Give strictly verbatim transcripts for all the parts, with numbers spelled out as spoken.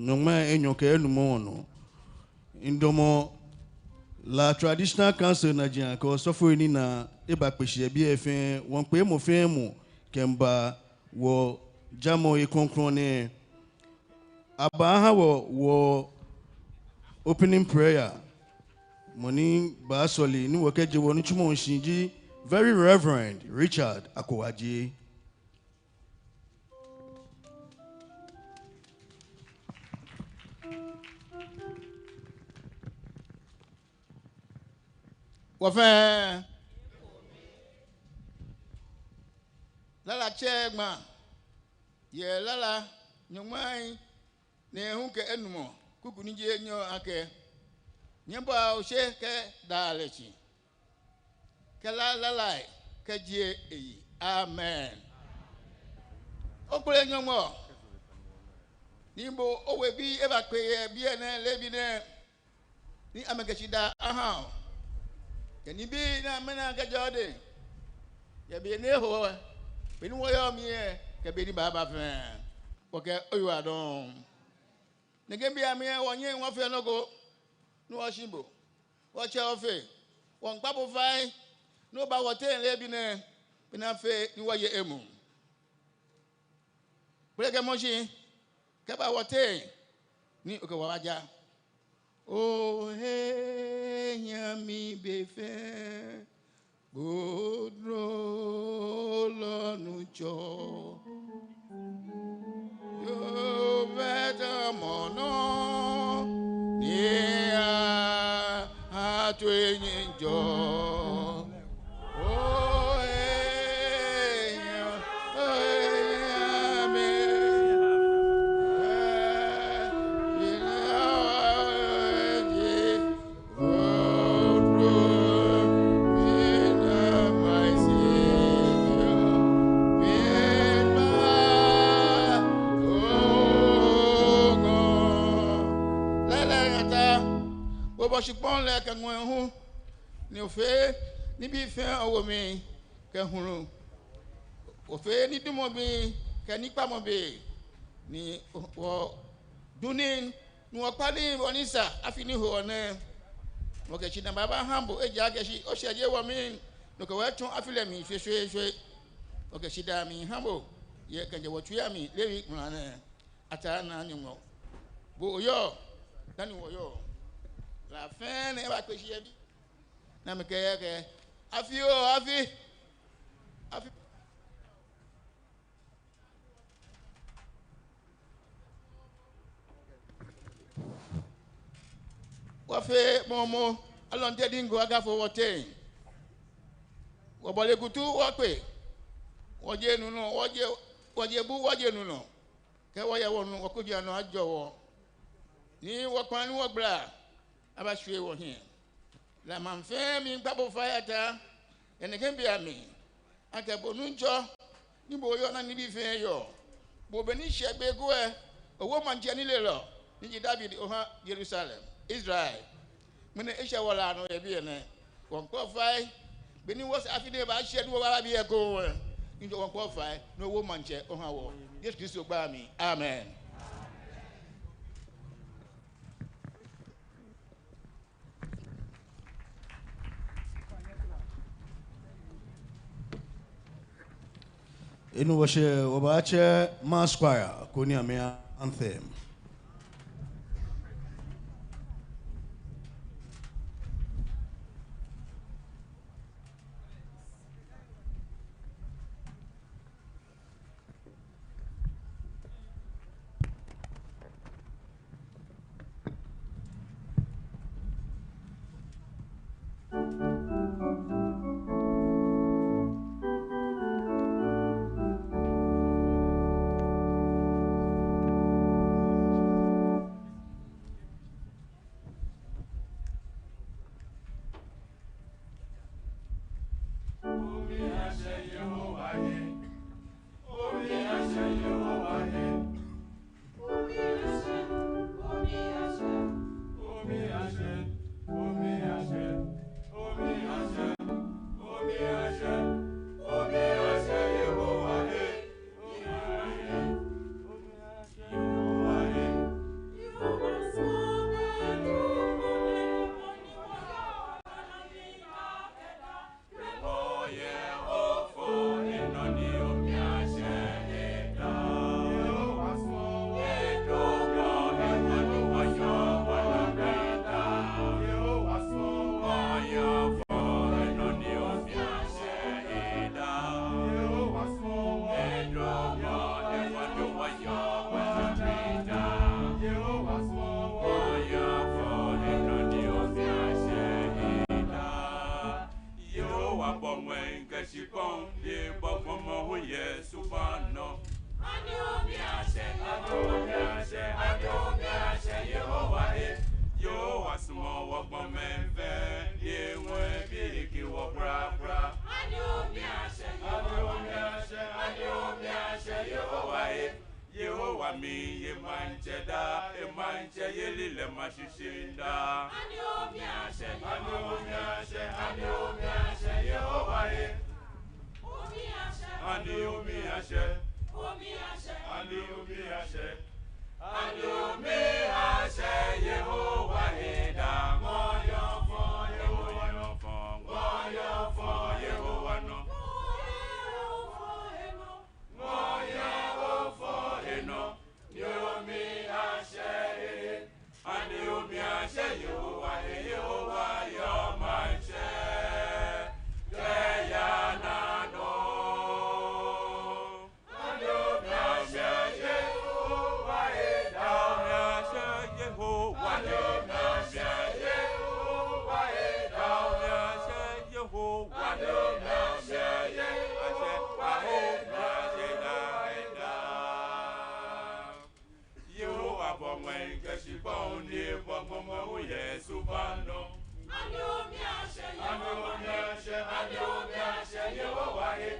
nyɔŋmai enyɔ kɛ enumɔ nɔ. Miidamɔ La Traditional Council najiaŋ kɛ osɔfoi ni naa ebakpe shi yɛ biɛ fɛɛ, wɔmiikpee mɔ fɛɛ mɔ kɛmiiba wɔjamɔ krɔŋkrɔŋ nɛɛ. Abaaha wɔ wɔ opening prayer. Mɔ ni baasɔle ni wɔkɛje wɔnitsumɔ shishi ji Very Reverend Richard Akowaje. Wɔfɛɛ lala tsɛ ŋmaa yɛ lala nyɔŋmai nɛɛhu kɛ enumɔ kuku ni ji enyɔ akɛ: Nyɛbɔa oshe kɛ Daalɛtsi kɛ La lalai kɛjie eyi. Amen. Okpele Nyɔŋmɔ ni bo owebii ebakpe yɛ biɛ nɛɛ leebi nɛɛ, ni amɛkɛ shidaa aha o. Kɛ nibii ni amɛna kɛjɛ odɛŋ yɛ be ni eho, be ni wɔyɔɔ mli lɛ, kɛ be ni baaba fɛɛ, wɔkɛɛ oyiwaladɔŋŋ. Nɛkɛ be amli lɛ wɔnyɛŋ wɔfee nɔ ko ni wɔshi bo. Wɔtsɛ Ofe, wɔmiikpa bo fai ni oba wɔteŋ leebi nɛɛ, bɔ ni afee ni wɔye emuu. Kpeleke mɔ shi kɛba wɔteŋ ni okɛ wɔ abaja. Ohe nyɛmi be fɛɛ, bo drolɔ Nuŋtsɔ. Yoo, bɛtɛ mɔ nɔ ni a ato enyiɛ jɔ. Lɛlɛ ata, obɔ shikpɔŋ lɛ kɛ ŋwɛi hu, ni ofee nibii fɛɛ owo mli kɛ hulu. Ofee nidumɔ be kɛ nikpamɔ be, ni wɔ du nii, ni wɔkpa nii bɔ ni sa afi ni hoɔ nɛɛ. Wɔkɛ shidaa babaoo baha bo, ejaakɛ shi oshɛje wɔmli, ni okɛ wɔ etsɔ afi lɛ mli shweshweeshwe. Wɔkɛ shidaa miiha bo yɛ kɛjɛ wɔtsuii amli leebi ŋmla nɛɛ. Ataa Naa Nyɔŋmɔ, bo oyɔɔ dani wɔyɔɔ. La fɛɛ ni ebakpe shi yɛ biɛ, ni amɛkɛɛ akɛ: Afi oo, afi, afi. Wɔfee momo, alɔnte diŋ ko akafo wɔteŋ. Wɔbɔle kutu wɔkpe. Wɔje nu nɔ, wɔje, wɔje bu, wɔje nu nɔ. Kɛ wɔya wɔnu, wɔkojii anɔ ajɔ wɔ. Ni wɔkpaa ni wɔgbala abashwie wɔhiɛ. La maŋ fɛɛ miikpa bo fai, Ataa, yɛ nɛkɛ be amli, akɛ bo Nuŋtsɔ, ni bo oyɔɔ dani nibii fɛɛ yɔɔ. Bo be ni shɛ gbi ko lɛ, owo maŋtsɛ nilelɔ, ni ji David, oha Yerusalem, Israel. Ŋmɛnɛ eshɛ wɔ La nɔ yɛ biɛ nɛɛ. Wɔmiikpa bo fai, be ni wɔsɛɛ afi nɛɛ baashɛ ni wɔbaaba biɛ ekoŋŋ lɛ, Nuŋtsɔ, wɔmiikpa bo fai, ni owo maŋtsɛ oha wɔ. Yesu Kristo gbɛi amli. Amen. Enɛ wɔshɛ, wɔbaatsɛ Mass Choir koni amɛya anthem. Shikpɔŋ ni bɔ gbɔmɔ hu yɛ subaŋ nɔ. Ani omi ashɛ, ani omi ashɛ, ani omi ashɛ, Yehowa he. Yehowa sumɔɔ wɔ gbɔmɛi fɛɛ, ni eŋɔɔ ebi eki wɔ kwraa kwraa. Ani omi ashɛ, ani omi ashɛ, ani omi ashɛ, Yehowa he. Yehowa miiye maŋtsɛ daa, emaŋtsɛyeli lɛ ma shishi daa. Ani omi ashɛ, ani omi ashɛ, ani omi ashɛ, Yehowa he. Omi ashɛ, ani omi ashɛ, omi ashɛ, ani omi ashɛ, ani omi ashɛ, Yehowa he daa. Ŋɔɔ yɔɔ fɔŋ, Yehowa nɔ. Ŋɔɔ yɔɔ fɔŋ, Yehowa nɔ. Ŋɔɔ yɔɔ fɔŋ, Yehowa nɔ. Ŋɔɔ yɔɔ fɔŋ he nɔ, ni omi ashɛ he. Ani omi ashɛ Yehowa he, Yehowa yɔɔ maŋtsɛ kɛyaa naanɔ. Ani omi ashɛ Yehowa he daa. Omi ashɛ Yehowa he. Ani omi ashɛ Yehowa he daa. Omi ashɛ Yehowa he. Ani omi ashɛ Yehowa he daa. Yehowa bɔ ŋwɛi kɛ shikpɔŋ ni bɔ gbɔmɔ hu yɛ subaŋ nɔ. Ani omi ashɛ, ani omi ashɛ, ani omi ashɛ, Yehowa he.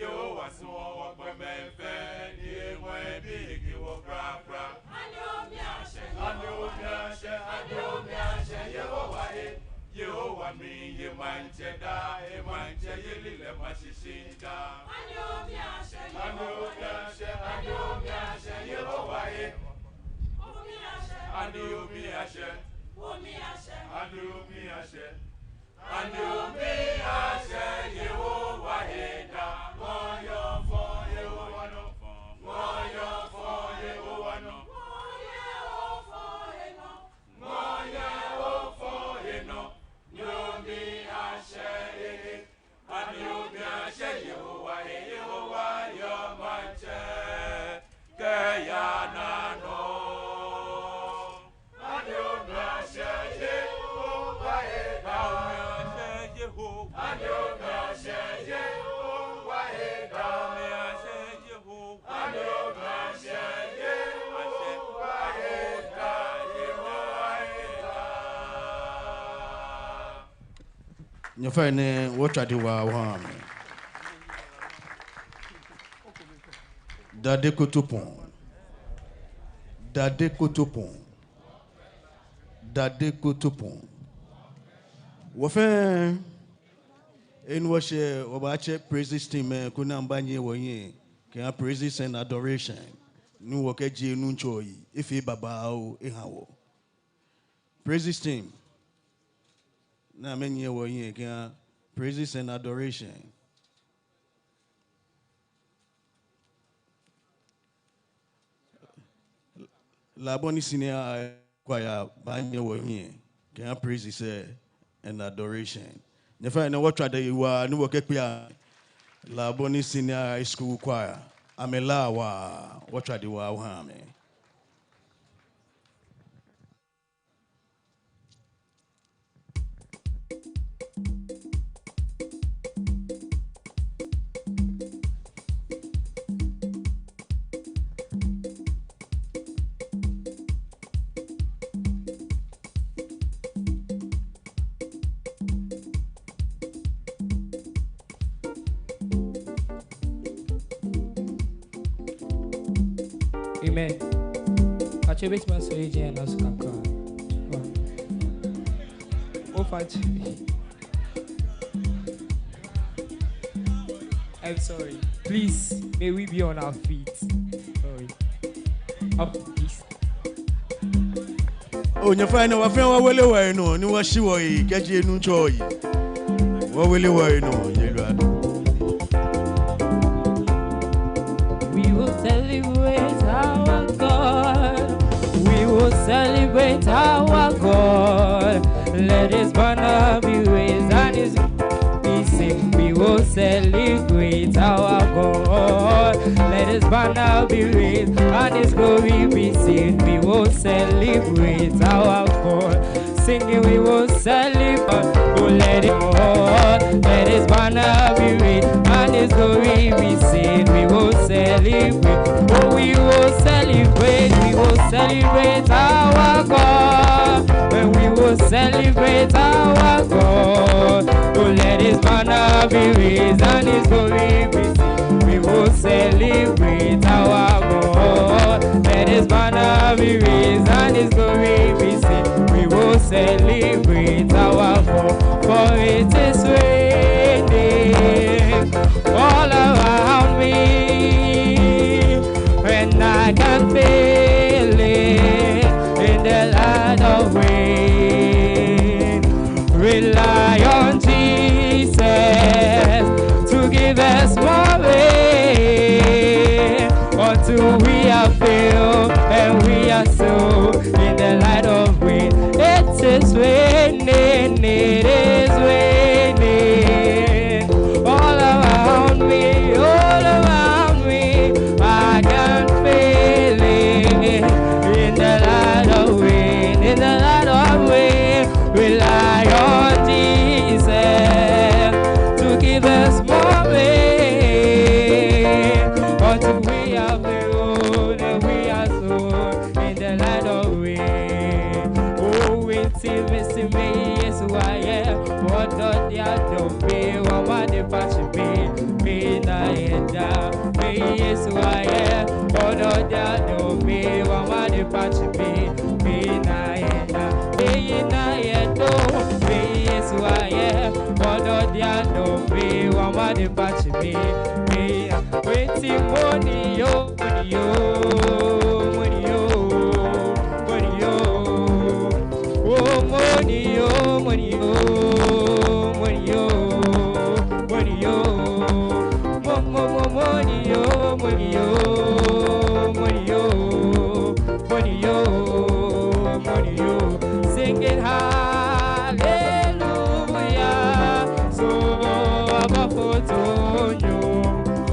Yehowa sumɔɔ wɔ gbɔmɛi fɛɛ, ni eŋɔɔ ebi eki wɔ kwraa kwraa. Ani omi ashɛ, ani omi ashɛ, ani omi ashɛ, Yehowa he. Yehowa miiye maŋtsɛ daa, emaŋtsɛyeli lɛ ma shishi daa. Ani omi ashɛ, ani omi ashɛ, ani omi ashɛ, Yehowa he. Omi ashɛ, ani omi ashɛ, omi ashɛ, ani omi ashɛ. Ani omi ashɛ Yehowa he daa. Ŋɔɔ yɔɔ fɔŋ, Yehowa nɔ. Ŋɔɔ yɔɔ fɔŋ, Yehowa nɔ. Ŋɔɔ yɔɔ fɔŋ he nɔ, ni omi ashɛ he. Ani omi ashɛ Yehowa he, Yehowa yɔɔ maŋtsɛ kɛyaa naanɔ. Ani omi ashɛ Yehowa he daa. Omi ashɛ Yehowa. Ani omi ashɛ Yehowa he daa. Omi ashɛ Yehowa. Ani omi ashɛ Yehowa he daa, Yehowa he daa. Nyɛfainɛ, wɔtswa dɛ waa wɔha amɛ. Dade Kotopɔŋ. Dade Kotopɔŋ. Dade Kotopɔŋ. Wɔfɛɛ, enɛ wɔshɛ, wɔbaatsɛ praises team lɛ, koni amɛbanyiɛ wɔhiɛ kɛha praises and adoration. Ni wɔkɛjie Nuŋtsɔ yi, efee babaoo eha wɔ. Praises team, ni amɛnyiɛ wɔhiɛ kɛha praises and adoration. Labone Senior Choir baanyiɛ wɔhiɛ kɛha praises and adoration. Nyɛfainɛ, wɔtswa dɛ waa ni wɔkɛkpee amɛ. Labone Senior High School Choir, amɛlaa waa, wɔtswa dɛ waa wɔha amɛ. Amen. Pacho, betumi asɔre agyina yɛn nan so kakra. Ofakyɛ. I'm sorry. Please, may we be on our feet. Sorry. Up, please. Oo, nyɛfainɛ, wɔfɛɛ wɔwele wɔhe nɔ, ni wɔshi wɔhe kɛjie Nuŋtsɔ yi. Wɔwele wɔhe nɔ, yɛ lua do. We will celebrate our God. We will celebrate our God. Let his banner be raised and his be seen. We will celebrate our God. Let his banner be raised and his glory be seen. We will celebrate our God. Singing, we will celebrate. Oh, let it, oh, let his banner be raised. His glory we sing, we will celebrate. Oh, we will celebrate, we will celebrate our God. And we will celebrate our God. Oh, let his banner be raised and his glory be seen. We will celebrate our God. Let his banner be raised and his glory be seen. We will celebrate our God. For it is raining all around me, and I can feel it in the light of rain. Rely on Jesus to give us more rain, until we are filled and we are soaked in the light of rain. It is raining, it is raining all around me, all around me. I can feel it in the light of rain, in the light of rain. Rely on Jesus to give us more rain, until we are filled and we are soaked in the light of rain. Oh, winti misi me Yesu aye, odo dia do be wa ma de pachi be, be na eda. Me Yesu aye, odo dia do be wa ma de pachi be, be na eda. Be na edo, me Yesu aye, odo dia do be wa ma de pachi be, be. Winti moni yo, moni yo, moni yo, moni yo. Oh, moni yo, moni yo, moni yo, moni yo. Mo, mo, mo, moni yo, moni yo, moni yo, moni yo, moni yo. Singing hallelujah. So, Abba fo Tonyo.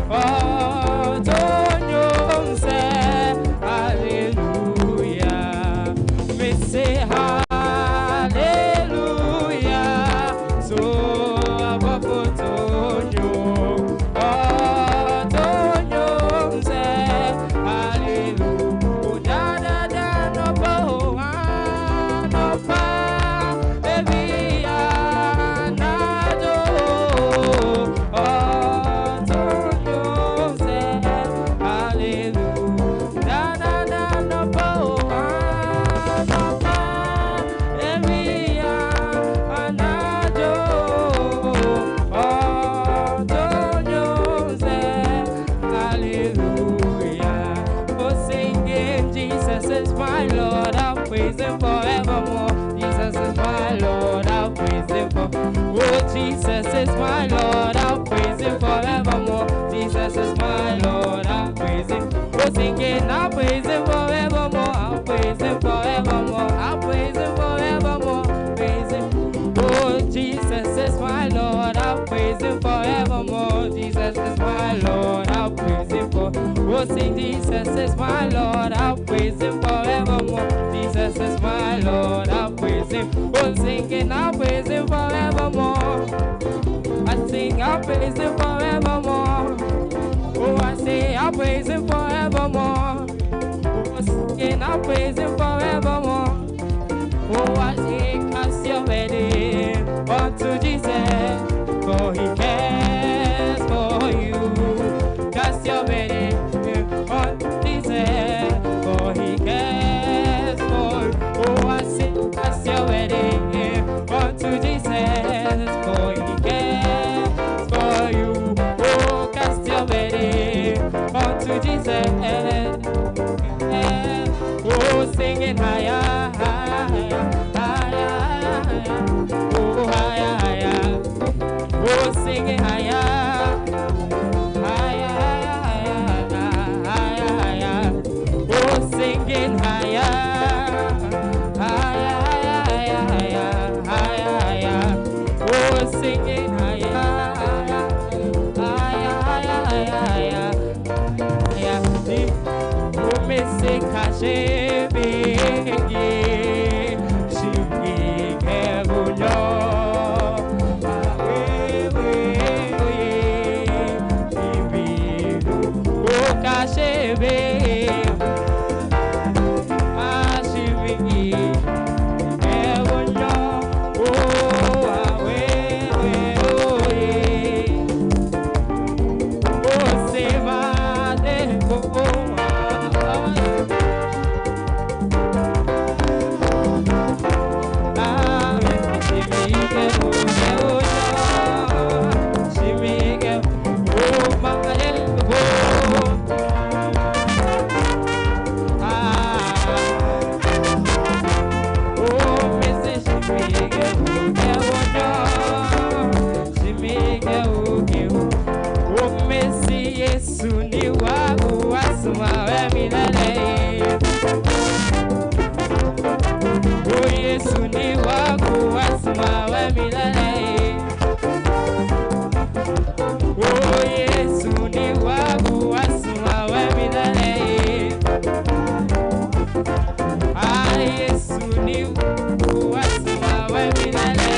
Oh, Tonyo, say hallelujah. Me say hallelujah. So, Abba fo Tonyo. Oh, Tonyo, say hallelujah. Da, da, da, no, po, ah, no, pa. Hallelujah. Oh, singing, Jesus is my Lord, I'll praise him forevermore. Jesus is my Lord, I'll praise him for. Oh, Jesus is my Lord, I'll praise him forevermore. Jesus is my Lord, I'll praise him. Oh, singing, I'll praise him forevermore. I'll praise him forevermore. I'll praise him forevermore. Praise him. Oh, Jesus is my Lord, I'll praise him forevermore. Jesus is my Lord, I'll praise him for. Oh, sing, Jesus is my Lord, I'll praise him forevermore. Jesus is my Lord, I'll praise him. Oh, singing, I'll praise him forevermore. I sing, I'll praise him forevermore. Oh, I say, I'll praise him forevermore. Oh, singing, I'll praise him forevermore. Oh, I say, cast your burden unto Jesus, for he cares for you. Cast your burden unto Jesus, for he cares for you. Oh, I say, cast your burden unto Jesus, for he cares for you. Oh, cast your burden unto Jesus. Oh, singing Yesu ni wɔku wɔsumɔɔ, wɔmiida lɛ. Oo, Yesu ni wɔku wɔsumɔɔ, wɔmiida lɛ. Aa, Yesu ni wɔku wɔsumɔɔ, wɔmiida lɛ.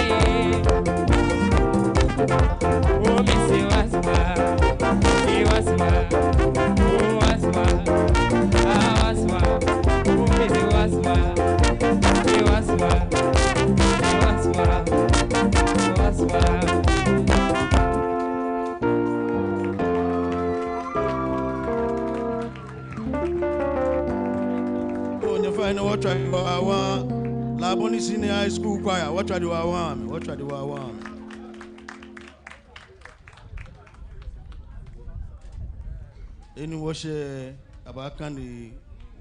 Oo, miisumɔ, miisumɔ, miisumɔ, miisumɔ. Oo, nyɛfainɛ, wɔtswaa lɛ waa waa. Labone Senior High School Choir, wɔtswaa lɛ waa waa, wɔtswaa lɛ waa waa. Enɛ wɔshɛ, abaakane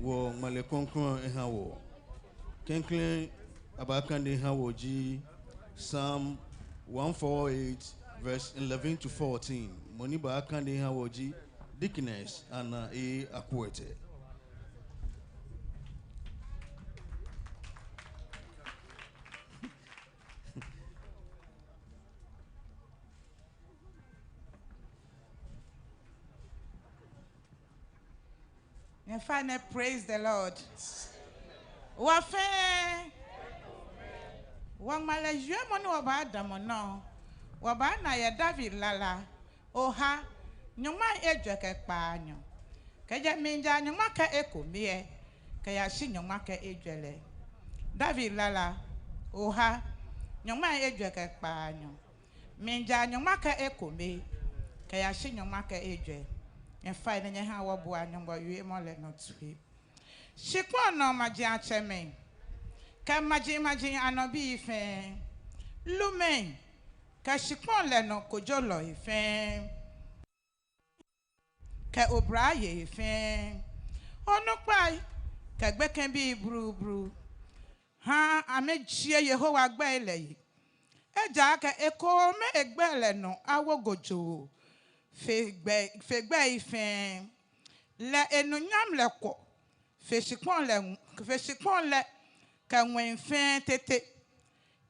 wɔ ŋmalɛ krɔŋkrɔŋ aha wɔ. Klɛŋklɛŋ abaakane aha wɔ ji Psalm one four eight, verse eleven to fourteen. Mɔ ni baakane aha wɔ ji Deaconess Anna A. Akwete. Nyɛfainɛ, praise the Lord. Wɔfɛɛ, wɔŋmalɛ wiemɔ ni wɔbaadamɔ nɔ, wɔbaana yɛ David lala oha, nyɔŋmai ejwɛ kɛ kpaanyɔ. Kɛjɛ mlijaa nyɔŋma kɛ ekome lɛ kɛyashi nyɔŋma kɛ ejwɛ lɛ. David lala oha, nyɔŋmai ejwɛ kɛ kpaanyɔ. Mlijaa nyɔŋma kɛ ekome kɛyashi nyɔŋma kɛ ejwɛ. Nyɛfainɛ nyɛhaa wɔboa Nyɔŋmɔ wiemɔ lɛ nɔ toi. Shikpɔŋ nɔ majiatsɛmɛi kɛ majimaji anɔ bii fɛɛ, lumɛi kɛ shikpɔŋ lɛ nɔ kojolɔi fɛɛ, kɛ oblayei fɛɛ, onukpai kɛ gbekɛbii blublu, ha amɛjie Yehowa gbɛi lɛ yi. Ejaakɛ ekome egbɛi lɛ nɔ awo gojoo fe gbɛi, fe gbɛi fɛɛ. Lɛ enunyam lɛ kwɔ fe shikpɔŋ lɛ, fe shikpɔŋ lɛ kɛ ŋwɛi fɛɛ tete.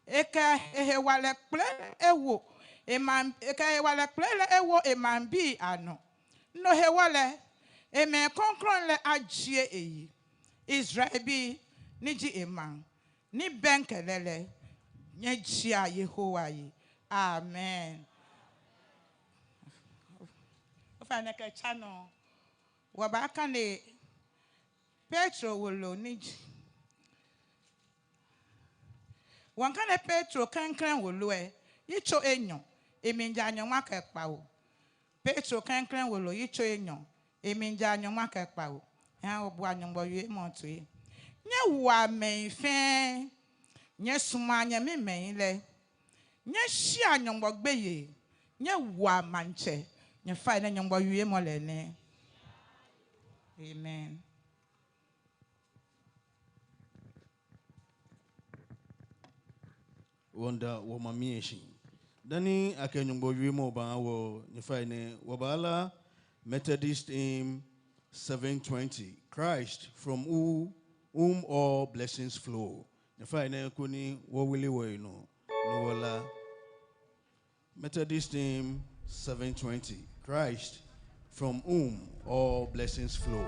Ekɛ ehewalɛ kpele lɛ ewo emaŋ, ekɛ ehewalɛ kpele lɛ ewo emaŋbii anɔ. No hewɔ lɛ, emɛi krɔŋkrɔŋ lɛ ajie eyi. Israelbii ni ji emaŋ ni bɛŋkɛ lɛ lɛ, nyɛjiea Yehowa yi. Amen. Ofainɛ kɛtsa nɔ, wɔbaakane Petro wolo ni ji, wɔŋkane Petro klɛŋklɛŋ wolo lɛ, yitso enyɔ, emlijaa nyɔŋma kɛ kpawo. Petro klɛŋklɛŋ wolo yitso enyɔ, emlijaa nyɔŋma kɛ kpawo. Nyɛhaa wɔboa Nyɔŋmɔ wiemɔ toi. Nyɛwoa mɛi fɛɛ, nyɛsumɔa nyɛmimɛi lɛ, nyɛshea Nyɔŋmɔ gbeyei, nyɛwoa maŋtsɛ. Nyɛfainɛ Nyɔŋmɔ wiemɔ lɛ nɛ. Amen. Wɔmiida wɔ mami lɛ shi. Dani akɛ Nyɔŋmɔ wiemɔ baaha wɔ, nyɛfainɛ wɔbaala Methodist hymn seven twenty, Christ, from who, whom all blessings flow. Nyɛfainɛ koni wɔwili wɔyi nɔ ni wɔla Methodist hymn seven twenty, Christ, from whom all blessings flow.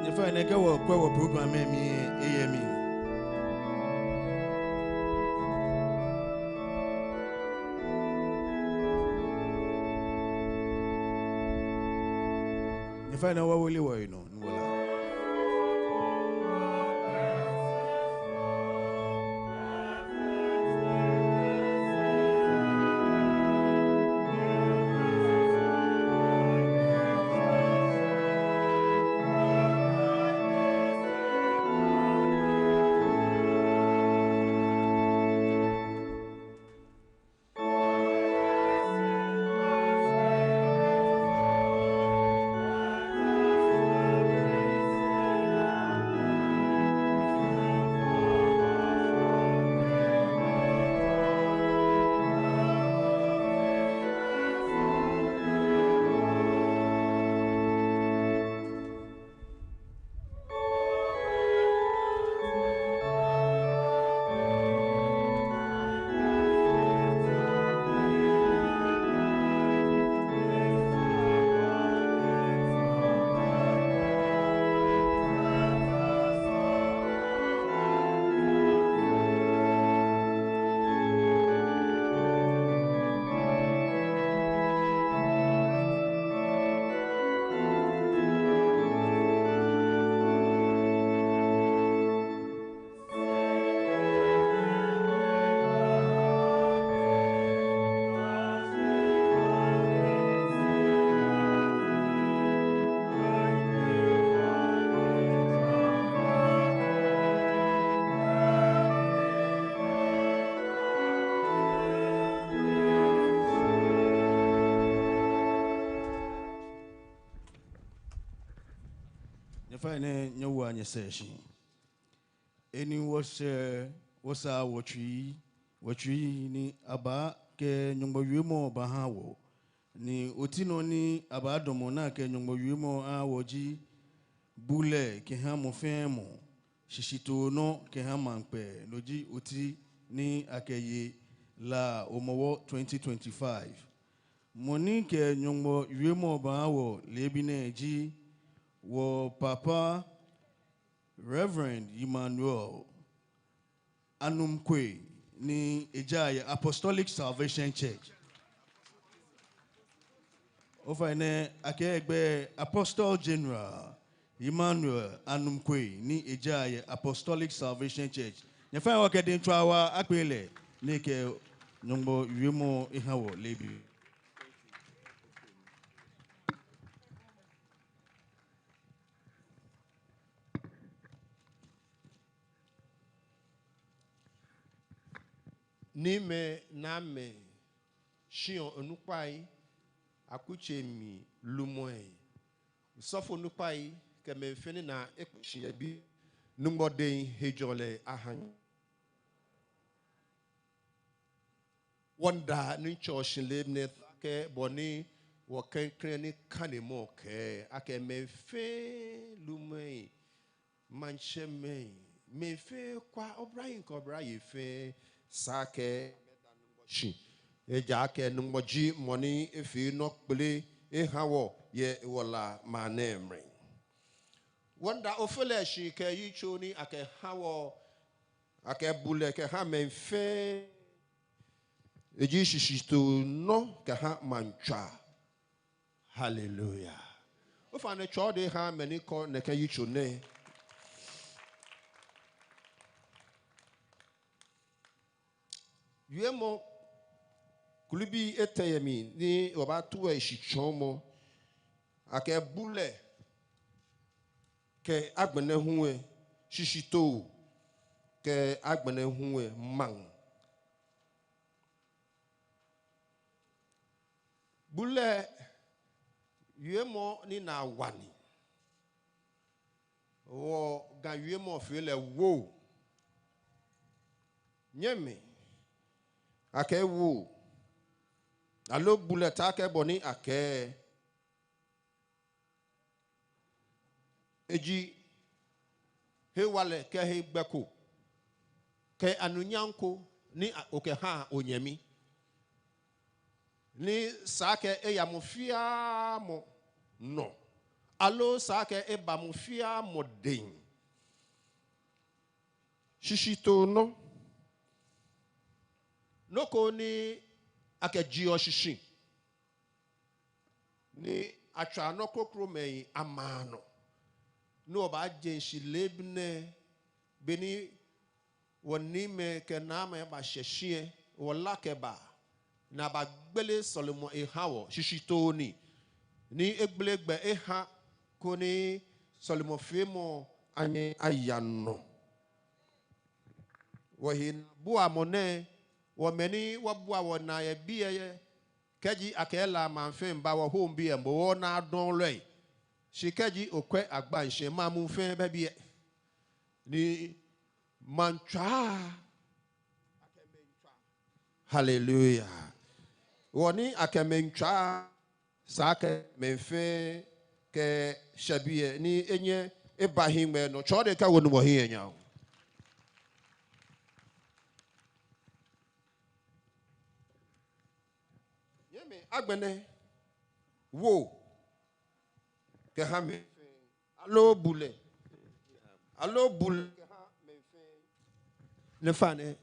Nyɛfainɛ kɛ wɔkwɛ wɔ program lɛ mli lɛ, eyɛ mli. Nyɛfainɛ wɔwili wɔyi nɔ ni wɔla. Ofainɛ, nyɛwoa nyɛsɛɛ shi. Eni wɔshɛ, wɔsaa wɔtsui, wɔtsui ni aba kɛ Nyɔŋmɔ wiemɔ baha wɔ. Ni oti nɔ ni abaadamɔ ni akɛ Nyɔŋmɔ wiemɔ aha wɔ ji bulɛ kɛha mɔ fɛɛ mɔ, shishitoo nɔ kɛha maŋ kpɛ, no ji oti ni akɛye La Hɔmɔwɔ twenty twenty-five. Mɔ ni kɛ Nyɔŋmɔ wiemɔ baha wɔ leebi nɛɛ ji wɔ papa Reverend Emmanuel Anum Kwei ni ejaa yɛ Apostolic Salvation Church. Ofainɛ, akɛ egbɛi Apostle General Emmanuel Anum Kwei ni ejaa yɛ Apostolic Salvation Church. Nyɛfainɛ wɔkɛ dɛŋtswaa waa akpee lɛ ni ekɛ Nyɔŋmɔ wiemɔ eha wɔ leebi. Niimɛi, naamɛi, shiɔ onukpai, akutsei amli lumɛi, osɔfo onukpai, kɛ mɛi fɛɛ ni naa ekpe shi yɛ biɛ, Nyɔŋmɔ dɛŋ hejɔlɛ aha nyɛ. Wɔmiida Nuŋtsɔ shi leebi nɛɛ akɛ bɔ ni wɔ klɛŋklɛŋ nikanemɔ kɛɛ akɛ mɛi fɛɛ lumɛi, maŋtsɛmɛi, mɛi fɛɛ kwraa, oblahii kɛ oblayei fɛɛ, esa akɛ shi. Ejaakɛ Nyɔŋmɔ ji mɔ ni efee nɔ kpele eha wɔ yɛ wɔ La maŋ nɛɛ mli. Wɔmiida Ofe lɛ shi kɛ yitso ni akɛha wɔ, akɛ bulɛ kɛha mɛi fɛɛ. Eji shishitoo nɔ kɛha maŋtswaa. Hallelujah. Ofainɛ, tswa odɛŋ ha mɛi ni kɔ nɛkɛ yitso nɛɛ. Wiemɔ kulibii etɛ yɛ mli ni wɔbaato he shitsɔɔmɔ. Akɛ bulɛ kɛ agbɛnɛ hu lɛ shishitoo, kɛ agbɛnɛ hu lɛ maŋ. Bulɛ wiemɔ ni naa wa ni. Wɔ Ga wiemɔ fɛɛ lɛ woo. Nyɛmi, akɛ woo. Aloo bulɛ taakɛ bɔ ni akɛɛ. Eji hewalɛ kɛ hegbɛ ko, kɛ anunyam ko ni a-, okɛha onyɛmi. Ni esa akɛ eya mɔ fiaa mɔ nɔ. Aloo esa akɛ eba mɔ fiaa mɔ dɛŋ. Shishitoo nɔ. Nɔ ko ni akɛjieɔ shishi. Ni atswaa nɔ krokomɛi amaa nɔ. Ni wɔbaaje shishi leebi nɛɛ, beni wɔniimɛi kɛ naamɛi bashɛ shi lɛ, wɔ La kɛba, ni abagbele sɔlemɔ eha wɔ, shishitoo ni, ni egbele gbɛ eha, koni sɔlemɔfeemɔ anyɛ aya nɔ. Wɔhenaabuamɔ nɛɛ, wɔ mɛi ni wɔbua wɔnaa yɛ biɛ lɛ, kɛji akɛ La maŋ fɛɛ miiba wɔ home biɛ, mɔ wɔnaa dɔŋŋ lɛ. Shi kɛji okwɛ Agbaŋshie, maŋ muu fɛɛ bɛ biɛ. Ni maŋtswaa. Hallelujah. Wɔ ni akɛ maŋtswaa, esa akɛ mɛi fɛɛ kɛshɛ biɛ ni enyɛ eba hiŋmɛi nɔ. Tswa odɛŋ kɛwo Nyɔŋmɔ hiɛ nyam. Nyɛmi, agbɛnɛ woo kɛha mɛi fɛɛ. Aloo bulɛ. Aloo bulɛ kɛha mɛi fɛɛ. Nɛ fa nɛ.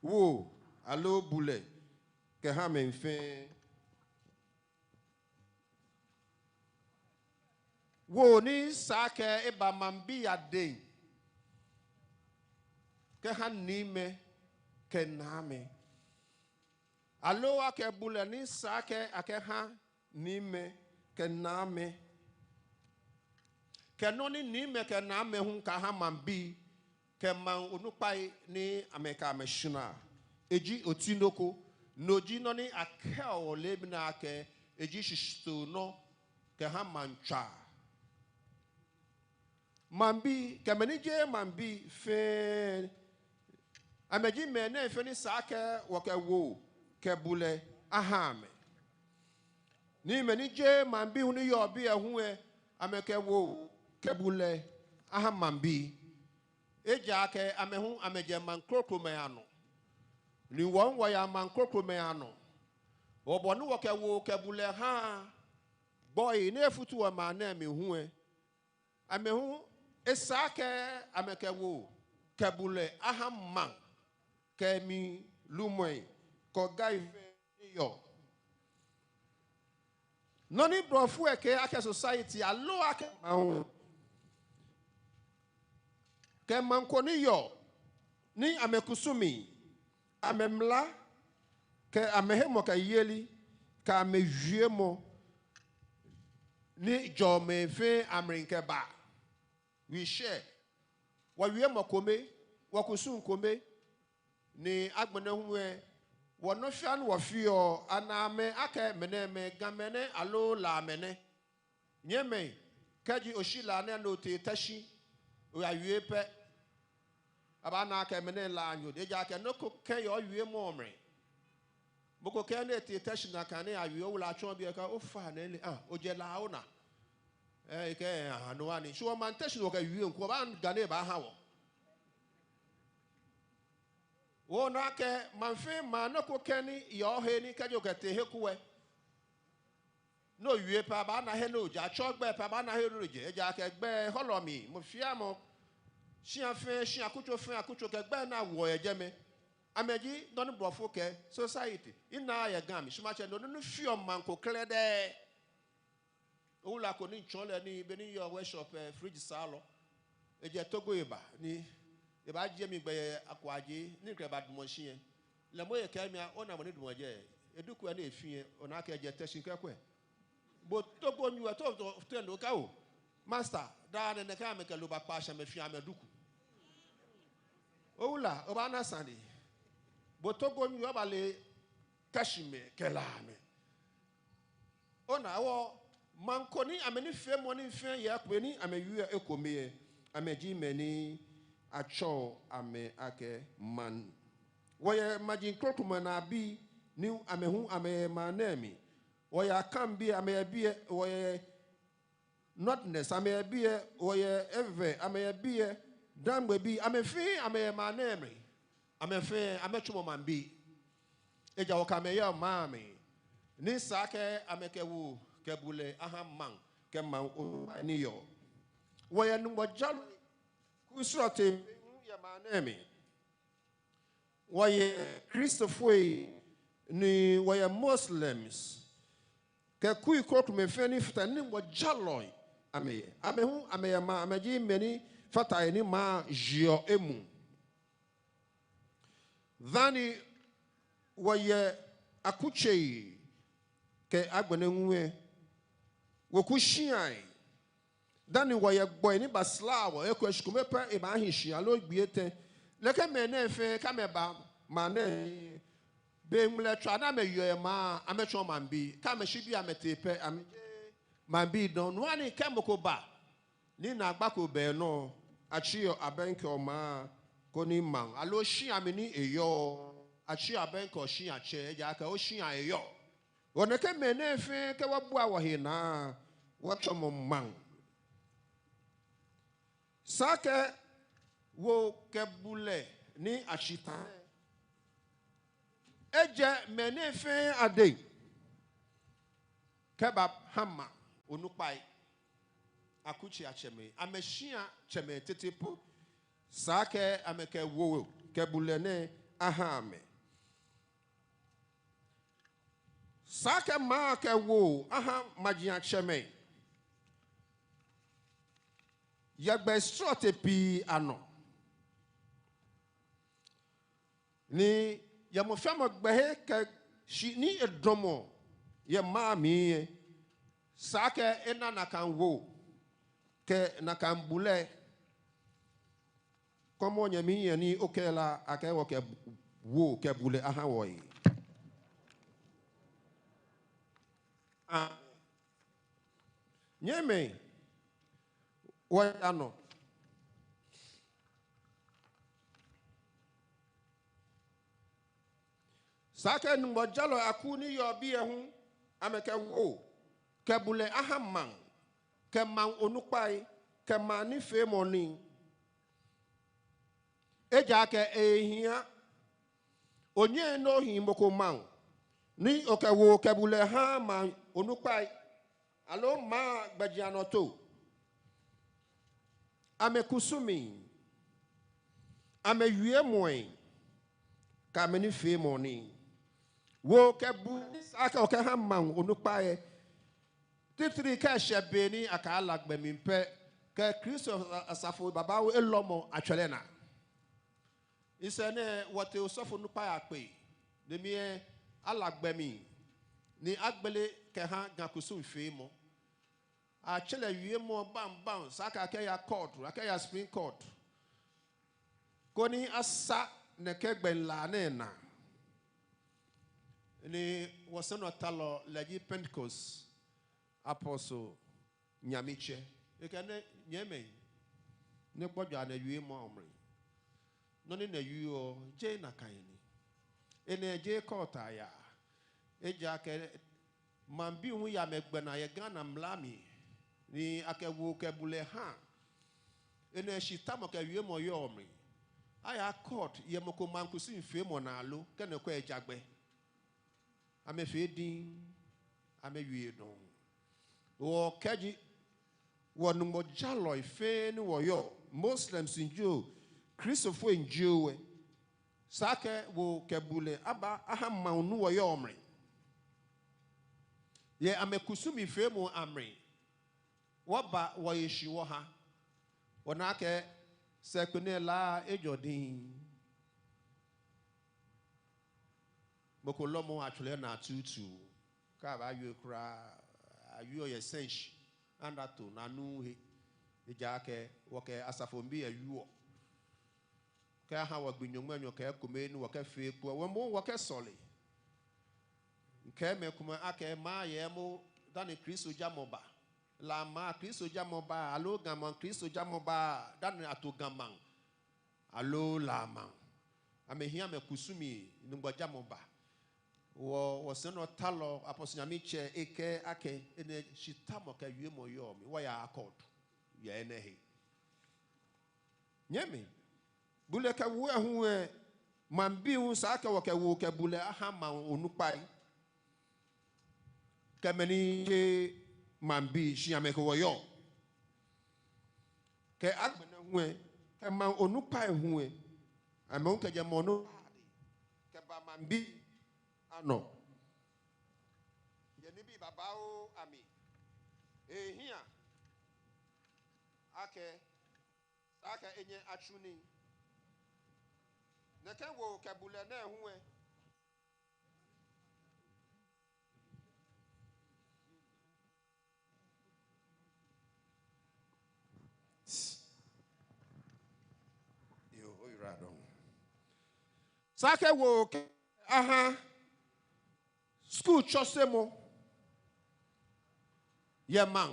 Woo, aloo bulɛ kɛha mɛi fɛɛ. Woo ni esa akɛ eba maŋbii adɛŋ kɛha niimɛi kɛ naamɛi. Aloo akɛ bulɛ ni esa akɛ akɛha niimɛi kɛ naamɛi. Kɛ nɔ ni niimɛi kɛ naamɛi hu kɛha maŋbii kɛ maŋ onukpai ni amɛkɛ amɛ shwɛɔ. eji oti nɔ ko, no ji nɔ ni akɛɔ lɛ mli akɛ eji shishitoo nɔ kɛha maŋtswaa. Maŋbii kɛ mɛi ni jeee maŋbii fɛɛ, amɛji mɛi nɛɛ fɛɛ ni esa akɛ wɔkɛ woo kɛ bulɛ aha amɛ. Ni mɛi ni jeee maŋbii hu ni yɔɔ biɛ hu lɛ, amɛkɛ woo kɛ bulɛ aha maŋbii. Ejaakɛ amɛ hu amɛjɛ maŋ krokomɛi anɔ. Ni wɔ hu wɔyaa maŋ krokomɛi anɔ. Hewɔ bɔ ni wɔkɛ woo kɛ bulɛ haa gbɔi ni efutu wɔmaŋ nɛɛ mli hu lɛ, amɛ hu esa akɛ amɛkɛ woo kɛ bulɛ aha maŋ kɛ emli lumɛi kɛ gai fɛɛ ni yɔɔ. Nɔ ni blɔfo lɛ kɛɔ akɛ society aloo akɛ maŋ hu, kɛ maŋ ko ni yɔɔ ni amɛkusumii, amɛmla, kɛ amɛhemɔkɛyeli, kɛ amɛwiemɔ ni jɔɔ mɛi fɛɛ amli kɛbaa. We share. Wɔwiemɔ kome, wɔkusum kome, ni agbɛnɛ hu lɛ, wɔ nɔ fɛɛ nɔ ni wɔfeɔ, anaa amɛ akɛ mɛnɛmɛi Gamɛi nɛ aloo Lamɛi nɛ. Nyɛmɛi, kɛji oshi La nɛɛ ni otee Teshie, oyawie pɛ, abaana akɛ mɛnɛ Lanyo, ejaakɛ nɔ ko kɛŋ yɛ owiemɔ mli. Mɔ ko kɛɛ ni etee Teshie nakai ni eyawie, owula tsɔ biɛ kɛɛ, ofainɛ lɛ, ah, ojɛ La ona? Ɛɛ, ekɛɛ, ah, no hewɔ ni. Shi wɔmaŋ Teshie ni wɔkɛwie ŋkɔ, obaana Ga ni ebaaha wɔ. Ona akɛ maŋ fɛɛ maŋ nɔ ko kɛŋ ni yɔɔ he ni kɛji okɛtee he ko lɛ, ni owie pɛ abaana he ni ojɛ, atsɛɔ ogbɛi pɛ abaana he ni ojɛ, ejaakɛ gbɛi hɔlɔ mli, mɔ fɛɛ mɔ, shia fɛɛ shia, akutso fɛɛ akutso kɛ gbɛi ni awoɔ yɛ jɛmɛ. Amɛji nɔ ni blɔfo kɛɛ society. Minaaa yɛ Ga mli, shi matsɛ nɔ ni feɔ maŋ ko krɛdɛɛ. Owula ko ni mitsɔɔ lɛ nii, be ni miyɔɔ workshop, eh, fridge saalɔ, ejɛ Togo eba, ni ebaajie mi gbɛ yɛ Akwajee, ni mikɛ lɛ badamɔ shi lɛ, lɛ moŋ ekɛɛ mi akɛ, ona mɔ ni damɔ jɛi, eduku lɛ ni efi lɛ, ona akɛ ejɛ Teshie, mikɛɛ kwɛ. Bo Togonyo lɛ, to, to, to, no ka o. Master, daa nɛɛ nɛkɛ amɛkɛ loo bakpa shi amɛfi amɛduku. Owula, obaana sane. Bo Togonyo lɛ, obale Teshie mɛi kɛ Lamɛi. Ona, hewɔ maŋ ko ni amɛnifeemɔ ni fɛɛ yɛ ekome ni amɛwieɔ ekome lɛ, amɛji mɛi ni atsɛɔ amɛ akɛ maŋ. Wɔyɛ maji krokomɛi anɔ bii ni amɛ hu amɛyɛ maŋ nɛɛ mli. Wɔyɛ Akanbii, amɛyɛ biɛ, wɔyɛ Northerners, amɛyɛ biɛ, wɔyɛ Ewe, amɛyɛ biɛ, Dangmebii, amɛ fɛɛ amɛyɛ maŋ nɛɛ mli. Amɛ fɛɛ amɛtsumɔ maŋbii. Ejaakɛ wɔkɛ amɛ yɔɔ maŋ mli. Ni esa akɛ amɛkɛ woo kɛ bulɛ aha maŋ kɛ maŋ onukpai ni yɔɔ. Wɔyɛ Nyɔŋmɔ jalɔi, kui srɔtoi hu yɛ maŋ nɛɛ mli. Wɔyɛ Kristofoi, ni wɔyɛ Muslims, kɛ kui krokomɛi fɛɛ ni fata he ni Nyɔŋmɔ jalɔi amɛyɛ. Amɛ hu amɛyɛ maŋ, amɛji mɛi ni fata he ni maŋ yeɔ emuu. Dani wɔyɛ akutsei kɛ agbɛnɛ hu lɛ, weku shiai. Dani wɔyɛ gbɔi ni basalaa wɔ, ekolɛ shikome pɛ ebaahi shi aloo gbii etɛ. Nɛkɛ mɛi nɛɛ fɛɛ kɛ amɛba maŋ nɛɛ, be ŋmlɛtswaa ni amɛyeɔ yɛ maŋ, amɛtsɔɔ maŋbii, kɛ amɛshi biɛ amɛtee pɛ, amɛjeee maŋbii dɔŋŋ. No hewɔ ni kɛ mɔ ko ba ni naagba ko bɛ enɔ, atsiɔ abɛŋkɛɔ maŋ ko ni maŋ, aloo shia mli ni eyɔɔ, atsiɔ abɛŋkɛɔ shiatsɛ, ejaakɛ oshia eyɔɔ. Hewɔ nɛkɛ mɛi nɛɛ fɛɛ kɛ wɔbua wɔhe naa, wɔtsɔmɔ maŋ. Esa akɛ woo kɛ bulɛ ni ashi ta lɛ, ejɛ mɛi nɛɛ fɛɛ adɛŋ kɛbaha maŋ onukpai, akutsei atsɛmɛi, amɛshiatsɛmɛi tete po. Esa akɛ amɛkɛ woo kɛ bulɛ nɛɛ aha amɛ. Esa akɛ maŋ kɛ woo aha majiatsɛmɛi yɛ gbɛi srɔtoi pii anɔ. Ni yɛ mɔ fɛɛ mɔ gbɛhe kɛ shi ni edamɔ yɛ maŋ mli lɛ, esa akɛ ena nakai woo kɛ nakai bulɛ. Kɔmɔ nyɛmi yɛ ni okɛɛ lɛ akɛ wɔkɛ woo kɛ bulɛ aha wɔhe. Nyɛmimɛi, wɔya nɔ. Esa akɛ Nyɔŋmɔ jalɔi akuu ni yɔɔ biɛ hu, amɛkɛ woo kɛ bulɛ aha maŋ, kɛ maŋ onukpai, kɛ maŋ nifeemɔi. Ejaakɛ ehiaa, onyɛŋ ni ohi mɔ ko maŋ ni okɛ woo kɛ bulɛ haaa maŋ onukpai aloo maŋ gbɛjianɔtoo. Amɛkusumii, amɛwiemɔi, kɛ amɛnifeemɔi. Woo kɛ bulɛ ni esa akɛ okɛha maŋ onukpai, titri kɛ eshɛ be ni akɛɛ ala gbɛ mli pɛ, kɛ Kristo asafo babaoo elɔmɔ atswaa lɛ naa. Ŋmɛnɛ wɔtee osɔfo nukpa ya kpe, ni mɛi ala gbɛ mli, ni agbele kɛha Ga kusumfeemɔ. Atsɛ lɛ wiemɔ baŋbaŋ, esa akɛ akɛya court, akɛya Supreme Court, koni asa nɛkɛ gbɛnlaa nɛɛ naa. Ni wɔsɛinɔtalɔ lɛ ji Pentecost Apostle Nyamitsɛ. Ekɛɛ nɛ, nyɛmimɛi, nɛɛ gbɔjɔ anɛ wiemɔ mli. Nɔ ni nɛ wieɔ, jeee nakai ni. Enɛ jeee court aya. Ejaakɛ maŋbii hu yɛ amɛgbɛ naa yɛ Ghana mla mli, ni akɛ woo kɛ bulɛ ha. Enɛ shitamɔ kɛ wiemɔ yɔɔ mli. Aya court yɛ mɔ ko maŋ kusumfeemɔ naa lo, kɛ nɛkɛ eja gbɛ. Amɛfee diŋŋ, amɛwie dɔŋŋ. Wɔ kɛji wɔ Nyɔŋmɔ jalɔi fɛɛ ni wɔyɔɔ, Moslems jio, Kristofoi jio lɛ, esa akɛ woo kɛ bulɛ aba aha maŋ ni wɔyɔɔ mli. Yɛ amɛkusumfeemɔ amli. Wɔba wɔye shi wɔha. Wɔna akɛ sɛkpe nɛɛ la ejɔ diŋŋ. Mɔ ko lɔmɔ atswaa lɛ naa tuutu. Kɛ abaawie kwraa, awieɔ yɛ sɛŋshi, anda to naa nu he. Ejaakɛ wɔkɛ asafoŋbii lɛ wieɔ. Kɛ aha wɔ gbi nyɔŋmai enyɔ kɛ ekome ni wɔkɛfee kpo, wɔ moŋ wɔkɛsɔle. Ŋkɛɛ mɛi komɛi akɛ maŋ yɛ mɔ dani Kristojamɔ ba. La maŋ Kristojamɔ ba, aloo Ga maŋ Kristojamɔ ba, dani ato Ga maŋ, aloo La maŋ. Amɛhiɛ amɛkusumii ni gbɔjamɔ ba. Wɔ, wɔsɛinɔtalɔ Apostle Nyamitsɛ ekɛɛ akɛ enɛ shitamɔ kɛ wiemɔ yɔɔ mli, wɔya court yɛ enɛ he. Nyɛmimɛi, bulɛ kɛ woo lɛ hu lɛ, maŋbii hu esa akɛ wɔkɛ woo kɛ bulɛ aha maŋ onukpai. Kɛ mɛi ni jeee maŋbii shi amɛkɛ wɔ yɔɔ. Kɛ agbɛnɛ hu lɛ, kɛ maŋ onukpai hu lɛ, amɛ hu kɛjɛ mɔ nɔ kɛba maŋbii anɔ. Yɛ nibii babaoo amli, ehiaa akɛ, esa akɛ enyɛ atsu nii. Nɛkɛ woo kɛ bulɛ nɛɛ hu lɛ, yoo, oyiwaladɔŋŋ. Esa akɛ woo kɛ aha skul tsɔsemɔ yɛ maŋ.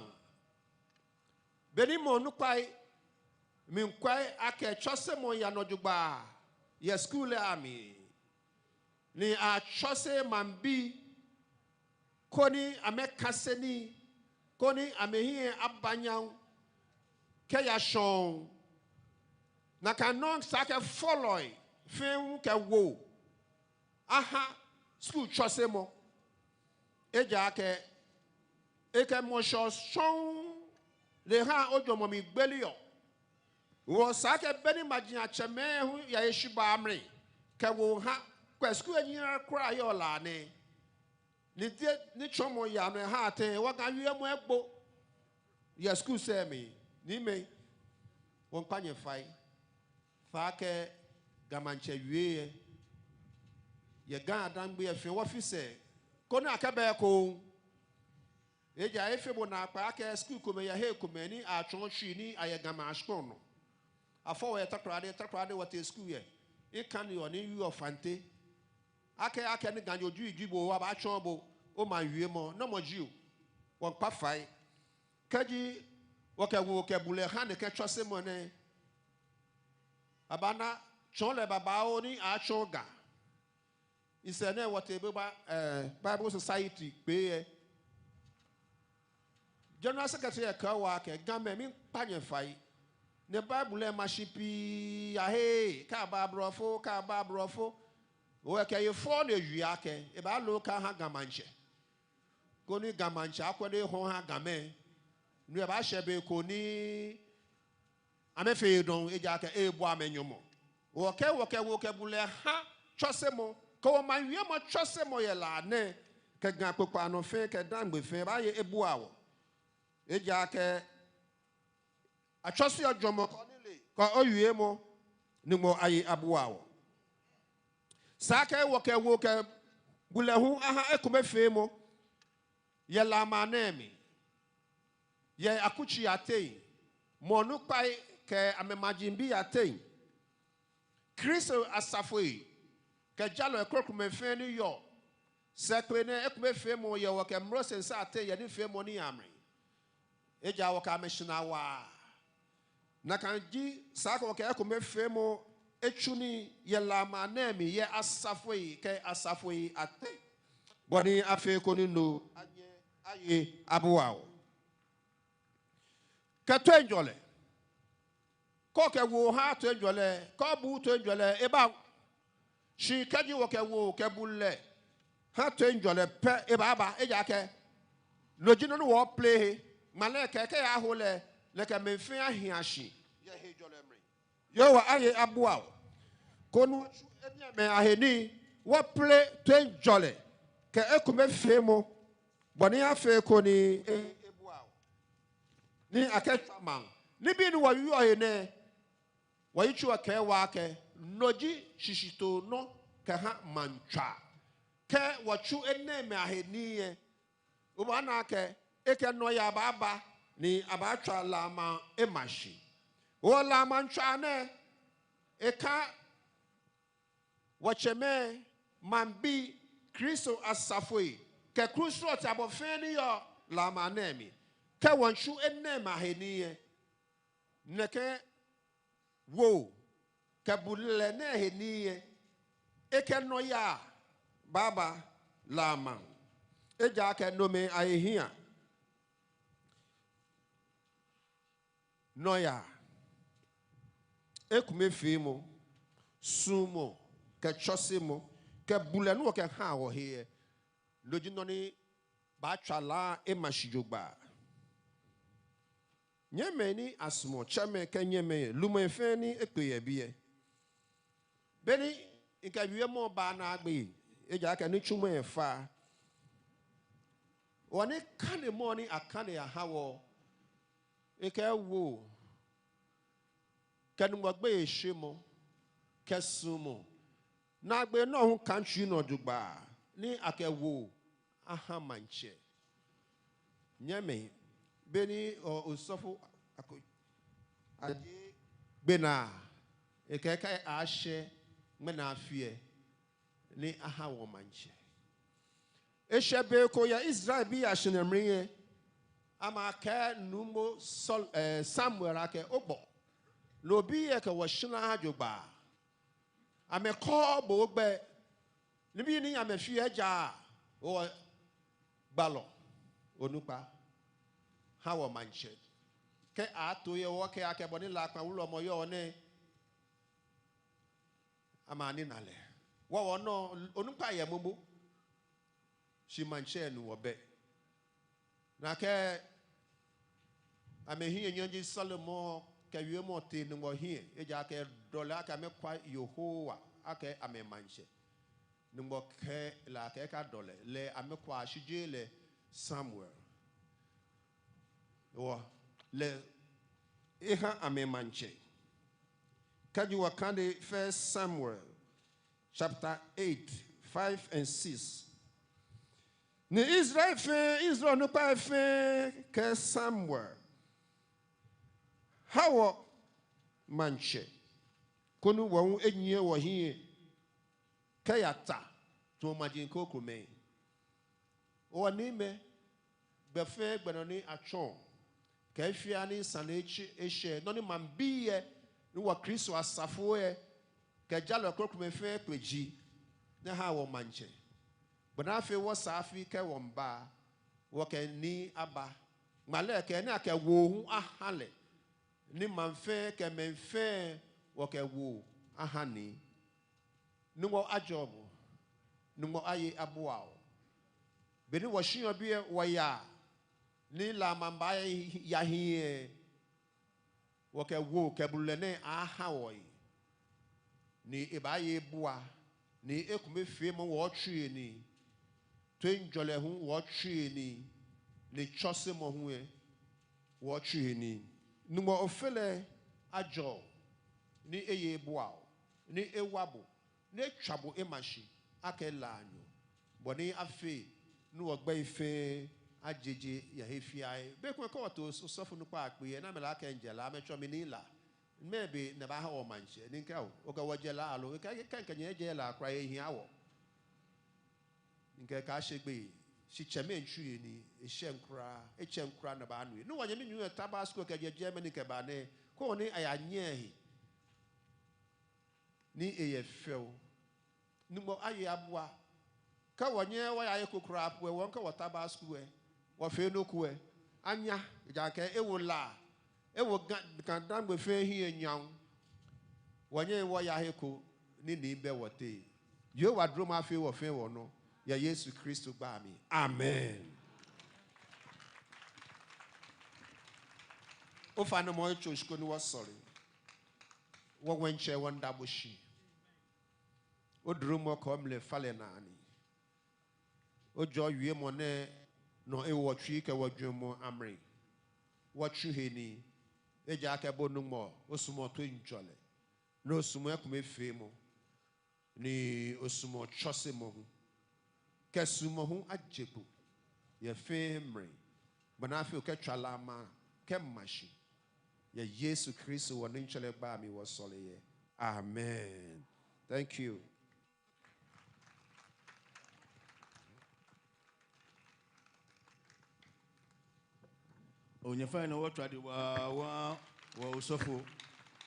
Beni mɔ onukpai miikwɛ akɛ tsɔsemɔ yaa nɔ jogbaŋŋ yɛ skul lɛ amli, ni atsɔse maŋbii koni amɛkase nii, koni amɛhiɛ aba nyam kɛya shɔŋŋ. Nakai nɔŋŋ esa akɛ fɔlɔi fɛɛ hu kɛ woo aha skul tsɔsemɔ. Ejaakɛ ekɛ mɔ shɔ shɔŋŋ lɛ haa ojwɛŋmɔ mli gbeleɔ. Wɔ esa akɛ beni majiatsɛmɛi hu yaye shibaa mli kɛ woo ha, kwɛ skul lɛ nyiɛɔ kwraa yɔɔ La nɛɛ. Ni diɛŋtsɛ nitsɔɔmɔ yaa nɔ ehaa tɛŋŋ, wɔ Ga wiemɔ egbo yɛ skul sɛɛ mli, ni mɛi, wɔmiikpa nyɛ fai. Faa akɛ Ga Maŋtsɛ wie yɛ, yɛ Ga Adaŋbe yɛ fɛɛ wɔfee sɛɛ, koni akɛba ekoŋŋ. Ejaakɛ efee bo naakpɛɛ akɛ skul komɛi yɛ hei komɛi ni atsɔɔ tsui ni ayɛ Ga Maŋ shikpɔŋ nɔ. Afɔ wɔ yɛ Takoradi, Takoradi wɔtee skul yɛ. Ekane wɔ ni wieɔ Fante, Akɛ, akɛni Ganyo juji bo, abaatsɔɔ bo omaŋ wiemɔ, namɔ ji o? Wɔmiikpa fai. Kɛji wɔkɛ woo kɛ bulɛ ha nɛkɛ tsɔsemɔ nɛɛ, abaana tsɔɔlɔi babaoo ni atsɔɔ Ga. Ŋmɛnɛ wɔtee be ba, eh, Bible Society kpee lɛ. General Secretary lɛ kɛɛ wɔ akɛ, Gamɛi, miikpa nyɛ fai. Nɛɛ Bible lɛ mashi pii ahe, kɛ aba blɔfo, kɛ aba blɔfo. Wɔkɛ yɛ fɔ ni ewie akɛ, ebaalo kɛha Ga Maŋtsɛ. Koni Ga Maŋtsɛ akwɛ nɔ ni ehɔɔ aha Gamɛi. No lɛ baashɛ be ko ni amɛfee dɔŋŋ, ejaakɛ ebu amɛ nyɔmɔ. Wɔkɛ, wɔkɛ woo kɛ bulɛ ha tsɔsemɔ, kɛ wɔmaŋ wiemɔ tsɔsemɔ yɛ La nɛɛ, kɛ Ga kpokpaa nɔ fɛɛ, kɛ Dangme fɛɛ, baaye ebua wɔ. Ejaakɛ atsɔseɔ jwɛŋmɔ kɛ onilee kɛ owiemɔ, Nyɔŋmɔ aye abua wɔ. Esa akɛ wɔkɛ woo kɛ bulɛ hu aha ekomefeemɔ yɛ La maŋ nɛɛ mli, yɛ akutsei ateŋ, mɔ onukpai kɛ amɛmajiaŋbii ateŋ, Kristo asafoi kɛ jalɔi krokomɛi fɛɛ ni yɔɔ. Sɛɛ kpee nɛɛ ekomefeemɔ yɛ wɔ kɛ Mose ŋsɛi ateŋ yɛ nifeemɔ ni yaa mli. Ejaakɛ wɔkɛ amɛ shi naa waa. Nakai ji esa akɛ wɔkɛ ekomefeemɔ atsu nii yɛ La maŋ nɛɛ mli yɛ asafoi kɛ asafoi ateŋ, bɔ ni afee koni no anyɛ aye abua wɔ. Kɛ toiŋjɔlɛ. Kɛ okɛ woo ha toiŋjɔlɛ, kɛ obu toiŋjɔlɛ, ebaa. Shi kɛji wɔkɛ woo kɛ bulɛ ha toiŋjɔlɛ pɛ, ebaaba, ejaakɛ no ji nɔ ni wɔɔplehe. Ŋmalɛ kɛɛ kɛ eyaho lɛ, nɛkɛ mɛi fɛɛ ahia shi yɛ hejɔlɛ mli. Yehowa aye abua wɔ. Koni wɔtsu enɛɛmɛi ahe nii, wɔple toiŋjɔlɛ kɛ ekomefeemɔ, bɔ ni afee koni e-, ebua wɔ. Ni akɛtswa maŋ. Nibii ni wɔyɔɔ he nɛɛ, wɔyitso lɛ kɛɛ wɔ akɛ, no ji shishitoo nɔ kɛha maŋtswaa. Kɛ wɔtsu enɛɛmɛi ahe nii lɛ, obaana akɛ ekɛ nɔyaa baaba ni abaatswa La maŋ ema shi. Wɔ La maŋtswaa nɛɛ, eka wɔtsɛmɛi, maŋbii, Kristo asafoi, kɛ Kru Srɔto abɔ fɛɛ ni yɔɔ La maŋ nɛɛ mli. Kɛ wɔmiitsu enɛɛmɛi ahe nii lɛ, nɛkɛ woo kɛ bulɛ nɛɛ he nii lɛ, ekɛ nɔyaa baaba La maŋ. Ejaakɛ nomɛi ahe hiaa. Nɔyaa, ekomefeemɔ, suɔmɔ, kɛ tsɔsemɔ, kɛ bulɛ ni wɔkɛhaa wɔhe lɛ, no ji nɔ ni baatswa La ema shi jogbaŋŋ. Nyɛmimɛi ni asumɔɔ, tsɛmɛi kɛ nyɛmɛi, lumɛi fɛɛ ni ekpe yɛ biɛ. Beni mikɛ wiemɔ lɛ baa naagbee, ejaakɛ nitsumɔ lɛ fa. Wɔ nikanemɔ ni akane aha wɔ, ekɛɛ woo, kɛ Nyɔŋmɔ gbeyeishemɔ, kɛ suɔmɔ. Naagbee nɔ hu kaŋtsi nɔ jogbaŋŋ, ni akɛ woo aha maŋtsɛ. Nyɛmimɛi, beni o-, osɔfo ako-, aje gbɛ naa, ekɛɛ kɛ ashɛ ŋmɛnɛ afi lɛ, ni aha wɔ maŋtsɛ. Eshɛ be ko yɛ Israelbii ashihilɛ mli lɛ, amɛkɛɛ nuumo Saul, eh, Samuel akɛ ogbɔ. Loo bii lɛ kɛ wɔ shihilɛ aha jogbaŋŋ. Amɛkɔɔɔ bo ogbɛi. Nibii ni amɛfeɔ lɛ ejaaa. Wɔ gbalɔ, onukpa, ha wɔ maŋtsɛ. Kɛ ato yɛ wɔ kɛ akɛ bɔ ni La kpa wulɔmɔ yɔɔ nɛɛ, amɛnina lɛ. Wɔ wɔnɔ, onukpa yɛ momo. Shi maŋtsɛ ni wɔbɛ. Nakai amɛhiɛ nyɔŋ ji Salomo kɛ wiemɔ tee Nyɔŋmɔ hiɛ, ejaakɛ edɔ lɛ akɛ amɛkwa Yehowa akɛ amɛmaŋtsɛ. Nyɔŋmɔ kɛɛ lɛ akɛ ekadɔ lɛ, lɛ amɛkwa shi jeee lɛ Samuel. Wɔ, lɛ eha amɛ maŋtsɛ. Kɛji wɔkane First Samuel chapter eight, five and six. Ni Israel fɛɛ, Israel onukpai fɛɛ kɛɛ Samuel, ha wɔ maŋtsɛ, koni wɔ hu enyiɛ wɔhiɛ kɛya ta, tamɔ maji krokomɛi. Wɔniimɛi, gbɛ fɛɛ gbɛ nɔ ni atsɔɔ, kɛ he fɛɛ he ni sane lɛ eshɛ, nɔ ni maŋbii lɛ, ni wɔ Kristo asafo lɛ, kɛ jalɔi krokomɛi fɛɛ kpe ji, nyɛhaa wɔ maŋtsɛ. Bɔ ni afee wɔsaa afi kɛ wɔmiiba, wɔkɛ nii aba. Ŋmalɛ kɛɛ ni akɛ woo hu aha lɛ, ni maŋ fɛɛ kɛ mɛi fɛɛ wɔkɛ woo aha nii. Nyɔŋmɔ ajɔɔ bo, Nyɔŋmɔ aye abua o. Beni wɔshiɔ biɛ wɔyaa, ni La maŋ baayahi lɛ, wɔkɛ woo kɛ bulɛ nɛɛ aha wɔhe. Ni ebaaye ebua, ni ekomefeemɔ wɔtsu he nii, toiŋjɔlɛ hu wɔtsu he nii, ni tsɔsemɔ hu lɛ wɔtsu he nii. Nyɔŋmɔ Ofe lɛ ajɔɔ o, ni eye ebua o, ni ewa bo, ni etswa bo ema shi akɛ Lanyo. Bɔ ni afee ni wɔgbɛi fɛɛ ajeje yɛ he fɛɛ he. Be ko kɛ wɔto osɔfo nukpa kpee lɛ, ni amɛle akɛ mijɛ La, amɛtsɛɔ mi Nii La. Mɛɛ be ni abaaha wɔ maŋtsɛ? Ni mikɛɛ oo, okɛ wɔ jɛ La lo? Ekɛɛ kɛ mikɛ nyɛ jɛ La kwraa lɛ, ehia wɔ. Ni mikɛɛ kaashe gbeyei, shi tsɛmɛi tsu he nii, eshɛŋ kwraa, etsɛŋ kwraa ni abaanu he. Ni wɔnyɛmi nuu lɛ Tabasco kɛjɛ Germany kɛba nɛɛ, koni aya nyɛ he. Ni eyɛ fɛo. Nyɔŋmɔ aye abua. Kɛ wɔnyɛɛɛ wɔya he ko kwraa po lɛ, wɔŋkɛ wɔ Tabasco lɛ, wɔfee nɔ ko lɛ, anya, ejaakɛ ewo La, ewo Ga, Ga-Dangme fɛɛ hiɛ nyam. Wɔnyɛŋ wɔya he ko ni nii bɛ wɔteŋ. Yehowa duromɔ afee wɔ fɛɛ wɔnɔ, yɛ Yesu Kristo gbɛi amli. Amen. Ofainɛ, mɔ etso shi koni wɔsɔle. Wɔ Nuŋtsɔ, wɔmiida bo shi. Oduromɔ kɛ omlifalɛ naa ni. Ojɔɔ wiemɔ nɛɛ nɔ ewo wɔtsui kɛ wɔjwɛŋmɔ amli. Wɔtsu he nii, ejaakɛ bo Nyɔŋmɔ, osumɔɔ toiŋjɔlɛ, ni osumɔɔ ekomefeemɔ, ni osumɔɔ tsɔsemɔ hu. Kɛ suɔmɔ hu aje kpo yɛ fɛɛ mli, bɔ ni afee okɛtswa La maŋ kɛma shi. Yɛ Yesu Kristo wɔ Nuŋtsɔ lɛ gbɛi amli wɔsɔle yɛ. Amen. Thank you. Onyɛ fine, wɔtswa dɛŋ waa wɔha wɔ osɔfo,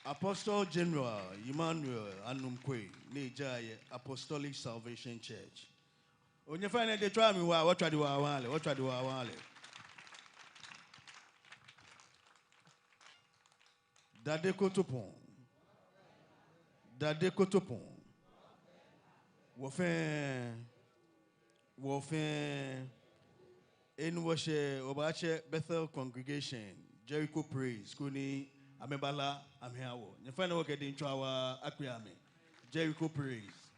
Apostle General Emmanuel Anumkwei, ni ejaa yɛ Apostolic Salvation Church. Onyɛ fine, dɛŋtswaa mli waa, wɔtswa dɛŋ waa wɔha lɛ, wɔtswa dɛŋ waa wɔha lɛ. Dade Kotopɔŋ. Dade Kotopɔŋ. Wɔ fɛɛ, wɔ fɛɛ. Enɛ wɔshɛ, wɔbaatsɛ Bethel Congregation, Jericho Praise, koni amɛbala amɛha wɔ. Nyɛ fɛɛ ni wɔkɛ dɛŋtswaa waa akpe amɛ. Jericho Praise.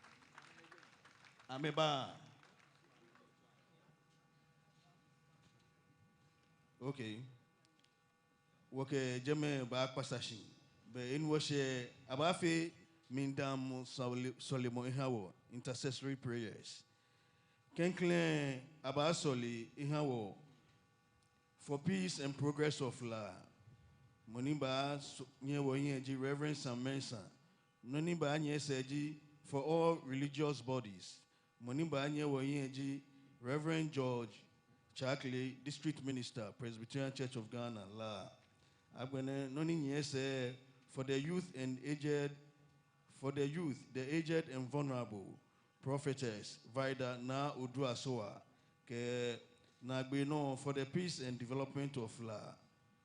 Amɛba. Okay. Wɔkɛ jɛmɛ baakpasa shi. Be enɛ wɔshɛ, abaafee mlidaamɔ sɔle-, sɔlemɔ eha wɔ, intercessory prayers. Klɛŋklɛŋ abaasɔle eha wɔ for peace and progress of La. Mɔ ni baanyiɛ wɔhiɛ ji Reverend Sam Mensah. Nɔ ni baanyiɛ esɛɛ ji for all religious bodies. Mɔ ni baanyiɛ wɔhiɛ ji Reverend George Tsakle, District Minister, Presbyterian Church of Ghana, La. Agbɛnɛ nɔ ni nyiɛ esɛɛ for the youth and aged, for the youth, the aged and vulnerable, Prophetess Vida Naa Oduasowa, kɛ naagbee nɔ for the peace and development of La,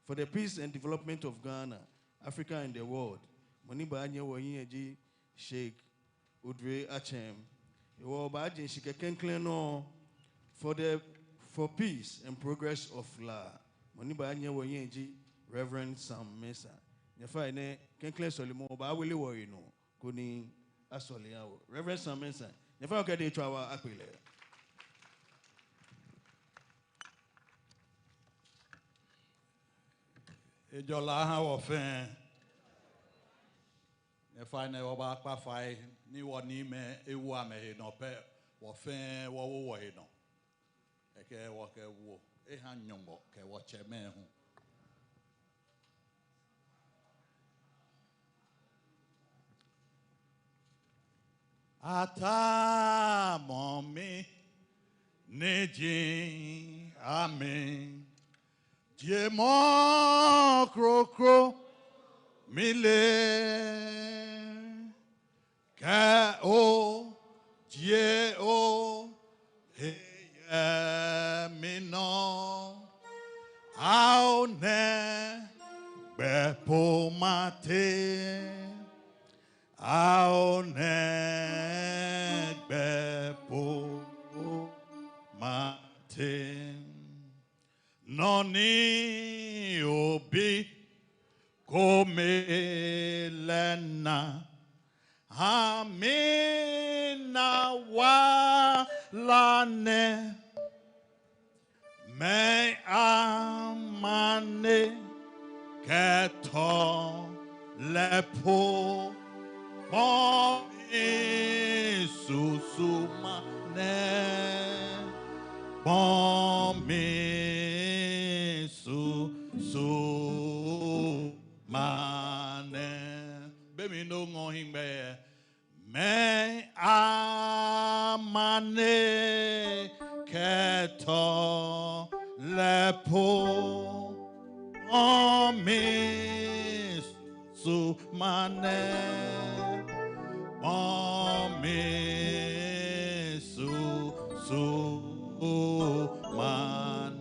for the peace and development of Ghana, Africa and the world. Mɔ ni baanyiɛ wɔhiɛ ji Sheikh Odre Achem. Hewɔ wɔbaaje shishi kɛ klɛŋklɛŋ nɔ for the, for peace and progress of La. Mɔ ni baanyiɛ wɔhiɛ ji Reverend Sam Mensah. Nyɛ fɛɛ nɛ, klɛŋklɛŋ sɔlemɔ baawele wɔhe nɔ koni asɔle aha wɔ. Reverend Sam Mensah, nyɛ fɛɛ wɔkɛ dɛŋtswaa waa akpe lɛ. Ejɔɔ La aha wɔ fɛɛ. Nyɛ fɛɛ nɛ wɔbaakpa fai ni wɔniimɛi ewo amɛhe nɔ pɛ, wɔ fɛɛ wɔwo wɔhe nɔ. Ekɛ wɔkɛ wo eha Nyɔŋmɔ kɛ wɔtsɛmɛi hu. Atamɔ mi ni ji amɛ. Jiemɔ kroko mile. Kɛ ojie ohe yɛ minɔ, ao nɛgbɛ po matee, ao nɛgbɛ po matee. Nɔ ni obi kome lɛ na, ha mina wala nɛɛ. Mɛi amane kɛ tɔlɛ po, bɔ misusuma nɛɛ, bɔ misusuma nɛɛ. Be mli ni oŋɔ ohiŋmɛi yɛ. Mɛi amane kɛ tɔlɛ po, bɔ misusuma nɛɛ, bɔ misusuma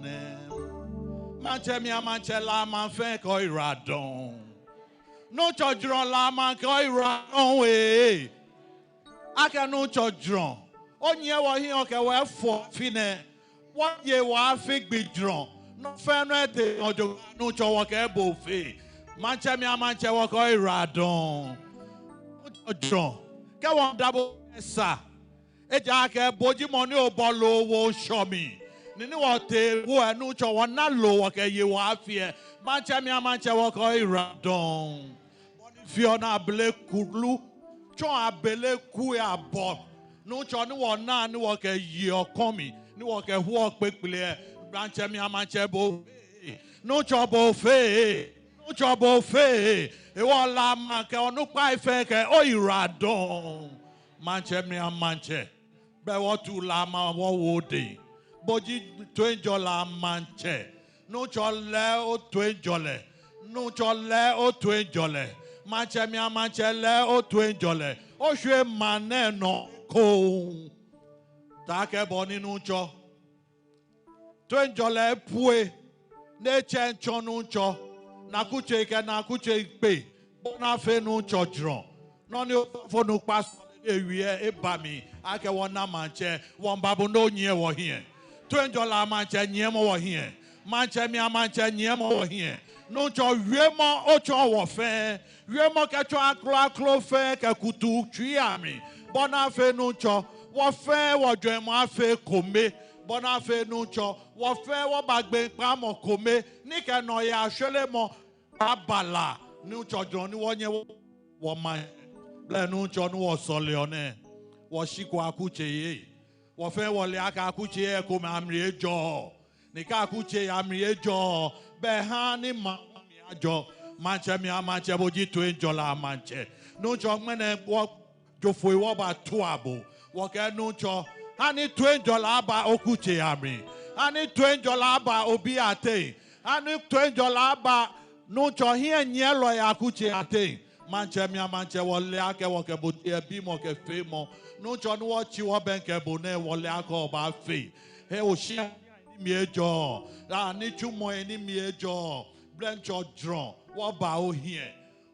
nɛɛ. Maŋtsɛmɛi amaŋtsɛ, La maŋ fɛɛ kɛ oyiwaladɔŋŋ. Nuŋtsɔ Jurɔ, La maŋ kɛ oyiwaladɔŋŋ ee. Akɛ Nuŋtsɔ Jurɔ, onyiɛ wɔhiɛ okɛ wɔ efɔ afi nɛɛ. Wɔye wɔ afi gbi jurɔ. Nɔ fɛɛ nɔ etee ojogbaŋŋ, Nuŋtsɔ, wɔkɛɛ bo ofee. Maŋtsɛmɛi amaŋtsɛ, wɔkɛ oyiwaladɔŋŋ. Nuŋtsɔ Jurɔ, kɛ wɔmiida bo esa. Ejaakɛ bo ji mɔ ni obɔ loo owo ŋshɔ mli. Ni ni wɔtee wu lɛ, Nuŋtsɔ, wɔna loo wɔkɛye wɔ afi lɛ. Maŋtsɛmɛi amaŋtsɛ, wɔkɛ oyiwaladɔŋŋ. Bɔ ni feɔ ni abele kulu tsɔ abele ku lɛ abɔ, Nuŋtsɔ, ni wɔna ni wɔkɛyeɔ kɔmi, ni wɔkɛhuɔ kpekple lɛ. Maŋtsɛmɛi amaŋtsɛ, bo ofee. Nuŋtsɔ, bo ofee. Nuŋtsɔ, bo ofee. Hewɔ La maŋ kɛ onukpai fɛɛ kɛ oyiwaladɔŋŋ. Maŋtsɛmɛi amaŋtsɛ, bɛ wɔtu La maŋ wɔwo odɛŋ. Bo ji toiŋjɔlɛ amaŋtsɛ. Nuŋtsɔ, lɛ otoiŋjɔlɛ. Nuŋtsɔ, lɛ otoiŋjɔlɛ. Maŋtsɛmɛi amaŋtsɛ, lɛ otoiŋjɔlɛ. Oshwie maŋ nɛɛ nɔ ekoŋŋ. Taakɛ bɔ ni, Nuŋtsɔ, toiŋjɔlɛ epue, ni etsɛ ŋtsɔ, Nuŋtsɔ, ni akutsei kɛ ni akutsei kpe, bɔ ni afee, Nuŋtsɔ Jurɔ, nɔ ni osɔfonukpa sɔle ewie eba mli akɛ wɔna maŋtsɛ, wɔmiiba bo ni onyiɛ wɔhiɛ. Toiŋjɔlɛ amaŋtsɛ, nyiɛmɔ wɔhiɛ. Maŋtsɛmɛi amaŋtsɛ, nyiɛmɔ wɔhiɛ. Nuŋtsɔ, wiemɔ otsɔɔ wɔ fɛɛ. Wiemɔ kɛtsɔ akrɔakrɔ fɛɛ kɛ kutuu tsuii amli. Bɔ ni afee, Nuŋtsɔ, wɔ fɛɛ wɔjwɛŋmɔ afee ekome. Bɔ ni afee, Nuŋtsɔ, wɔ fɛɛ wɔba gbeekpamɔ kome. Ni kɛ nɔyaa shwelemɔ aba La, Nuŋtsɔ Jurɔ, ni wɔnyɛ wɔ, wɔmaŋ. Blɛ, Nuŋtsɔ, ni wɔsɔleɔ nɛɛ, wɔshiko akutsei. Wɔ fɛɛ wɔle akɛ akutsei komɛi amli ejɔɔɔ. Ni kɛ akutsei amli ejɔɔɔ, bɛ ha ni maŋ mli ajɔ. Maŋtsɛmɛi amaŋtsɛ, bo ji toiŋjɔlɛ amaŋtsɛ. Nuŋtsɔ, ŋmɛnɛ wɔjo foi wɔbatua bo. Wɔkɛɛ, Nuŋtsɔ, ha ni toiŋjɔlɛ aba okutsei amli. Ha ni toiŋjɔlɛ aba obii ateŋ. Ha ni toiŋjɔlɛ aba, Nuŋtsɔ, hiɛnyiɛlɔi akutsei ateŋ. Maŋtsɛmɛi amaŋtsɛ, wɔle akɛ wɔkɛ bo teŋ yɛ bimɔ kɛ feemɔ. Nuŋtsɔ, ni wɔtsi wɔbɛŋkɛ bo nɛɛ, wɔle akɛ obaafee. Hewɔ shia ni mli ejɔɔɔ, la nitsumɔi ni mli ejɔɔɔ, blɛ, Nuŋtsɔ Jurɔ, wɔba ohiɛ.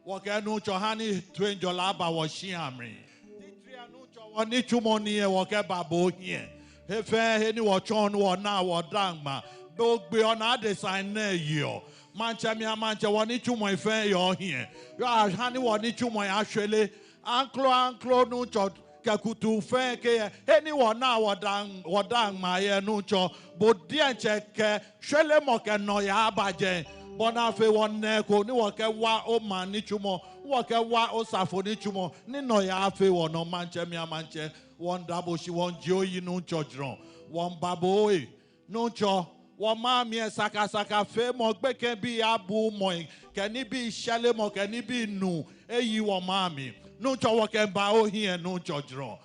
Wɔkɛɛ, Nuŋtsɔ, ha ni toiŋjɔlɛ aba wɔshia mli. Titri, Nuŋtsɔ, wɔnitsumɔ ni yɛ, wɔkɛba bo ohiɛ. He fɛɛ he ni wɔtsɔɔ ni wɔnaa wɔdaa ŋmaa, bo ogbeɔ ni adesai nɛɛ yeɔ. Maŋtsɛmɛi amaŋtsɛ, wɔnitsumɔi fɛɛ yɛ ohiɛ. Yoo, ha ni wɔnitsumɔi ashwere. Aŋkroaŋkro, Nuŋtsɔ, kɛ kutuu fɛɛ kɛ yɛ he ni wɔnaa wɔdaa, wɔdaa ŋmaa yɛ, Nuŋtsɔ, bo diɛŋtsɛ kɛ shwelemɔ kɛ nɔyaa aba jɛi. Bɔ ni afee wɔna eko ni wɔkɛwa omaŋ nitsumɔ, wɔkɛwa osafo nitsumɔ, ni nɔyaa afee wɔnɔ. Maŋtsɛmɛi amaŋtsɛ, wɔmiida bo shi, wɔmiijie oyi, Nuŋtsɔ Jurɔ. Wɔmiiba bo ohe. Nuŋtsɔ, wɔmaŋ mli lɛ sakasakafeemɔ, gbekɛbii abuumɔi, kɛ nibii shɛremɔ, kɛ nibii nuu eyi wɔmaŋ mli. Nuŋtsɔ, wɔkɛmiiba ohiɛ, Nuŋtsɔ Jurɔ.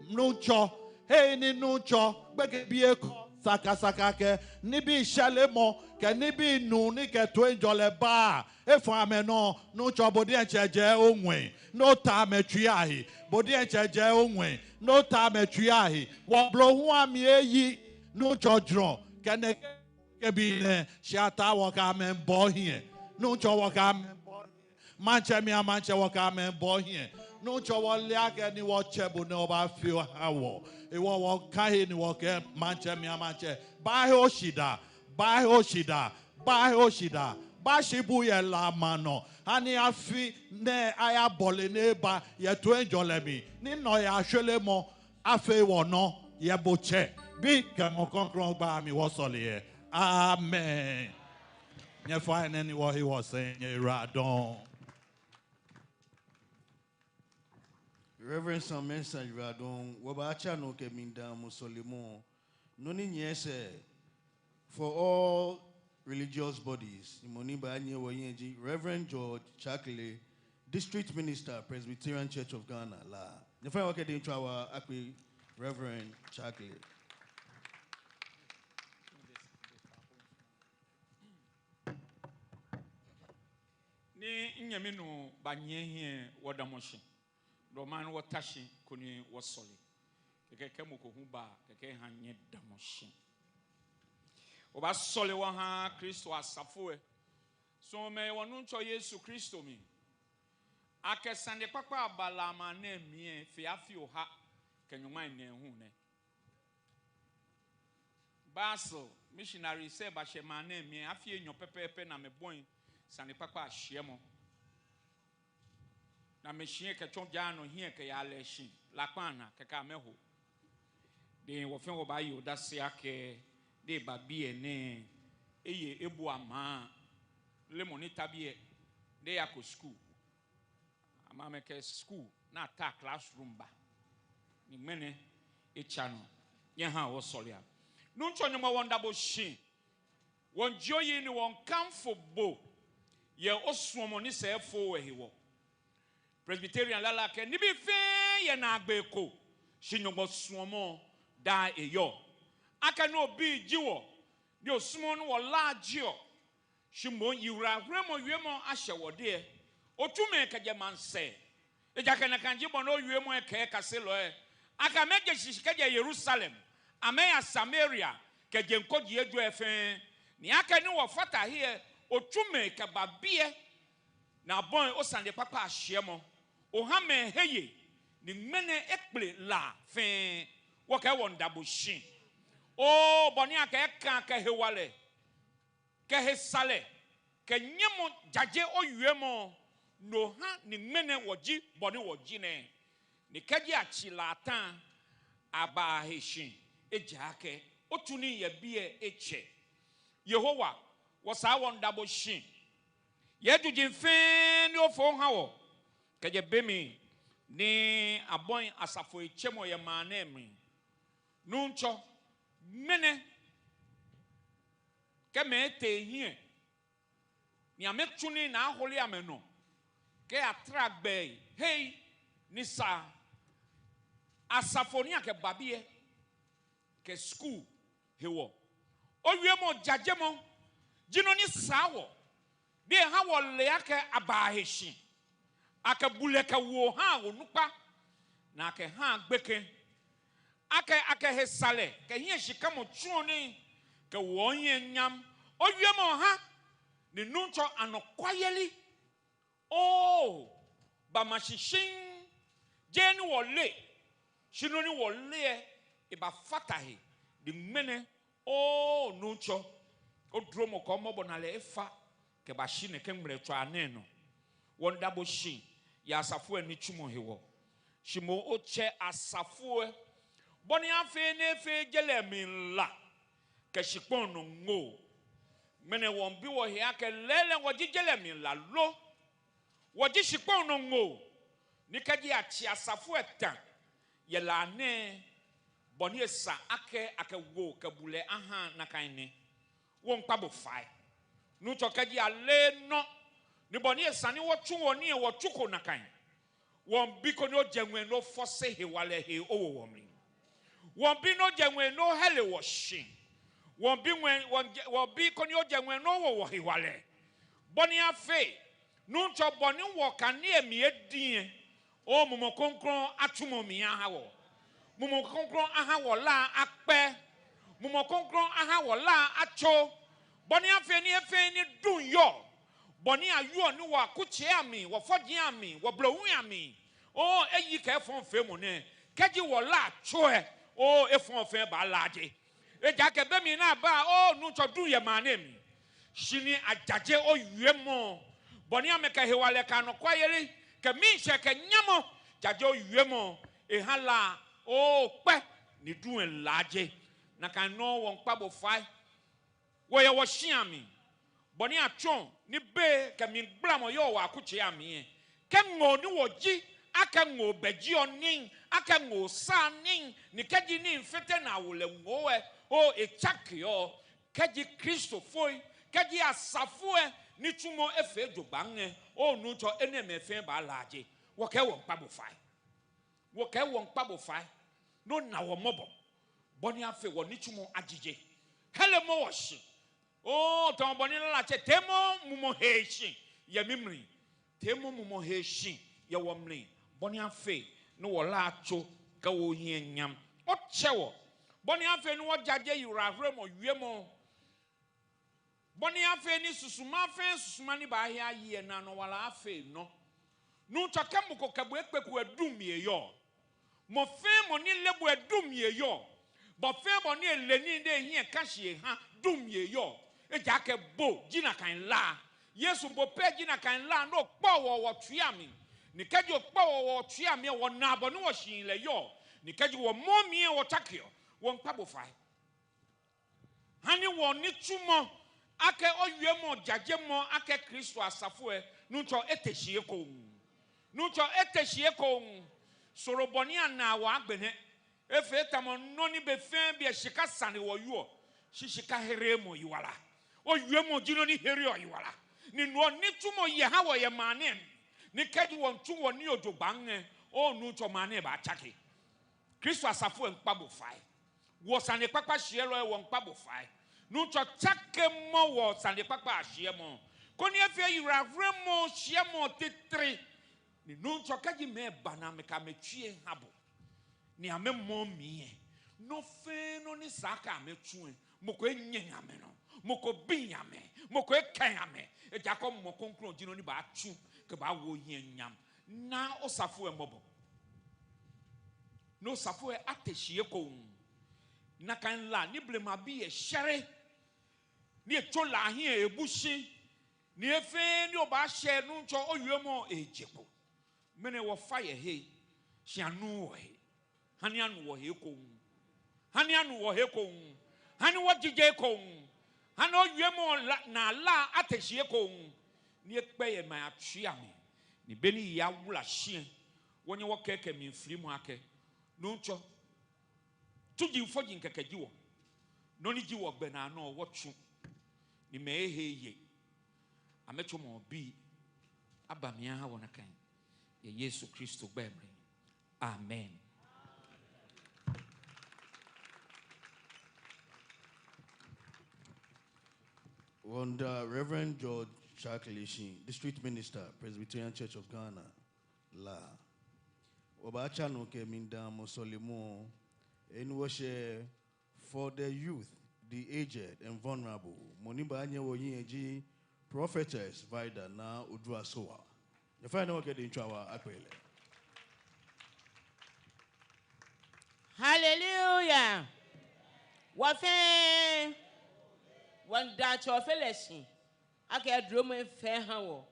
Nuŋtsɔ, hei ni Nuŋtsɔ gbekɛbii ekɔ sakasaka kɛ nibii shɛrɛmɔ kɛ nibii nuu ni kɛ toiŋjɔlɛ baa efɔ̃ amɛnɔ, Nuŋtsɔ, bo diɛŋtsɛ jɛ oŋwɛi ni ota amɛtsuii ahe. Bo diɛŋtsɛ jɛ oŋwɛi ni ota amɛtsuii ahe. Wɔblohuŋ amli eyi, Nuŋtsɔ, jurɔ kɛ nɛkɛ gbekɛbii nɛɛ, shi ataa wɔkɛ amɛ miibɔ ohiɛ. Nuŋtsɔ, wɔkɛ amɛ miibɔ ohiɛ. Maŋtsɛmɛi a-Maŋtsɛ, wɔkɛ amɛ miibɔ ohiɛ. Nuŋtsɔ, wɔle akɛ ni wɔtsɛ bo nɛɛ obaafee oha wɔ. Hewɔ wɔkã he ni wɔkɛɛ Maŋtsɛmɛi a-Maŋtsɛ, baahe oshidaa, baahe oshidaa, baahe oshidaa, baashi buu yɛ La maŋ nɔ. Hani afi nɛɛ ayabɔle ni eba yɛ toiŋjɔlɛ mli, ni nɔyaa shwelemɔ afee wɔnɔ yɛ bo Tsɛ, Bi kɛ Mumɔ Krɔŋkrɔŋ gbɛi amli wɔsɔle lɛ. Amen. Nyɛfainɛ ni wɔhe wɔsɛi nyɛyiwaladɔŋŋ. Reverend Sam Mensah, yiwaladɔŋŋ. Wɔbaatsa nɔ kɛ mlidaamɔ sɔlemɔ. Nɔ ni nyiɛ sɛɛ for all religious bodies, mɔ ni baanyiɛ wɔhiɛ ji Reverend George Tsakle, District Minister, Presbyterian Church of Ghana, La. Nyɛfainɛ wɔkɛ dɛŋtswaa akpe Reverend Tsakle. Ni nyɛmi nuu baanyiɛ hiɛ, wɔdamɔ shi. Dɔmɔ ni wɔta shi koni wɔsɔle. Kɛkɛ kɛ mɔ ko hu ba, kɛkɛ ha nyɛdamɔ shi. Wɔbaasɔle wɔha Kristo asafo lɛ. Suɔmɔ yɛ wɔ Nuŋtsɔ Yesu Kristo mli, akɛ sanekpakpa lɛ ba La maŋ nɛɛ mli lɛ, fe afi oha kɛ nyɔŋmai nɛɛhu nɛ. Basel missionaries lɛ bashɛ maŋ nɛɛ mli lɛ, afi enyɔ pɛpɛɛpɛ ni amɛbɔi sanekpakpa lɛ shiɛmɔ. Ni amɛshi lɛ kɛtsɔ Ga nɔ hiɛ kɛyaa Leshie, Lakpa naa, kɛkɛ amɛho. Then wɔ fɛɛ wɔbaaye odase akɛ, ni eba biɛ nɛɛ, eye ebua maŋ lɛ, mɔ ni ta biɛ, ni eyako school. Amɛ amɛkɛ school ni ataa classroom ba. Ni ŋmɛnɛ etsa nɔ. Nyɛhaa wɔsɔlea. Nuŋtsɔ Nyɔŋmɔ, wɔmiida bo shi. Wɔmiijie oyi ni wɔmiikanfo bo yɛ osuɔmɔ ni sɛɛ efooo lɛ hewɔ. Presbyterian lala kɛɛ nibii fɛɛ yɛ naagbee ko, shi Nyɔŋmɔ suɔmɔ daa eyɔɔ. Akɛni obii ji wɔ, ni osumɔɔɔ ni wɔlaajeɔ, shi moŋ yiwalaheremɔ wiemɔ ashɛ wɔdɛŋ lɛ, otsu mɛi kɛjɛ maŋsɛɛ. Ejaakɛ nakai ji bɔ ni owiemɔ lɛ kɛɛ kaselɔi lɛ, akɛ amɛje shishi kɛjɛ Yerusalem, amɛya Samaria, kɛ jeŋ kojii ejwɛ fɛɛ. Ni akɛni wɔfata he lɛ, otsu mɛi kɛba biɛ, ni abɔi osanekpakpa lɛ shiɛmɔ. Oha mɛi he ye, ni ŋmɛnɛ ekpele La fɛɛ. Wɔkɛɛ wɔmiida bo shi. Oo, bɔ ni akɛɛ akɛ hewalɛ kɛ hesaalɛ kɛ nyɛmɔ jaje owiemɔ, no ha ni ŋmɛnɛ wɔji bɔ ni wɔji nɛɛ. Ni kɛji atsi La ta, abaa he shi, ejaakɛ otsu nii yɛ biɛ etsɛ. Yehowa, wɔsaa wɔmiida bo shi yɛ ejuji fɛɛ ni ofee oha wɔ kɛjɛ be mli ni abɔi asafoi tsemɔ yɛ maŋ nɛɛ mli. Nuŋtsɔ, ŋmɛnɛ kɛ mɛi etee hiɛ ni amɛtsu nii ni ahole amɛnɔ kɛyatara gbɛi hei ni sa, asafo ni akɛba biɛ kɛ school hewɔ, owiemɔ jajemɔ ji nɔ ni saa wɔ, ni eha wɔle akɛ abaa he shi, akɛ bulɛ kɛ woo haa onukpa, ni akɛhaa gbekɛ, akɛ, akɛ hesaalɛ kɛ hiɛshikamɔ tsuɔ nii kɛwoɔ hiɛ nyam. Owiemɔ ha ni Nuŋtsɔ anɔkwayeli, oo, bama shi shiŋŋ. Jeee ni wɔle, shi nɔ ni wɔle lɛ, ebafata he. Ni ŋmɛnɛ, oo Nuŋtsɔ, odromɔ kɛ omɔbɔnalɛ efa kɛbashi nɛkɛ ŋmlɛtswaa nɛɛ nɔ. Wɔmiida bo shi yɛ asafo lɛ nitsumɔ hewɔ. Shi moŋ otsɛ asafo lɛ bɔ ni afee ni efee je lɛ mli la kɛ shikpɔŋ nɔ ŋoo. Ŋmɛnɛ wɔmiibi wɔhe akɛ lɛɛlɛŋ wɔji je lɛ mli la lo? Wɔji shikpɔŋ nɔ ŋoo? Ni kɛji atsi asafo lɛ ta yɛ La nɛɛ, bɔ ni esa akɛ akɛ woo kɛ bulɛ aha nakai nɛ. Wɔmiikpa bo fai. Nuŋtsɔ, kɛji ale nɔ ni bɔ ni esa ni wɔtsu wɔnii lɛ wɔtsuko nakai, Wɔmiibi koni ojɛ ŋwɛi ni ofɔse hewalɛ hee owo wɔmli. Wɔmiibi ni ojɛ ŋwɛi ni ohere wɔshi. Wɔmiibi ŋwɛi, wɔmiijɛ, wɔmiibi koni ojɛ ŋwɛi ni owo wɔ hewalɛ. Bɔ ni afee, Nuŋtsɔ, bɔ ni wɔkane mli ediŋ lɛ, oo Mumɔ Krɔŋkrɔŋ atsumɔ mli aha wɔ. Mumɔ Krɔŋkrɔŋ aha wɔ la akpɛ. Mumɔ Krɔŋkrɔŋ aha wɔ la atso. Bɔ ni afee ni efee ni duŋ yɔɔ. Bɔ ni ayɔɔ ni wɔ akutsei amli, wɔ fɔji amli, wɔ blohui amli, oo, eyi kɛ efɔŋfeemɔ nɛɛ, kɛji wɔ la atso lɛ, oo, efɔŋ fɛɛ baalaaje. Ejaakɛ be mli ni aba, oo Nuŋtsɔ, duŋ yɛ maŋ nɛɛ mli. Shi ni ajaje owiemɔ. Bɔ ni amɛkɛ hewalɛ kɛ anɔkwayeli kɛ miishɛɛ kɛ nyamɔ jaje owiemɔ, eha la, oo, kpɛ ni duŋ lɛ laaje. Nakai nɔŋŋ wɔmiikpa bo fai. Wɔyɛ wɔshia mli. Bɔ ni atsɔɔ ni béi kɛ mligbalamɔ yɔɔ wɔ akutsei amli lɛ, kɛ ŋoo ni wɔji, akɛ ŋoo bɛjiɔ nii, akɛ ŋoo saa nii, ni kɛji nii fite ni awo lɛ ŋoo lɛ, oo, etsakeɔ. Kɛji Kristofoi, kɛji asafo lɛ nitsumɔ efee jogbaŋŋ lɛ, oo Nuŋtsɔ, enɛɛmɛi fɛɛ baalaaje. Wɔkɛɛ wɔmiikpa bo fai. Wɔkɛɛ wɔmiikpa bo fai ni ona wɔ mɔbɔ. Bɔ ni afee wɔnitsumɔ ajije. Heremɔ wɔ shi. Oo, tamɔ bɔ ni lalatsɛ teemɔɔɔ mumɔ hee shi yɛ mimli. Teemɔ mumɔ hee shi yɛ wɔmli. Bɔ ni afee ni wɔ la atso kɛwo ohiɛ nyam. Otsɛ wɔ. Bɔ ni afee ni wɔjaje yiwalaheremɔ wiemɔ. Bɔ ni afee ni susuma fɛɛ susuma ni baahe ayi lɛ, naanɔ wala afee enɔ. Nuŋtsɔ, kɛ mɔ ko kɛ bo ekpeku lɛ, duŋ mli eyɔɔ. Mɔ fɛɛ mɔ ni le bo lɛ, duŋ mli eyɔɔ. Bɔ fɛɛ bɔ ni ele nii ni ehiɛ ka shi eha, duŋ mli eyɔɔ. Ejaakɛ bo ji nakai la. Yesu, bo pɛ ji nakai la ni okpɛɔ wɔ wɔtsuii amli. Ni kɛji okpɛɔ wɔ wɔtsuii amli lɛ, wɔnaa bɔ ni wɔshihilɛ yɔɔ. Ni kɛji wɔmɔ mli lɛ, wɔtsakeɔ. Wɔmiikpa bo fai. Ha ni wɔnitsumɔ akɛ owiemɔ jajemɔ akɛ Kristo asafo lɛ, Nuŋtsɔ, ete shi ekoŋŋ. Nuŋtsɔ, ete shi ekoŋŋ. Soro bɔ ni anaa wɔ agbɛnɛ. Efee tamɔ nɔ ni be fɛɛ be lɛ shika sane wɔwieɔ, shi shika hereɔ yiwala. Owiemɔ ji nɔ ni hereɔ yiwala. Ni no nitsumɔ yɛ ha wɔ yɛ maŋ nɛɛ mli. Ni kɛji wɔmiitsu wɔnii jogbaŋŋ lɛ, oo Nuŋtsɔ, maŋ nɛɛ baatsake. Kristo asafo lɛ, miikpa bo fai. Wɔ sanekpakpa shiɛlɔi lɛ, wɔmiikpa bo fai. Nuŋtsɔ, tsakemɔ wɔ sanekpakpa ashiɛmɔ, koni efee yiwalaheremɔ shiɛmɔ titri. Ni Nuŋtsɔ, kɛji mɛi ba ni amɛkɛ amɛtsui lɛ ha bo, ni amɛmɔ mli lɛ, nɔ fɛɛ nɔ ni sa akɛ amɛtsu lɛ, mɔ ko enyɛŋ amɛnɔ, mɔ ko biŋ amɛ, mɔ ko ekɛŋ amɛ. Ejaakɛ Mumɔ Krɔŋkrɔŋ ji nɔ ni baatsu kɛbawo ohiɛ nyam. Naa osafo lɛ mɔbɔ. Ni osafo lɛ ate shi ekoŋŋ. Nakai la ni blemabii lɛ shɛre, ni etso la hiɛ ebu shi, ni he fɛɛ ni obaashɛ, Nuŋtsɔ, owiemɔ eje kpo. Mɛni wɔfa yɛ he, shi anu wɔhe. Ha ni anu wɔhe ekoŋŋ. Ha ni anu wɔhe ekoŋŋ. Ha ni wɔjije ekoŋŋ. Ha ni owiemɔ la, naa la ate shi ekoŋŋ. Ni ekpɛ yɛ mɛi atsuii amli. Ni be ni yei awula shi lɛ, wɔnyɛ wɔkɛɛ kɛ mlifilimɔ akɛ, Nuŋtsɔ, tsuji fɔji kɛkɛ ji wɔ. Nɔ ni ji wɔgbɛnaa nɔ wɔtsu. Ni mɛi ehe eye. Amɛtsɔmɔ bii aba mli aha wɔ nakai. Yɛ Yesu Kristo gbɛi mli. Amen. Wɔmiida Reverend George Charkley shi, District Minister, Presbyterian Church of Ghana, La. Wɔbaatsa nɔ kɛ miidamɔ sɔlemɔ, eni wɔshɛ for the youth, the aged and vulnerable. Mɔ ni baanyɛ wɔhiɛ ji Prophetess Vida Naa Oduasowa. Nyɛfainɛ wɔkɛ dɛŋtswaa akpee lɛ. Hallelujah. Wɔ fɛɛ wɔmiida Tsɛ Ofe lɛ shi akɛ edromɔ fɛɛ eha wɔ.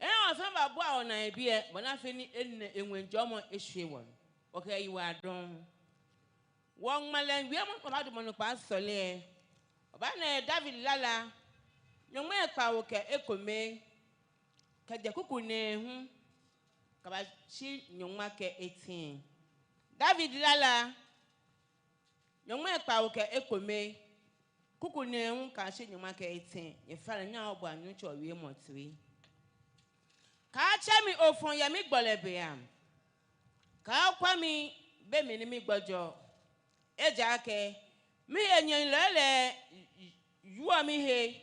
Eha wɔ fɛɛ babua wɔnaa yɛ biɛ, bɔ ni afee ni enɛ eŋwɛi jɔɔmɔ eshwie wɔnɔ. Wɔkɛɛ yiwaladɔŋŋ. Wɔŋmalɛ wiemɔ ni wɔbaadamɔ nɔ kpaa sɔle lɛ, wɔbaana yɛ David lala nyɔŋmai kpawo kɛ ekome, kɛjɛ kuku nɛɛhu kɛbashi nyɔŋma kɛ etɛ. David lala nyɔŋmai kpawo kɛ ekome, kuku nɛɛhu kɛyashi nyɔŋma kɛ etɛ. Nyɛfainɛ nyɛhaa wɔboa Nuŋtsɔ wiemɔ toi. Kaatsɛ mi ofɔŋ yɛ migbɔlɛ beiaŋ. Kaakwa mi be mli ni migbɔjɔ, ejaakɛ mihenyɛlɔi lɛ yɔɔ mihe.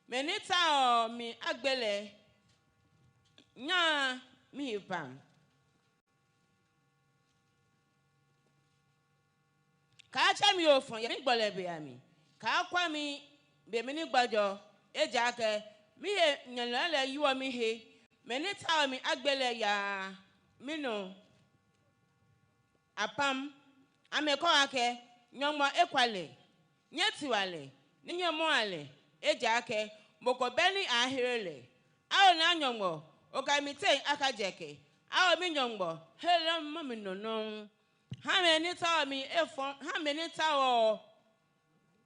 Mɛi ni taoɔ mi agbe lɛ nyaa mihe pam. Kaatsɛ mi ofɔŋ yɛ migbɔlɛ be amli. Kaakwa mi be mli ni migbɔjɔ, ejaakɛ mihenyɛlɔi lɛ yɔɔ mihe. Mɛi ni taoɔ mi agbe lɛ yaa minɔ apam. Amɛkɛɔ akɛ, Nyɔŋmɔ ekwa lɛ, nyɛtiua lɛ, ni nyɛmɔa lɛ, ejaakɛ mɔ ko bɛ ni aaahere lɛ. Ao Naa Nyɔŋmɔ, okɛ mi teŋ akajɛkɛ. Ao mi-Nyɔŋmɔ, heloo mɔ mi nɔŋŋ. Ha mɛi ni taoɔ mi efɔŋ, ha mɛi ni taoɔ,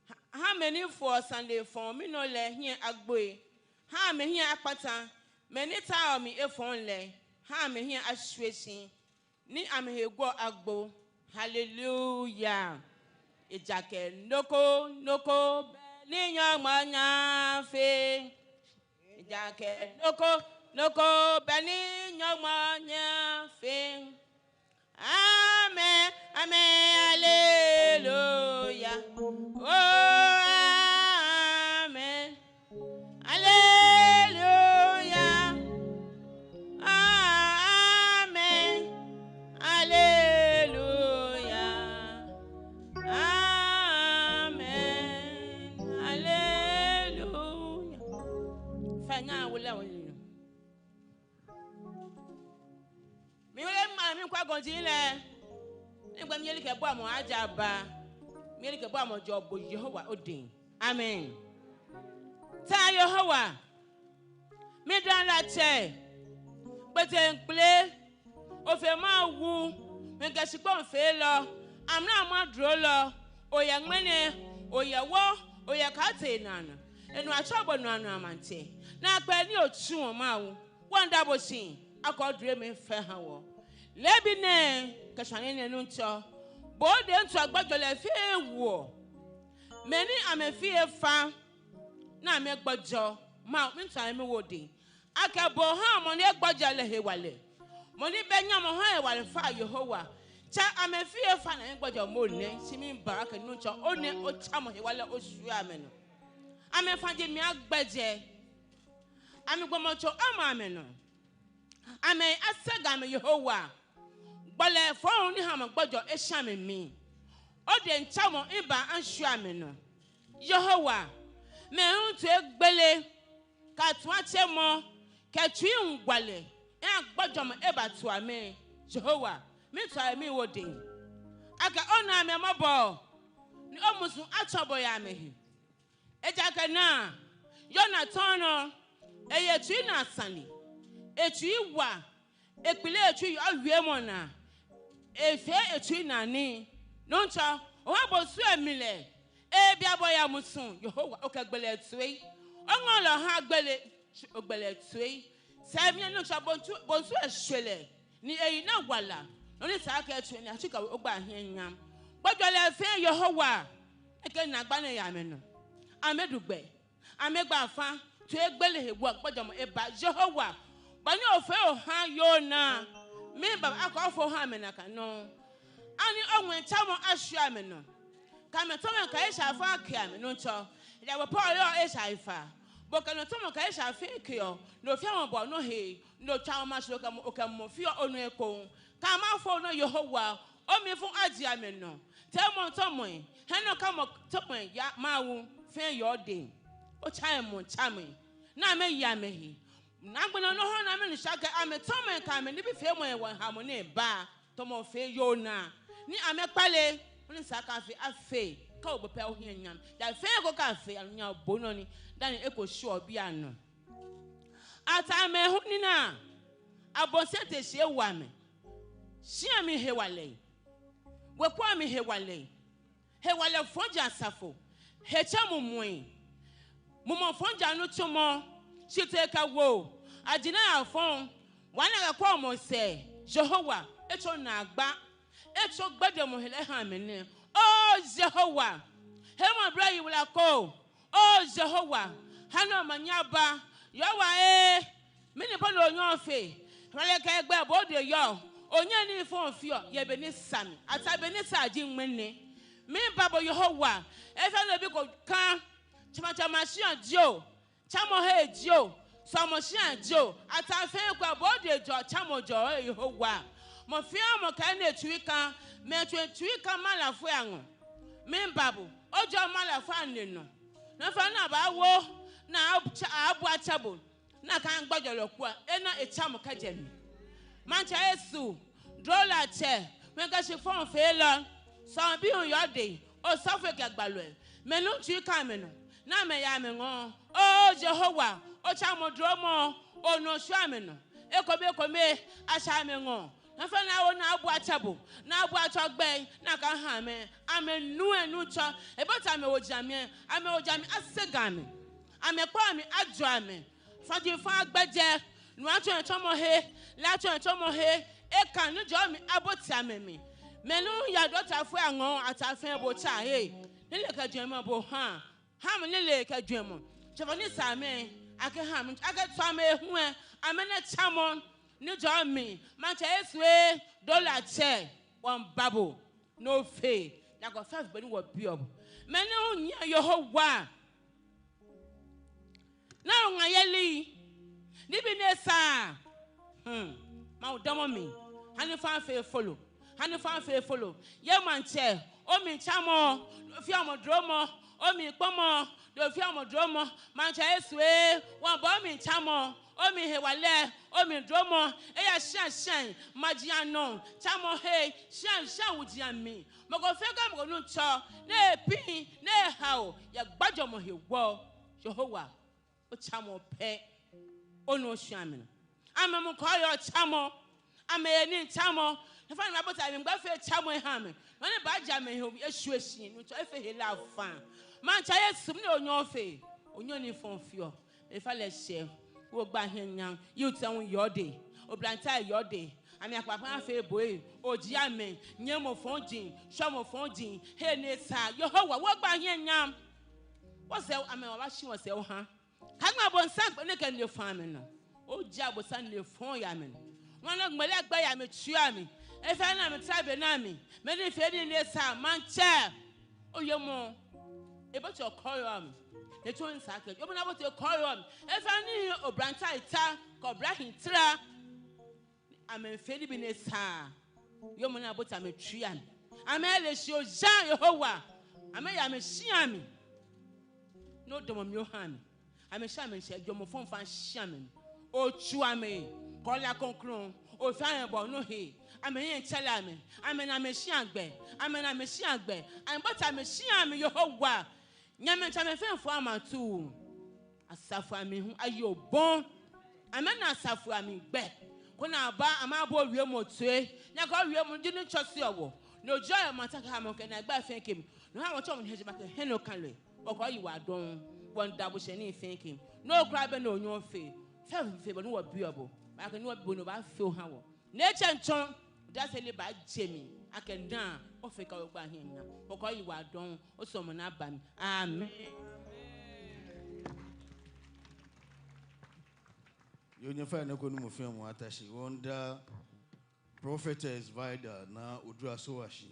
ha, ha mɛi ni foɔ sane fɔɔ minɔ lɛ hiɛ agboi. Ha amɛhiɛ akpata. Mɛi ni taoɔ mi efɔŋ lɛ, ha amɛhiɛ ashwie shi, ni amɛhe guɔ agbo. Hallelujah. Ejaakɛ nɔ ko, nɔ ko bɛ ni Nyɔŋmɔ nyɛɛɛ afee. Ejaakɛ nɔ ko, nɔ ko bɛ ni Nyɔŋmɔ nyɛɛɛ afee. Amen, amen, hallelujah. Oh, amen. Hallelujah. Amen. Hallelujah. Amen. Hallelujah. Fanya wula wuli. Miwele mma mi kwa gɔji lɛ. Ni gbɛ miyelikɛbuamɔ ajɛ aba. Miyelikɛbuamɔ jɔɔ bo Yehowa odɛŋ. Amen. Tsa Yehowa. Midaa lɛ Tsɛ. Kpeteŋkpele. Ofee Mawu. Mikɛ shikpɔŋ feelɔ. Amralo durolɔ. Oyɛ ŋmɛnɛ. Oyɛ wɔ. Oyɛ katee naanɔ. Enu atsɔ bo naanɔ amaŋtsɛ. Naakpɛɛ ni otsuɔ Mawu. Wɔmiida bo shi akɛ oduromɛi fɛɛ ha wɔ. Leebi nɛɛ kɛ shwane nɛɛ Nuŋtsɔ, bo odɛŋ miitswa gbɔjɔlɔi fɛɛ awoɔ. Mɛi ni amɛfeɔ efa ni amɛgbɔjɔ, Mawu miitswa amɛ miwo odɛŋ. Akɛ bo ohaa mɔ ni egbɔjɔ lɛ hewalɛ. Mɔ ni bɛ nyamɔ haa hewalɛ fa Yehowa. Tsɛ amɛfeɔ efa ni amɛgbɔjɔ mɔ nɛɛ, shi miiba akɛ Nuŋtsɔ, onɛ otsamɔ hewalɛ oshwie amɛnɔ. Amɛfã jɛmɛ agbɛjɛ. Amɛgbɔmɔtso ama amɛnɔ. Amɛhe asɛŋ amɛ Yehowa. Gbɔlɛ fɔŋ ni haa amɛgbɔjɔ eshã amɛmli. Odɛŋ tsamɔ miiba ashwie amɛnɔ. Yehowa, mɛi hu toigbele, kɛ tuatsemɔ, kɛ tsuiŋwalɛ, ni agbɔjɔmɔ eba tswa amɛ. Yehowa, miitswa amɛ miwo odɛŋ. Akɛ ona amɛ mɔbɔ, ni omusuŋ atsɔ bo yɛ amɛhe. Ejaakɛ naa, Yona tɔ̃ nɔ, eye etsui naa sane, etsui wa, ekpele etsui yɛ wiemɔ naa, efee etsui naa nii. Nuŋtsɔ, oha bo su lɛ mli lɛ, ebi abɔ yɛ musuŋ, Yehowa, okɛ gbele lɛ toi. Oŋɔɔ lɛ oha gbele, ogbele lɛ toi. Sɛɛ mli lɛ Nuŋtsɔ, bo su, bo su lɛ shwɛ lɛ. Ni eyi naa wala, nɔ ni sa akɛ etsui ni atsi kɛ ogba hiɛ nyam. Gbɔjɔlɔi fɛɛ Yehowa, ekɛ naagba nɛɛ yɛ amɛnɔ. Amɛdu gbɛ, amɛgba fã, toigbele he wa gbɔjɔmɔ eba Yehowa. Bɔ ni ofee oha Yona, miiba akɛ ofee oha amɛ nakai nɔŋŋ. Ani oŋwɛi tsamɔ ashwie amɛnɔ. Kɛ amɛtɔmɔi kɛ esha fã kɛ amɛ Nuŋtsɔ. Ejaakɛ bo pɛ oyɔɔ esha he faa. Bo kɛ nɔtɔmɔ kɛ esha fɛɛ kɛɔ. Nɔ fɛɛ mɔ bɔ nɔ he. Nɔ tswa oma shi okɛ mɔ, okɛ mɔ fɛɛ onɔ ekoŋŋ. Kɛ amɛfo nɔ Yehowa. Omlifu aji amɛnɔ. Tɛmɔ tɔmɔi. Hiɛnɔkamɔ tɔmɔi ya Mawu fɛɛ yɔɔ odɛŋ. Otsa emɔ tsamɔi. Ni amɛye amɛhe. Ni agbɛnɛ nɔ hewɔ ni amɛnu shi akɛ amɛtɔmɔi kɛ amɛnibii feemɔ hewɔ hamɔ nɛɛ ba. Tɔmɔ fɛɛ yɔɔ naa. Ni amɛkpale, ni sa akɛ afee, afee. Kɛ obo pɛ ohiɛ nyam. Ja fɛɛ ko kɛ afee, anu nya bo nɔ ni. Dani eko shwɔ bianɛ. Ataa amɛ hu ni naa. Abonsam te shi ewo amɛ. Shia mli hewalɛ. Weku amli hewalɛ. Hewalɛ fɔji asafo, hetsɛ mumɔi, mumɔ fɔji anitsumɔ, shitee kɛ woo, ajina afɔŋ, wana kɛ kɔɔmɔ sɛɛ, Yehowa, etso naagba, etso gbedemɔ hela eha amɛ nɛɛ. Oo Yehowa, hemɔ bra yiwala ko, oo Yehowa, ha ni omanye aba, Yehowa ee, mɛni po ni onyɛɔ ofeɔ? Hewalɛ kɛ gbɛ bo odɛŋ yɔɔ. Onyɛŋ nii fɔŋ feɔ yɛ be ni sa mli. Ataa be ni sa ji ŋmɛnɛ. Miiba bo Yehowa. Efee nɔ bi ko kã. Tsɛmɔtsɛmɔ shia jio. Tsamɔ he jio. Sɔlemɔ shia jio. Ataa fɛɛ kwɛ bo de jɔ. Tsamɔ jɔ Yehowa. Mɔ fɛɛ mɔ kɛ ni etsui kã. Mɛi tsui tsui kã mala fo ya ŋɔ. Miiba bo. Ojɔ mala fo anɛ nɔ. Nɔ fɛɛ nɔ abaawo. Ni abua atsɛ bo. Nakai gbɔjɔlɔ kpua, ena etsamɔ kɛjɛ mli. Maŋtsɛ Yesu, drolɔi atsɛ, mɛi kɛ shi fɔŋ feelɔ, sɔɔŋ bii hu yɔɔ odɛŋ, osɔfoi kɛ gbalɔi, mɛi ni tsui kã amɛnɔ, ni amɛya amɛŋɔɔ. Oo Yehowa, otsamɔ dromɔ, onu oshwie amɛnɔ. Ekomekome, asha amɛŋɔɔ. Nɔ fɛɛ nɔ awo ni abua atsɛ bo, ni abua atsɛ ogbɛi, ni akɛha amɛ, amɛnu ɛ Nuŋtsɔ, ebota amɛwoji amli, amɛwoji amli asɛŋ amɛ, amɛkpɔ amɛ ajɔ amɛ, fɔji fɔŋ agbɛjɛ, nu atsɔ etsɔmɔ he, la atsɔ etsɔmɔ he, ekã ni jɔɔ mli abote amɛmli. Mɛi ni yaa dɔktafoi aŋɔɔ, Ataa fɛɛ bo tsa he, nilee kɛ jwɛŋmɔ bo ha, ha amɛ nilee kɛ jwɛŋmɔ. Tsɛfɔ ni sa amɛ, akɛha amɛ, akɛto amɛ hu ɛ, amɛna tsamɔ ni jɔɔ mli. Maŋtsɛ Yesu ee, drolɔi atsɛ, wɔmiiba bo, ni ofee, ni akɔ fɛɛ fe bɔ ni wɔbiɔ bo. Mɛi ni hu nyiɛ Yehowa. Ni oŋa yeli, nibii ni sa. Hmm. Mawu damɔ mi. Hani fɔŋ afee folo. Hani fɔŋ afee folo. Yɛ Maŋtsɛ, omli tsamɔ, doofiamɔ dromɔ, omli kpɔmɔ, doofiamɔ dromɔ. Maŋtsɛ Yesu ee, wɔmiiba omli tsamɔ, omli hewalɛ, omli dromɔ, eya shia shia, maji anɔ, tsamɔ he, shia shia wuji amli. Mɔ ko fɛɛ kɛ mɔ ko Nuŋtsɔ, ni epiŋ, ni eha o, yɛ gbɔjɔmɔ hewɔ. Yehowa, otsamɔ pɛ, onu oshwie amɛnɔ. Amɛmɔ kɔɔyɔɔ tsamɔ, amɛyɛ nii tsamɔ, nɔ fɛɛ nɔ ni abota amɛgbɛ fɛɛ tsamɔ eha amɛ. Nɔ ni baaja amɛhe eshwie shi, Nuŋtsɔ efee hela faa. Maŋtsɛ Yesu, mɛni onyɛɔ ofeɔ, onyɛɔ nii fɔŋ feɔ. Efalɛ shɛ, wɔgba hiɛ nyam, youth ɛ hu yɔɔ odɛŋ, oblahii yɔɔ odɛŋ, amɛ akpakpa afee boi, oji amɛ, nyiɛmɔ fɔji, shwɛmɔ fɔji, he ni sa, Yehowa, wɔgba hiɛ nyam. Wɔsɛɛ amɛ wɔbaashi wɔsɛɛ wɔha. Kaŋma abonsam gbɛ ni kɛ nilee fɔŋ yɛ amɛnɔ. Oji abonsam nilee fɔŋ yɛ amɛnɔ. Ŋmɛnɛ gbɛ lɛ gbɛ yɛ amɛtsui amli. Efee ni amɛtara be ni amli. Mɛni fee ni ni sa Maŋtsɛ. Owiemɔ. Ebote okɔɔyɔɔ mli. Netsɔ nsa kɛ. Owiemɔ ni abote okɔɔyɔɔ mli. Efee ni oblahii ta kɛ oblahii tara. Amɛfee nibii ni sa. Owiemɔ ni abote amɛtsui amli. Amɛle shi oja Yehowa. Amɛya amɛshia mli. Ni odamɔ mli oha amɛ. Amɛshia amɛshia, jwɛŋmɔ fɔŋ fɔŋ ashia amɛ. Otsu amɛ. Kɔla krɔŋkrɔŋ. Ofee amɛ bɔ ni he. Amɛhiɛ tsɛre amɛ. Amɛna amɛshia gbɛ. Amɛna amɛshia gbɛ. Amɛbote amɛshia mli Yehowa. Nyɛmɛi tsɛmɛi fɛɛ fɔɔ amɛtu. Asafo amli hu aye obɔ. Amɛna asafo amli gbɛ. Koni aba, amɛbo owiemɔ toi. Ni akɛ owiemɔ ji nɔ ni tsɔseɔ wɔ. Ni ojɔɔ yɛ maŋ ta kɛha mɔ kɛ naagba fɛɛ kɛ mli. Ni oha wɔtsɔ mɔ ni he jɛmɛ kɛ he ni oka lɛ. Wɔkɛ oyiwaladɔŋŋ. Wɔmiida bo shi ni fɛɛ kɛ mli. Ni okura bɛ ni onyɛɔ ofee. Fɛɛ fɛɛ bɔ ni wɔbiɔ bo. Baakɛ ni wɔbi bo ni obaafee oha wɔ. Ni etsɛ ntsɔ, odaseli baaje mli, akɛ daa, ofee kɛ wɔgba hiɛ nyam, wɔkɛ oyiwaladɔŋŋ, osɔɔmɔ ni aba mli. Amen. Yoo, nyɛfainɛ koni mɔ fɛɛ mɔ ata shi. Wɔmiida Prophetess Vida Naa Odwira Sowah shi.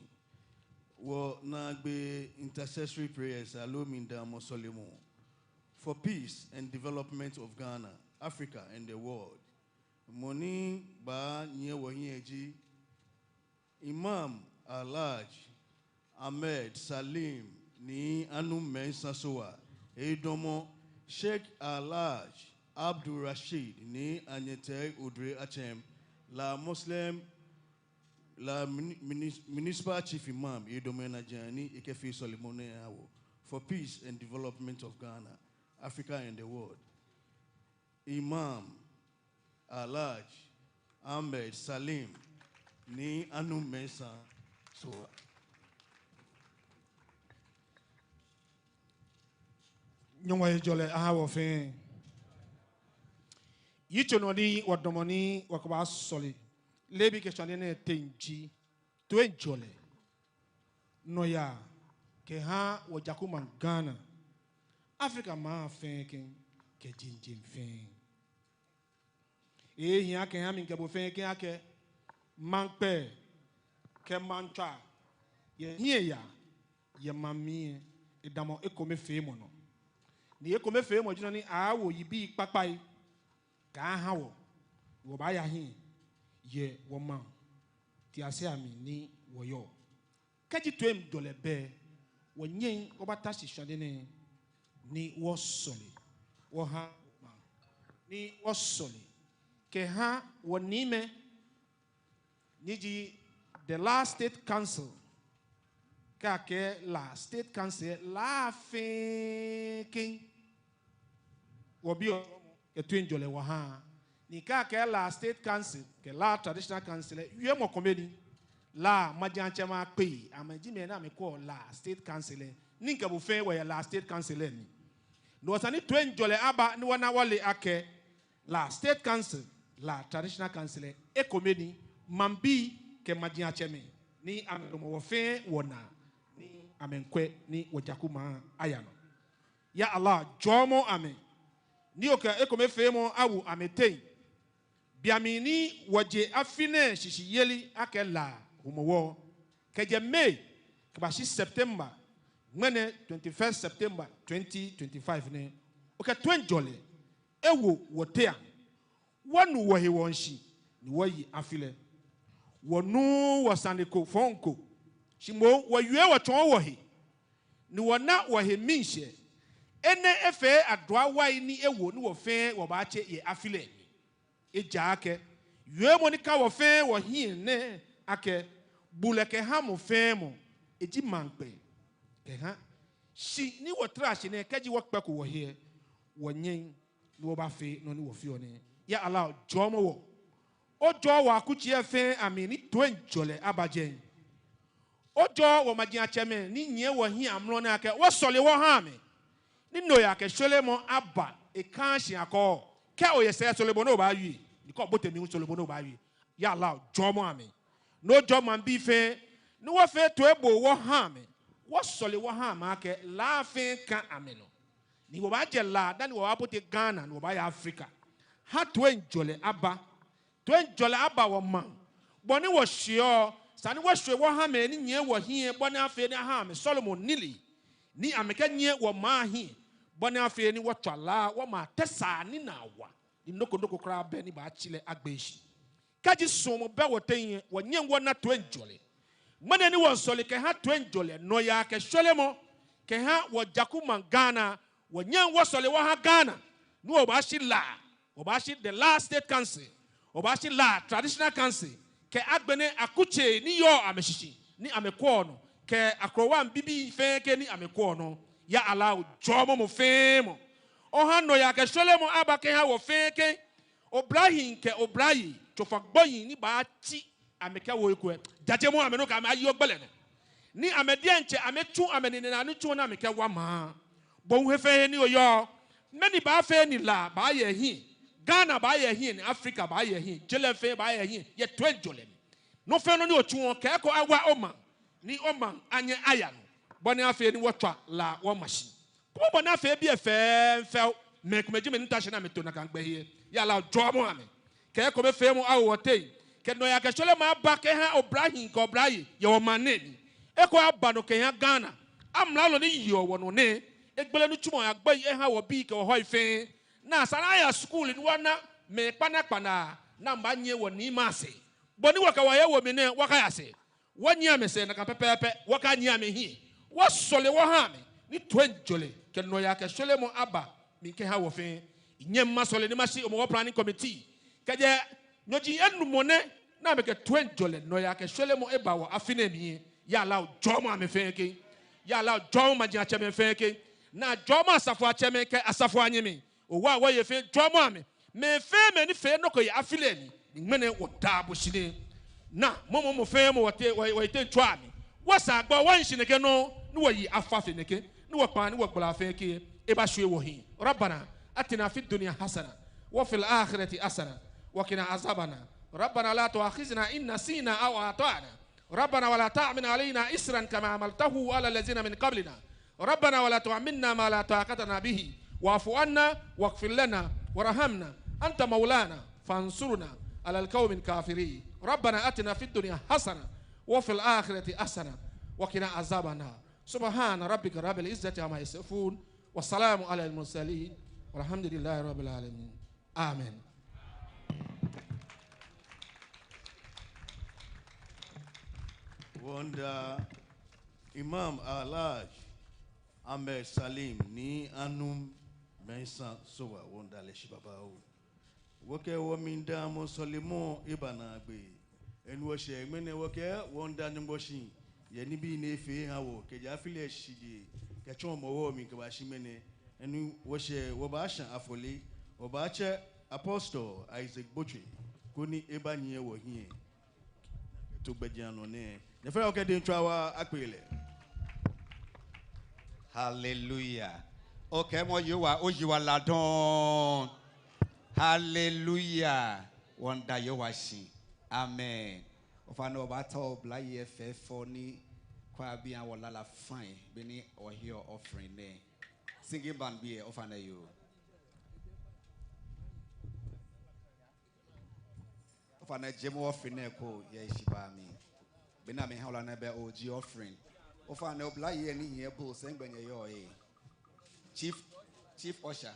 Wɔnaagbee intercessory prayers aloo mlidaamɔ sɔlemɔ for peace and development of Ghana, Africa and the world. Mɔ ni baanyiɛ wɔhiɛ ji Imam Alhaji Ahmed Salim Nii Anum Mensah Sowah. Edamɔ Sheikh Alhaji Abdul Rashid Nii Anyetey Odoi Achem, La Muslim, La Muni-, Munis-, Municipal Chief Imam. Edamɔ enajiaŋ ni ekɛfee sɔlemɔ nɛɛ eha wɔ for peace and development of Ghana, Africa and the world. Imam Alhaji Ahmed Salim Nii Anum Mensah Sowah. Nyɔŋmɔ hejɔlɛ aha wɔ fɛɛ. Yitso nɔ ni wɔdamɔ ni wɔkɛbaasɔle leebi kɛ shwane nɛɛ teŋ ji toiŋjɔlɛ, nɔyaa kɛha wɔ jaku maŋ Ghana, Africa maŋ fɛɛ kɛ, kɛ jeŋ jeŋ fɛɛ. Ehi akɛ ha mi kɛ bo fɛɛ kɛ akɛ Maŋkpɛɛ kɛ maŋtswaa yɛ hiɛ yaa yɛ maŋ mli lɛ, edamɔ ekomefeemɔ nɔ. Ni ekomefeemɔ ji nɔ ni aaawo yibii kpakpai kɛaha wɔ, ni wɔbaaya hiɛ yɛ wɔmaŋtiasei amli ni wɔyɔɔ. Kɛji toiŋjɔlɛ bɛ, wɔnyɛŋ wɔbata shi shwane nɛɛ ni wɔsɔle wɔha maŋ, ni wɔsɔle kɛha wɔniimɛi ni ji the La State Council. Kɛ akɛɛ La State Council, La fɛɛ kɛŋ. Wɔbiɔ kɛ toiŋjɔlɛ wɔhaa. Ni kɛ akɛɛ La State Council kɛ La Traditional Council lɛ, wiemɔ kome ni. La majiatsɛmɛi akpei, amɛji mɛi ni amɛkwɛɔ La State Council lɛ. Ni mikɛ bo fɛɛ wɔyɛ La State Council lɛ mli. No hewɔ esa ni toiŋjɔlɛ aba ni wɔna wɔle akɛ La State Council, La Traditional Council lɛ, ekome ni, maŋbii kɛ majiatsɛmɛi ni amɛdamɔ wɔ fɛɛ wɔnaa, ni amɛmiikwɛ ni wɔjaku maŋ aya nɔ. Ya Allah, jɔɔmɔ amɛ, ni okɛ ekomefeemɔ awo amɛteŋ. Be mli ni wɔje afi nɛɛ shishiyeli akɛ La Hɔmɔwɔ, kɛjɛ May kɛbashi September, ŋmɛnɛ twenty-first September twenty twenty-five nɛɛ, okɛ toiŋjɔlɛ ewo wɔteŋ. Wɔnu wɔhe wɔŋshi ni wɔye afi lɛ. Wɔnuuu wɔ sane ko fɔŋ ko, shi moŋ wɔwie wɔtsɔɔ wɔhe, ni wɔna wɔhe miishɛɛ. Enɛ efee aduawai ni ewo ni wɔ fɛɛ wɔbaatse yɛ afi lɛ mli. Ejaakɛ wiemɔ ni ka wɔ fɛɛ wɔhiɛ nɛ akɛ bulɛ kɛha mɔ fɛɛ mɔ, eji maŋkpɛɛ kɛha. Shi ni wɔtara shi nɛɛ, kɛji wɔkpɛko wɔhe lɛ, wɔnyɛŋ ni wɔbafee nɔ ni wɔfeɔ nɛɛ. Ya Allah, jɔɔmɔ wɔ. Ojɔɔ wɔ akutsei fɛɛ amli ni toiŋjɔlɛ aba jɛi. Ojɔɔ wɔ majiatsɛmɛi ni nyiɛ wɔhiɛ amrɔ nɛɛ akɛ wɔsɔle wɔha amɛ. Ni nɔyaa kɛ shweremɔ aba ekãa shi akɔ. Kɛ oyɛ sɛɛ, sɔlemɔ ni obaawie. Ni kɛ obote mli hu, sɔlemɔ ni obaawie. Ya Allah, jɔɔmɔ amɛ. Ni ojɔɔ maŋbii fɛɛ, ni wɔfee toiboo wɔha amɛ. Wɔsɔle wɔha amɛ akɛ La fɛɛ ka amɛnɔ. Ni wɔbaajɛ La dani wɔbaabote Ghana, ni wɔbaaya Africa. Ha toiŋjɔlɛ aba. Toiŋjɔlɛ aba wɔmaŋ. Bɔ ni wɔshweɔ, esa ni wɔshwe wɔha mɛi ni nyiɛ wɔhiɛ, bɔ ni afee ni aha amɛ sɔlemɔ nilee, ni amɛkɛnyiɛ wɔmaŋ hiɛ, bɔ ni afee ni wɔtswa La wɔmaŋ tɛsaa ni naa wa, ni nɔ ko nɔ ko kwraa bɛ ni baatsi lɛ agbee shi. Kɛji suɔmɔ bɛ wɔteŋ lɛ, wɔnyɛŋ wɔna toiŋjɔlɛ. Ŋmɛnɛ ni wɔmiisɔle kɛha toiŋjɔlɛ, nɔyaa kɛ shweremɔ kɛha wɔjaku maŋ Ghana, wɔnyɛŋ wɔsɔle wɔha Ghana, ni wɔbaashi La, wɔbaashi the La State Council, wɔbaashi La Traditional Council, kɛ agbɛnɛ akutsei ni yɔɔ amɛshishi ni amɛkwɛɔ nɔ, kɛ akrowa bibii fɛɛ kɛ ni amɛkwɛɔ nɔ. Ya Allah, jɔɔmɔ mɔ fɛɛ mɔ. Oha nɔyaa kɛ shweremɔ aba kɛha wɔ fɛɛ kɛ. Oblahii kɛ oblayei, tsofa gbohii ni baatsi amɛkɛwo eko lɛ, jajemɔ amɛ nɔ kɛ amɛ ayi ogbele nɔ. Ni amɛ diɛŋtsɛ amɛtsu amɛnine naa nitsumɔ ni amɛkɛwa maŋ. Bo hu he fɛɛ he ni oyɔɔ, mɛni baafee ni La baaya hiɛ, Ghana baaya hiɛ, ni Africa baaya hiɛ, je lɛ fɛɛ baaya hiɛ yɛ toiŋjɔlɛ mli. Nɔ fɛɛ nɔ ni otsuɔ, kɛ eko awa omaŋ, ni omaŋ anyɛ aya nɔ, bɔ ni afee ni wɔtswa La wɔma shi. Kwɛmɔ bɔ ni afee biɛ fɛɛfɛo. Mɛi komɛi ji mɛi ni ta shi ni amɛto nakai gbɛhe lɛ. Ya Allah, jɔɔmɔ amɛ. Kɛ ekomefeemɔ awo wɔteŋ. Kɛ nɔyaa kɛ shweremɔ aba kɛha oblahii kɛ oblayei yɛ wɔmaŋ nɛɛ mli. Eko aba nɔ kɛha Ghana. Amralo ni yeɔ wɔnɔ nɛɛ, egbele nitsumɔ agbo eha wɔbii kɛ wɔhɔi fɛɛ. Ni esa ni aya skul ni wɔna mɛi kpanakpanaa ni amɛbaanyiɛ wɔniimɛi asɛɛ. Bɔ ni wɔkɛ wɔhe ewo mli nɛɛ, wɔkaya sɛɛ. Wɔnyiɛ amɛsɛɛ nakai pɛpɛɛpɛ, wɔkanyiɛ amɛhiɛ. Wɔsɔle wɔha amɛ, ni toiŋjɔlɛ kɛ nɔyaa kɛ shweremɔ aba mli kɛha wɔ fɛɛ. Nyɛŋ masɔle ni mashi Hɔmɔwɔ Planning Committee kɛjɛ nyɔji enumɔ nɛɛ, ni amɛkɛ toiŋjɔlɛ, nɔyaa kɛ shweremɔ eba wɔ afi nɛɛ mli lɛ. Ya Allah, jɔɔmɔ amɛ fɛɛ kɛ. Ya Allah, jɔɔmɔ majiatsɛmɛi fɛɛ kɛ. Ni jɔɔmɔ asafoiatsɛmɛi kɛ asafoianyɛmɛi. Owa wɔyei fɛɛ, jɔɔmɔ amɛ. Mɛi fɛɛ mɛi ni fee nɔ ko yɛ afi lɛ mli, ni ŋmɛnɛ wɔdaa bo shi nɛɛ. Ni mɔ, mɔ, mɔ fɛɛ mɔ wɔteŋ, wɔ, wɔyiteŋ tswaa mli. Wɔsaa gbɔ, wɔhi shi nɛkɛ nɔŋŋ, ni wɔyi afa fe nɛkɛ, ni wɔkpaa, ni wɔgbala fɛɛ kɛ, ebashwie wɔhiɛ. ربنا آتنا في الدنيا حسنة وفي الآخرة حسنة وقنا عذاب النار. ربنا لا تؤاخذنا إن نسينا أو أخطأنا. ربنا ولا تحمل علينا إصرا كما حملته على الذين من قبلنا. ربنا ولا تحملنا ما لا طاقة لنا به. واعف عنا واغفر لنا وارحمنا. أنت مولانا فانصرنا على القوم الكافرين. ربنا آتنا في الدنيا حسنة وفي الآخرة حسنة وقنا عذاب النار. سبحان ربك رب العزة عما يصفون وسلام على المرسلين والحمد لله رب العالمين. Amen. Wɔmiida Imam Alhaji Ahmed Salim Nii Anum Mensah Sowah, wɔmiida lɛ shi babaoo. Wɔkɛ wɔmlidaamɔ sɔlemɔ eba naagbee. Enɛ wɔshɛ ŋmɛnɛ wɔkɛ wɔmiida Nyɔŋmɔ shi yɛ nibii ni efee eha wɔ kɛjɛ afi lɛ shishijee kɛtsɔ Hɔmɔwɔ mli kɛbashi ŋmɛnɛ. Enɛ wɔshɛ wɔbaasha afɔle, wɔbaatsɛ Apostle Isaac Botchway koni ebanyiɛ wɔhiɛ. To gbɛjianɔ nɛɛ, nyɛfɛɛ nyɛkɛ dɛŋtswaa akpee lɛ. Hallelujah. Okɛɛmɔ Yehowa, oyiwaladɔŋŋ. Hallelujah. Wɔmiida Yehowa shi. Amen. Ofainɛ wɔbaatao oblayei fɛɛ fɛɛ ni kwraa bii ahã wɔ lala fine, be ni wɔheɔ offering nɛɛ. Singing band bii, ofainɛ yoo. Ofainɛ jiemɔ offering nɛɛ koni yɛ heshibaa mli. Be ni amɛhã wɔ lala nɛɛ, bɛ ojie offering. Ofainɛ oblayei ni hiɛ bowls, nɛgbɛ nyɛyɔɔ ee? Chief, chief usher.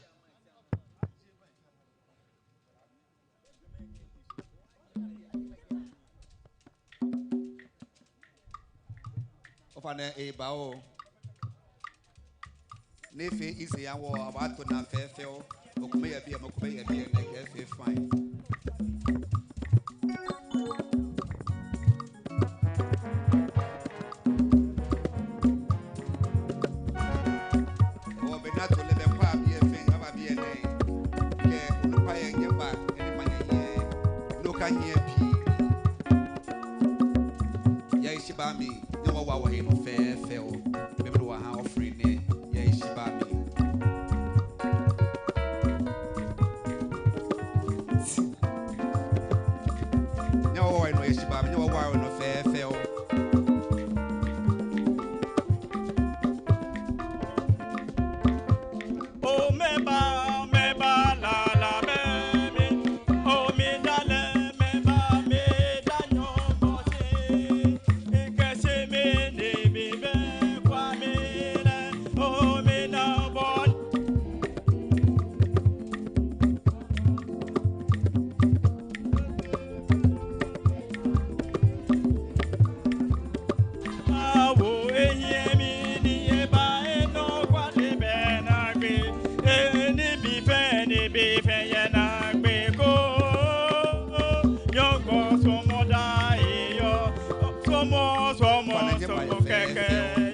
Ofainɛ eeba oo. Ni efee easy ahã wɔ, abaato naa fɛfɛo. Mɔ kome yɛ biɛ, mɔ kome yɛ biɛ, ni ekɛfee fine. Wɔ be ni ato lɛ, bɛ kwraa bii fɛɛ aba biɛ nɛɛ. Kɛ onukpai nyɛba, ni manyɛ nyɛ, no ka nyɛ pii. Yɛ heshibaa mli, nyɛwa wɔhe nɔ fɛfɛo. Be mli ni wɔhã offering nɛɛ, yɛ heshibaa mli. Nyɛwa wɔhe nɔ yɛ heshibaa mli, nyɛwa wɔhe nɔ fɛfɛo. Awo ehiɛ mli ni eba, enɔ kwale bɛ naagbee. Enibii fɛɛ, nibii fɛɛ yɛ naagbee ko. Nyɔŋmɔ suɔmɔ daa eyɔɔ. Suɔmɔ, suɔmɔ, suɔmɔ kɛkɛ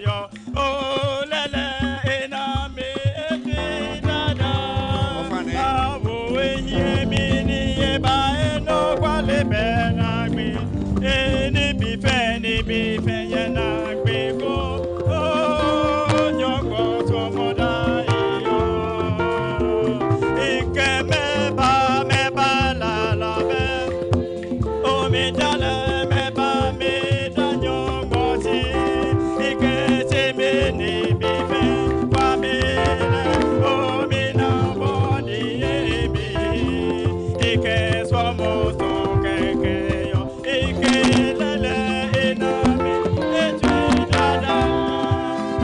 yɔɔ. Olele ena mli eti dada. Awo ehiɛ mli ni eba, enɔ kwale bɛ naagbee. Enibii fɛɛ, nibii fɛɛ yɛ naagbee ko. Nyɔŋmɔ suɔmɔ daa eyɔɔ. Ekɛɛ mɛɛba, mɛɛba lala bɛ. Omidalɛ mɛɛba, mida Nyɔŋmɔ shi, ekɛ tsɛmɛi nibii fɛɛ wa mi lɛ. Ominaa bɔ ni eyɔɔ mli, ekɛ suɔmɔ sɔŋŋ kɛkɛ yɔɔ, ekɛ lɛlɛ ena mli, etsui dada.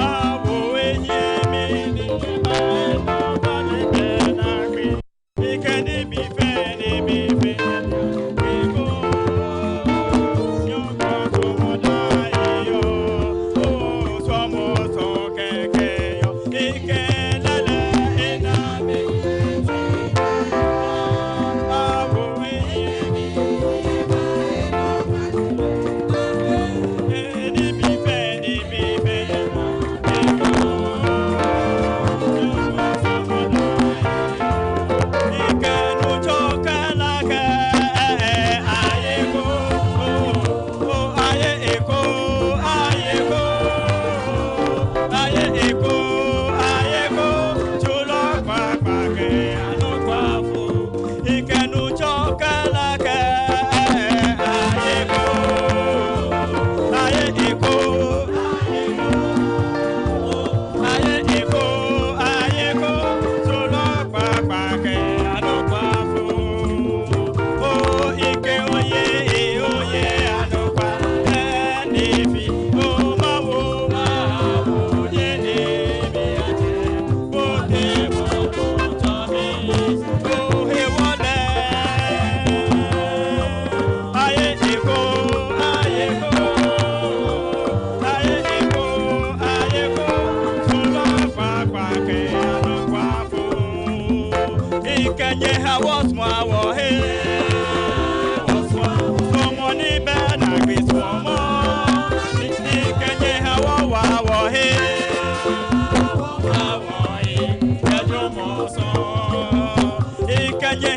Awo ehiɛ mli ni eba, enɔ kwale bɛ naagbee.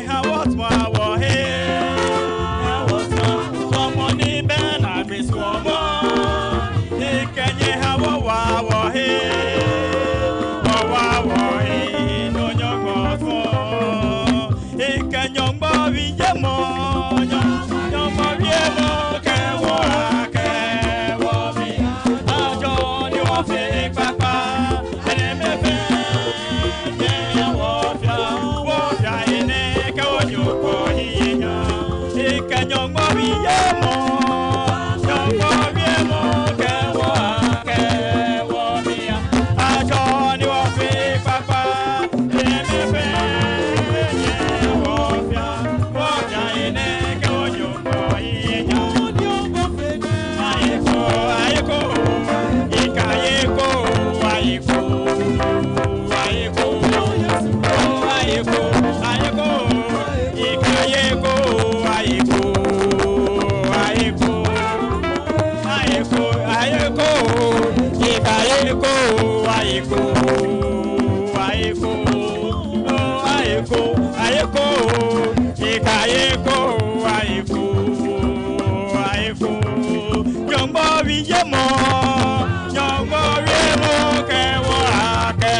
Ha wɔtsɔɔ wɔhe, ha wɔtsɔɔ wɔmɔ ni bɛ naagbee suɔmɔ. Ekɛ nyɛ ha wɔwaa wɔhe, wɔwaa wɔhe nɔ Nyɔŋmɔ fɔ. Ekɛ Nyɔŋmɔ wiemɔ, Nyɔ-, Nyɔŋmɔ wiemɔ kɛ wɔ akɛ wɔbi ajɔ ni wɔfee kpakpa. Nyɔŋmɔ wiemɔ, Nyɔŋmɔ wiemɔ kɛ wɔ akɛ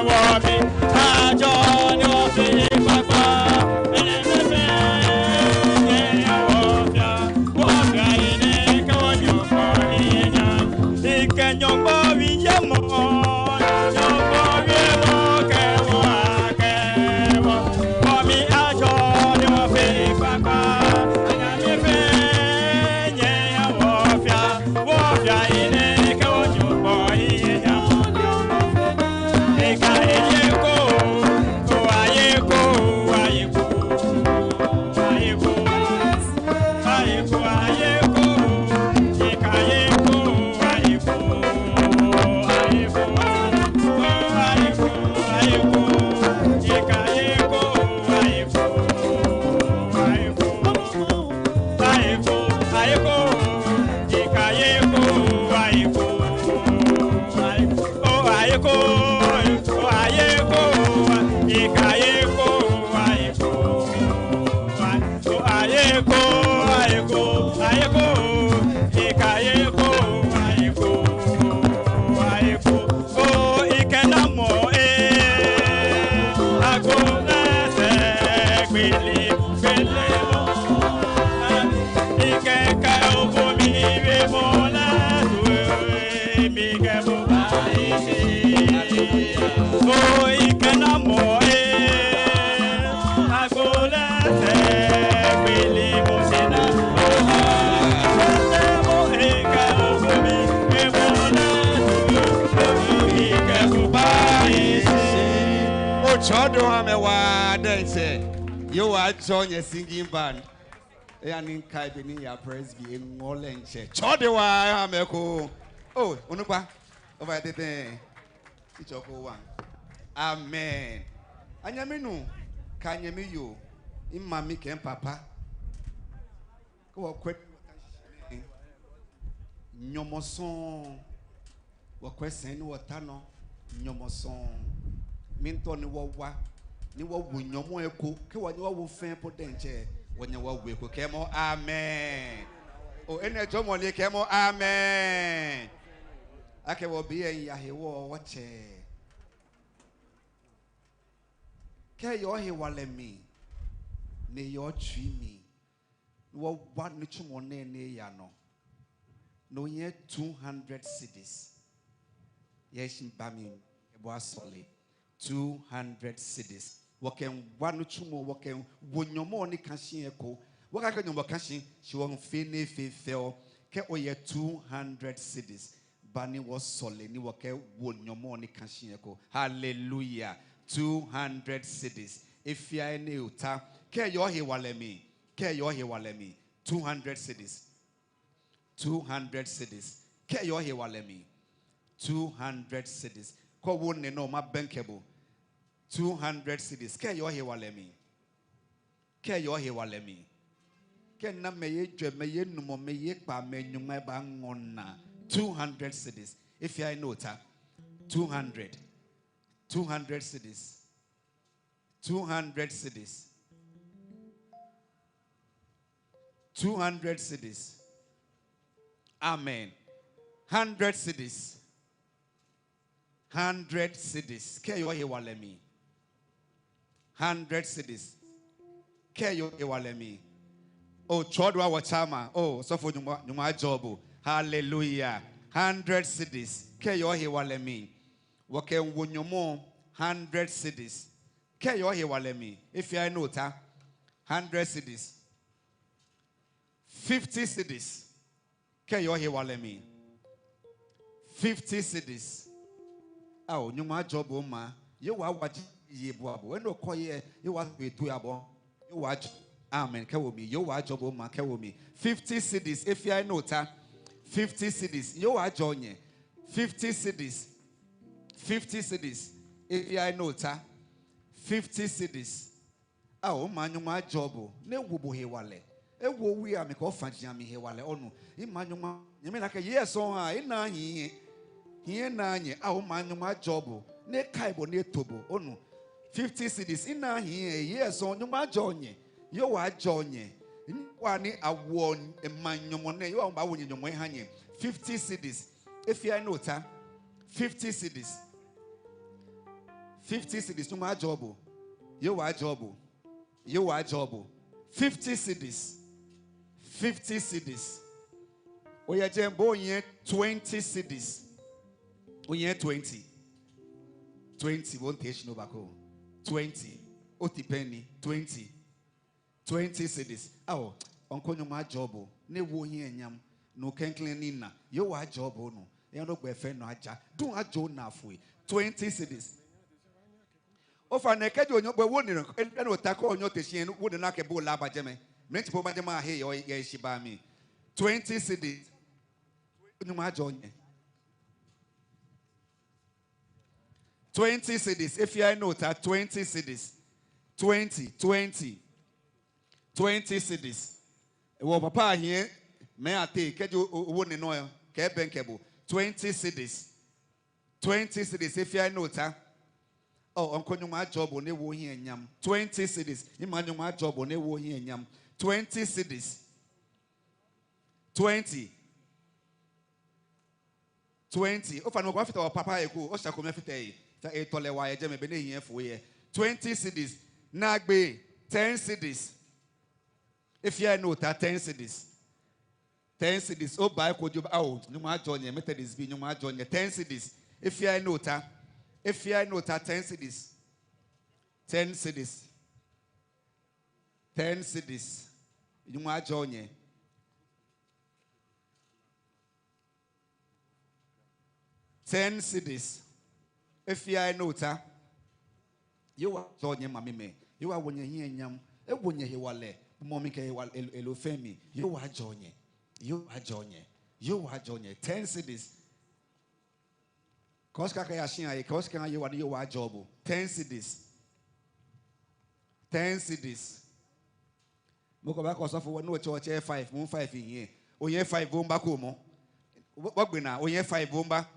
wɔbi ajɔ ni wɔfee kpakpa. Ekɛ Nyɔŋmɔ wiemɔ, Nyɔŋmɔ wiemɔ kɛ wɔ akɛ wɔ, wɔbi ajɔ ni wɔfee kpakpa. Anyɛmimɛi, nyɛhaa wɔfea, wɔfea enɛ kɛ wɔ Nyɔŋmɔ wiemɔ. Eka eye ko, ko aye ko, aye ko, aye ko. Otsɔɔ do oha amɛ waa diɛŋtsɛ. Yehowa ajɔɔ nyɛ singing band. Eya ni mikai be ni miya Presby eŋɔɔ lɛ diɛŋtsɛ. Tsɔɔ do waa oha amɛ eko. Oo, onukpa. Oba tete. Itsɔɔ ko waa. Amen. Anyɛmi nuu, kɛ anyɛmi yoo, mimami kɛ mipapa. Kɛ wɔkwɛ nyɔmɔ sɔŋŋ. Wɔkwɛ sɛi ni wɔta nɔ, nyɔmɔ sɔŋŋ. Miitao ni wɔwa, ni wɔwo nyɔmɔ eko, kɛ wɔnyɛ wɔwo fɛɛ po diɛŋtsɛ, wɔnyɛ wɔwo eko. Kɛɛmɔ amen. Oo, enɛ jɔɔmɔ ni, kɛɛmɔ amen. Akɛ wɔbi yɛ miya hewɔ wɔtsɛ. Kɛ eyɛ ohewalɛ mli, ni eyɛ otsui mli, ni wɔwa nitsumɔ nɛɛ ni eya nɔ. No yɛ two hundred cedis. Yɛ shi ba mi, ebɔ asɔle. Two hundred cedis. Wɔkɛwa nitsumɔ, wɔkɛwo nyɔmɔ ni ka shi eko. Wɔkakɛɛ nyɔmɔ ka shi, shi wɔfee ni efee fɛo. Kɛ oyɛ two hundred cedis, ba ni wɔsɔle ni wɔkɛwo nyɔmɔ ni ka shi eko. Hallelujah. Two hundred cedis. He fɛɛ he ni ota. Kɛ eyɛ ohewalɛ mli. Kɛ eyɛ ohewalɛ mli. Two hundred cedis. Two hundred cedis. Kɛ eyɛ ohewalɛ mli. Two hundred cedis. Kɛ owo nine nɔ, mabɛŋkɛ bo. Two hundred cedis. Kɛ eyɛ ohewalɛ mli. Kɛ eyɛ ohewalɛ mli. Kɛ ona mɛi ejwɛ, mɛi enumɔ, mɛi ekpaa, mɛi nyɔŋma, ebaaŋɔ onaa. Two hundred cedis. He fɛɛ he ni ota. Two hundred. Two hundred cedis. Two hundred cedis. Two hundred cedis. Amen. Hundred cedis. Hundred cedis. Kɛ eyɔɔ hewalɛ mli. Hundred cedis. Kɛ eyɔɔ hewalɛ mli. Oo, tsɔɔ do awo tsama. Oo, osɔfo, Nyɔŋmɔ, Nyɔŋmɔ ajɔɔ bo. Hallelujah. Hundred cedis. Kɛ eyɔɔ hewalɛ mli. Wɔkɛwo nyɔmɔ. Hundred cedis. Kɛ eyɔɔ hewalɛ mli. He fɛɛ he ni ota. Hundred cedis. Fifty cedis. Kɛ eyɔɔ hewalɛ mli. Fifty cedis. Ao, Nyɔŋmɔ ajɔɔ bo, omaa. Yehowa awaje ebua bo. Enɔ ko yɛ, Yehowa ato eto eha bo. Yehowa ajɔɔ. Amen. Kɛwo mli. Yehowa ajɔɔ bo, omaa. Kɛwo mli. Fifty cedis. He fɛɛ he ni ota. Fifty cedis. Yehowa ajɔɔ nyɛ. Fifty cedis. Fifty cedis. He fɛɛ he ni ota. Fifty cedis. Ao, omaa, Nyɔŋmɔ ajɔɔ bo, ni ewo bo hewalɛ. Ewo owui amli kɛ ofaji amli hewalɛ, onu. Mimaa Nyɔŋmɔ, nyɛmi lɛ akɛ yei sɔŋŋ ha, enaaa hiɛ. Hiɛ enaaa nyɛ, ao, omaa, Nyɔŋmɔ ajɔɔ bo, ni ekai bo, ni eto bo, onu. Fifty cedis, enaaa hiɛ, yei sɔŋŋ, Nyɔŋmɔ ajɔɔ nyɛ, Yehowa ajɔɔ nyɛ. Nyɛhaa ni awo maŋ nyɔmɔ nɛɛ, Yehowa baawo nyɛ nyɔmɔ eha nyɛ. Fifty cedis, he fɛɛ he ni ota. Fifty cedis. Fifty cedis, Nyɔŋmɔ ajɔɔ bo. Yehowa ajɔɔ bo. Yehowa ajɔɔ bo. Fifty cedis. Fifty cedis. Oyɛ jɛmɛ, bo oyɛ twenty cedis. Oyɛ twenty. Twenty, bo ntee shi ni obako. Twenty. Oti pɛŋ ni, twenty. Twenty cedis. Ao, uncle, Nyɔŋmɔ ajɔɔ bo, ni ewo ohiɛ nyam. Nɔ klɛŋklɛŋ ni ona, Yehowa ajɔɔ bo, onu. Eya nɔ gbɛ fɛɛ nɔ aja. Duŋ ajɔɔ onaa foi. Twenty cedis. Ofainɛ, kɛji onyɛ, bo ewo ni, enɔ ota ko onyɛ ote shi, ewo ni ona akɛ bo lɛ aba jɛmɛ. Mɛni tsi po ba jɛmɛ ahe yɛ, yɛ heshibaa mli. Twenty cedis. Nyɔŋmɔ ajɔɔ nyɛ. Twenty cedis. He fɛɛ he ni ota, twenty cedis. Twenty, twenty. Twenty cedis. Wɔ papa ahiɛ, mɛi ateŋ, kɛji o, o, owo ni nɔ, kɛ ebɛŋkɛ bo. Twenty cedis. Twenty cedis. He fɛɛ he ni ota. Oo, uncle, Nyɔŋmɔ ajɔɔ bo, ni ewo ohiɛ nyam. Twenty cedis. Mimaa Nyɔŋmɔ ajɔɔ bo, ni ewo ohiɛ nyam. Twenty cedis. Twenty. Twenty. Ofainɛ, mɔ ko afata wɔ papa he ko, osha ko mli afata he. Fɛɛ etɔ lɛ waa yɛ jɛmɛ, be ni ehiɛ fo yɛ. Twenty cedis. Naagbee, ten cedis. He fɛɛ he ni ota, ten cedis. Ten cedis. Oba he ko jio, ao, Nyɔŋmɔ ajɔɔ nyɛ, Methodist bii, Nyɔŋmɔ ajɔɔ nyɛ, ten cedis. He fɛɛ he ni ota. He fɛɛ he ni ota, ten cedis. Ten cedis. Ten cedis. Nyɔŋmɔ ajɔɔ nyɛ. Ten cedis. He fɛɛ he ni ota. Yehowa ajɔɔ nyɛ, mamimɛi. Yehowa awo nyɛhiɛ nyam. Ewo nyɛ hewalɛ. Mɔ mli kɛ hewalɛ, elo, elo fɛɛ mli. Yehowa ajɔɔ nyɛ. Yehowa ajɔɔ nyɛ. Yehowa ajɔɔ nyɛ. Ten cedis. Kɛ oshika kɛya shia he, kɛ oshika oha Yehowa ni Yehowa ajɔɔ bo. Ten cedis. Ten cedis. Mɔ ko baakɛɛ osɔfo, ni otsɛ, otsɛ five, mɔ five hiɛ. Onyɛ five bo mba ko mɔ. Wɔ, wɔgbe naa, onyɛ five bo mba.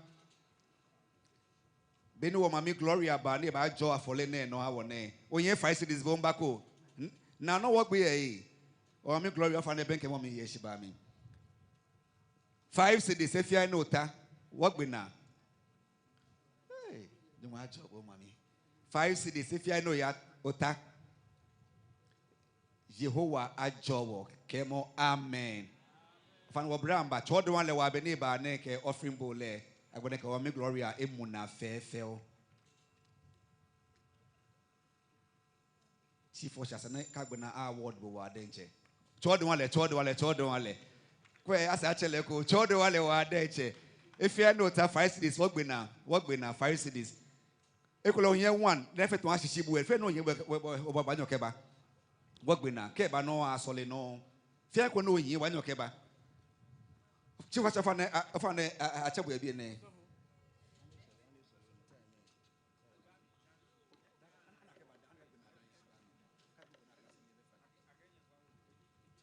Be ni wɔ mami Gloria ba ni ebaajɔɔ afɔle nɛɛ nɔ eha wɔ nɛɛ, onyɛ five cedis bo mba ko. N-, naa nɔ wɔgbe yɛ he. Wɔ mami Gloria, ofainɛ bɛŋkɛ mɔ mli yɛ heshibaa mli. Five cedis, he fɛɛ he ni ota, wɔgbe naa. Hey, Nyɔŋmɔ ajɔɔ bo, mami. Five cedis, he fɛɛ he ni oya, ota. Yehowa ajɔɔ wɔ, kɛɛmɔ amen. Ofainɛ, wɔbra mba, tsɔɔ dɔŋŋ lɛ waa be ni eba nɛɛ kɛ offering bowl lɛ, agbɛnɛ kɛ wɔ mami Gloria emu naa fɛfɛo. Chief usher, esa ni akagbe naa award bo waa diɛŋtsɛ. Tsɔɔ dɔŋŋ lɛ, tsɔɔ dɔŋŋ lɛ, tsɔɔ dɔŋŋ lɛ. Kwɛ, esa atsɛ lɛ eko, tsɔɔ dɔŋŋ lɛ waa diɛŋtsɛ. He fɛɛ he ni ota, five cedis, wɔgbe naa, wɔgbe naa, five cedis. Ekolɛ onyɛ one, ni efee tɔn ashishi bo, he fɛɛ he ni onyɛ, wɔ, wɔ, wɔ, wɔbaanyɛ wɔkɛba. Wɔgbe naa, kɛ eba nɔ asɔle nɔ. Fɛɛ he ko ni onyɛ, wɔbaanyɛ wɔkɛba. Chief usher, ofainɛ, a, ofainɛ, a, a, atsɛ bo yɛ biɛ nɛɛ.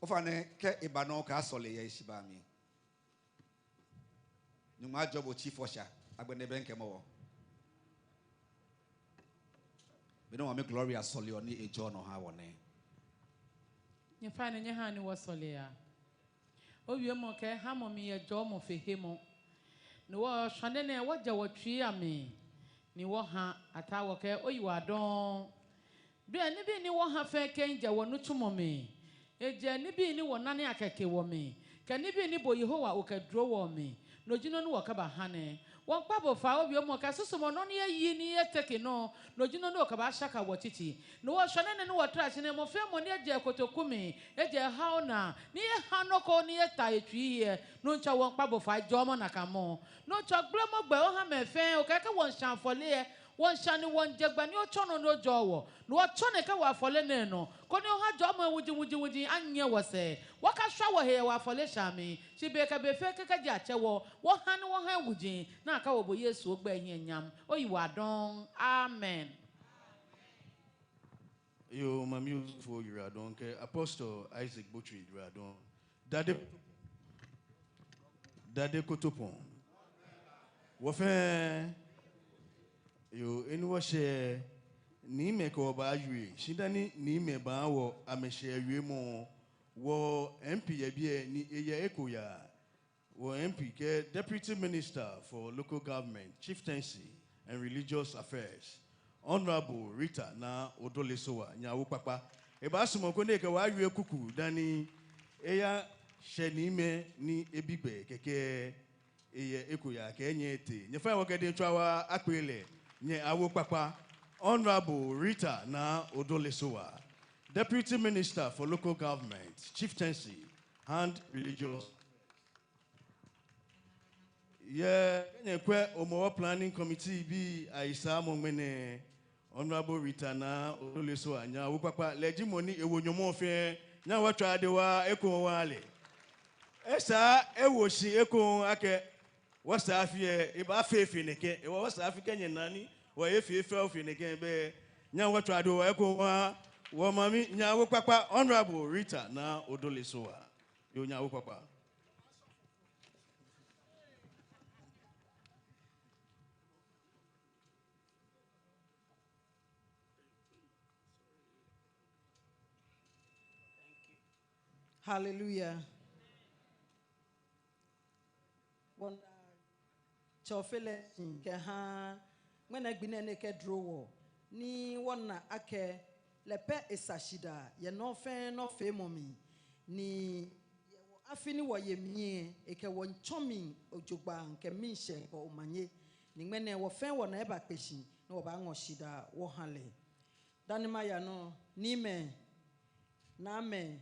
Ofainɛ, kɛ eba nɔ, okasɔle yɛ heshibaa mli. Nyɔŋmɔ ajɔɔ bo, chief usher, agbɛnɛ bɛŋkɛ mɔ wɔ. Be ni wɔ mami Gloria sɔleɔ ni ejɔɔ nɔ eha wɔ nɛɛ. Nyɛfainɛ, nyɛhaa ni wɔsɔle ya. Owiemɔ kɛ ehamɔ mli yɛ jɔɔmɔ fe hemɔ. Ni wɔshwane nɛɛ wɔjɛ wɔtsuii amli, ni wɔha Ataa wɔkɛɛ oyiwaladɔŋŋ. Biɛ nibii ni wɔha fɛɛ kɛjɛ wɔnitsumɔ mli, ejɛ nibii ni wɔna ni akɛke wɔ mli, kɛ nibii ni bo Yehowa okɛduro wɔ mli, no ji nɔ ni wɔkɛbaha nɛɛ. Wɔmiikpa bo fai owiemɔ kɛ susumɔ nɔ ni eyi ni eteke nɔ, no ji nɔ ni okɛbaashaka wɔtsitsi. Ni wɔshwane nɛɛ ni wɔtara shi nɛɛ, mɔ fɛɛ mɔ ni ejɛ kotoku mli, ejɛ hao naa, ni eha nɔ ko ni eta etsui lɛ, Nuŋtsɔ wɔmiikpa bo fai jɔɔmɔ nakai mɔ. Nuŋtsɔ gblemɔ gbɛ oha mɛi fɛɛ, okɛɛ kɛ wɔmiisha afɔle lɛ, wɔmiisha ni wɔmiijɛ gbɛ ni otsɔ nɔ ni ojɔɔ wɔ. Ni wɔtsɔ nɛkɛ wɔafɔle nɛɛ nɔ, koni oha jɔɔmɔ wuji wuji wuji anyiɛ wɔsɛɛ. Wɔkashwa wɔhe yɛ wɔafɔleshaa mli, shi be kɛ be fɛɛ kɛkɛ ji atsɛ wɔ, wɔha ni wɔha wuji, ni akawo bo Yesu ogbɛi hiɛ nyam. Oyiwaladɔŋŋ. Amen. Yoo, Mami Osɔfo oyiwaladɔŋŋ kɛ Apostle Isaac Botchway oyiwaladɔŋŋ. Dade, Dade Kotopɔŋ. Wɔ fɛɛ, yoo, eni wɔshɛ, Niimɛi kɛ wɔ baawie, shi dani Niimɛi baawo amɛshɛɛ wiemɔ, wɔ M P yɛ biɛ ni eyɛ eko yaa. Wɔ M P kɛ Deputy Minister for Local Government, Chieftaincy and Religious Affairs, Honorable Rita Naa Odoley Sowah, nyɛ awo kpakpa. Ebaasumɔ koni ekɛ wɔ awie kuku dani eyashɛ Niimɛi ni ebi gbɛ kɛkɛ eyɛ eko yaa kɛ nyɛ etee. Nyɛ fɛɛ wɔkɛ dɛŋtswaa akpee lɛ, nyɛ awo kpakpa. Honorable Rita Naa Odoley Sowah, Deputy Minister for Local Government, Chieftaincy and Religious Yɛ, kɛ nyɛkwɛ Hɔmɔwɔ Planning Committee bii ayisaamɔ ŋmɛnɛ, Honorable Rita Naa Odoley Sowah, nyɛ awo kpakpa. Lɛ ji mɔ ni ewo nyɔmɔ fɛɛ, nyɛ wɔtswaa dɛ waa, ekoŋŋ waa lɛ. Esa ewo shi ekoŋŋ akɛ, wɔsɛɛ afi lɛ, ebaafee fe nɛkɛ, ewɔ wɔsɛɛ afi kɛ nyɛna ni, wɔ efee fɛo fe nɛkɛ bɛ, nyɛ wɔtswaa dɛ waa, ekoŋŋ waa, wɔ mami, nyɛ awo kpakpa, Honorable Rita Naa Odoley Sowah. Yoo, nyɛ awo kpakpa. Hallelujah. Wɔmiida Tsɛ Ofe lɛ shi kɛha ŋmɛnɛ gbi nɛɛ ni ekɛdro wɔ, ni wɔna akɛ lɛ pɛ esa shidaa yɛ nɔ fɛɛ nɔ feemɔ mli, ni yɛ wɔ afi ni wɔye mli lɛ, ekɛ wɔ miitsɔ mli jogbaŋŋ kɛ miishɛɛ kɛ omanye. Ni ŋmɛnɛ wɔ fɛɛ wɔnaa ebakpe shi, ni wɔbaaŋɔ shidaa wɔha lɛ. Dani maya nɔ, Niimɛi, Naamɛi,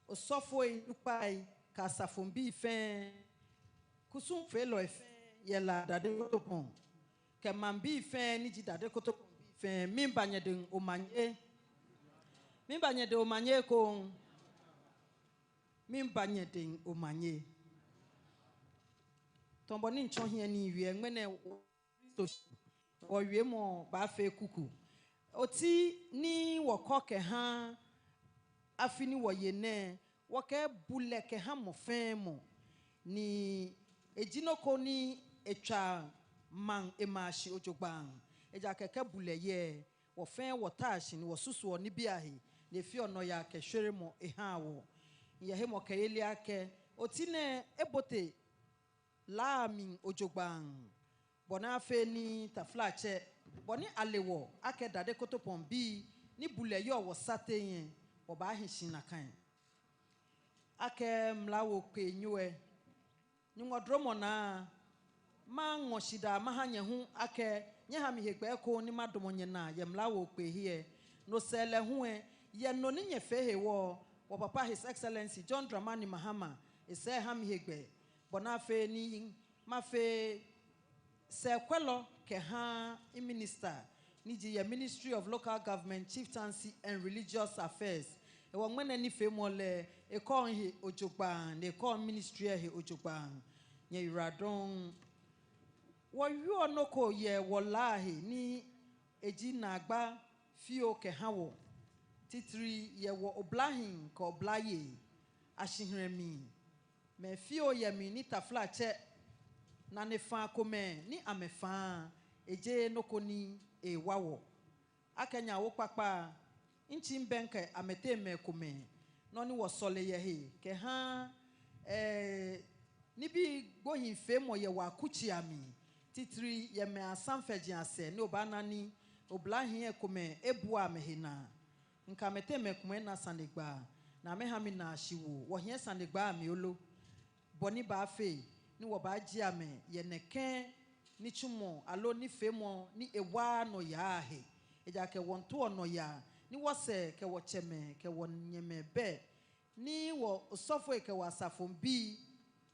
Osɔfoi, onukpai, kɛ asafoŋbii fɛɛ, kusumfeelɔi fɛɛ yɛ La Dade Kotopɔŋ, kɛ maŋbii fɛɛ ni ji Dade Kotopɔŋ bii fɛɛ, miiba nyɛdɛŋ omanye. Miiba nyɛdɛŋ omanye ekoŋŋ. Miiba nyɛdɛŋ omanye. Tamɔ bɔ ni mitsɔ hiɛ ni miwie ŋmɛnɛ, Kristo shi, wɔwiemɔ baafee kuku. Oti ni wɔkɔ kɛha afi ni wɔye nɛɛ, wɔkɛɛ bulɛ kɛha mɔ fɛɛ mɔ, ni eji nɔ ko ni etswaa maŋ emaa shi jogbaŋŋ. Ejaakɛ kɛ bulɛ yɛ, wɔ fɛɛ wɔtaa shi ni wɔsusuɔ nibii ahe, ni efeɔ nɔyaa kɛ shweremɔ ehaa wɔ. Miyɛ hemɔkɛyeli akɛ oti nɛɛ ebote La mli jogbaŋŋ, bɔ ni afee ni taflatsɛ, bɔ ni ale wɔ akɛ Dade Kotopɔŋ bii ni bulɛ yɔɔ wɔsateŋ lɛ, wɔbaahi shi nakai. Akɛ mla woo kpee nyo lɛ, Nyɔŋmɔ dromɔ naa, maŋɔ shidaa maha nyɛ hu akɛ nyɛha mi hegbɛ ekoŋŋ ni madamɔ nyɛnaa yɛ mla woo kpee he lɛ. No sɛɛ lɛ hu lɛ, yɛ nɔ ni nyɛfee hewɔ, wɔ papa His Excellency John Dramani Mahama, esɛɛ eha mi hegbɛ, bɔ ni afee ni mafee sɛɛkwɛlɔ kɛha miminister ni ji yɛ Ministry of Local Government, Chieftaincy and Religious Affairs. Hewɔ ŋmɛnɛ nifeemɔ lɛ, ekɔɔ mihe jogbaŋŋ, ni ekɔɔ ministry lɛ he jogbaŋŋ. Nyɛyiwaladɔŋŋ. Wɔwieɔ nɔ ko yɛ wɔ La he ni eji naagba fioo kɛha wɔ, titri yɛ wɔ oblahii kɛ oblayei ashihilɛ mli. Mɛi fioo yɛ mli ni taflatsɛ, nanefaa komɛi ni amɛfaa, ejeee nɔ ko ni ewa wɔ. Akɛ nyɛ awo kpakpa, mitsi mibɛŋkɛ amɛteŋ mɛi komɛi, nɔ ni wɔsɔle yɛ he kɛha, eh, nibii gbohii feemɔ yɛ wɔ akutsei amli, titri yɛ mɛi asamfɛji asɛɛ, ni obaana ni oblahii komɛi ebua amɛhe naa. Mikɛ amɛteŋ mɛi komɛi ena sanegbaa, ni amɛha mi naa shiwoo. Wɔhiɛ sanegbaa mli lolo, bɔ ni baafee ni wɔbaajie amɛ yɛ nɛkɛ nitsumɔ aloo nifeemɔ ni ewaaa nɔyaa he. Ejaakɛ wɔmiitao nɔyaa ni wɔsɛɛ kɛ wɔtsɛmɛi kɛ wɔnyɛmɛi bɛ, ni wɔ osɔfoi kɛ wɔ asafoŋbii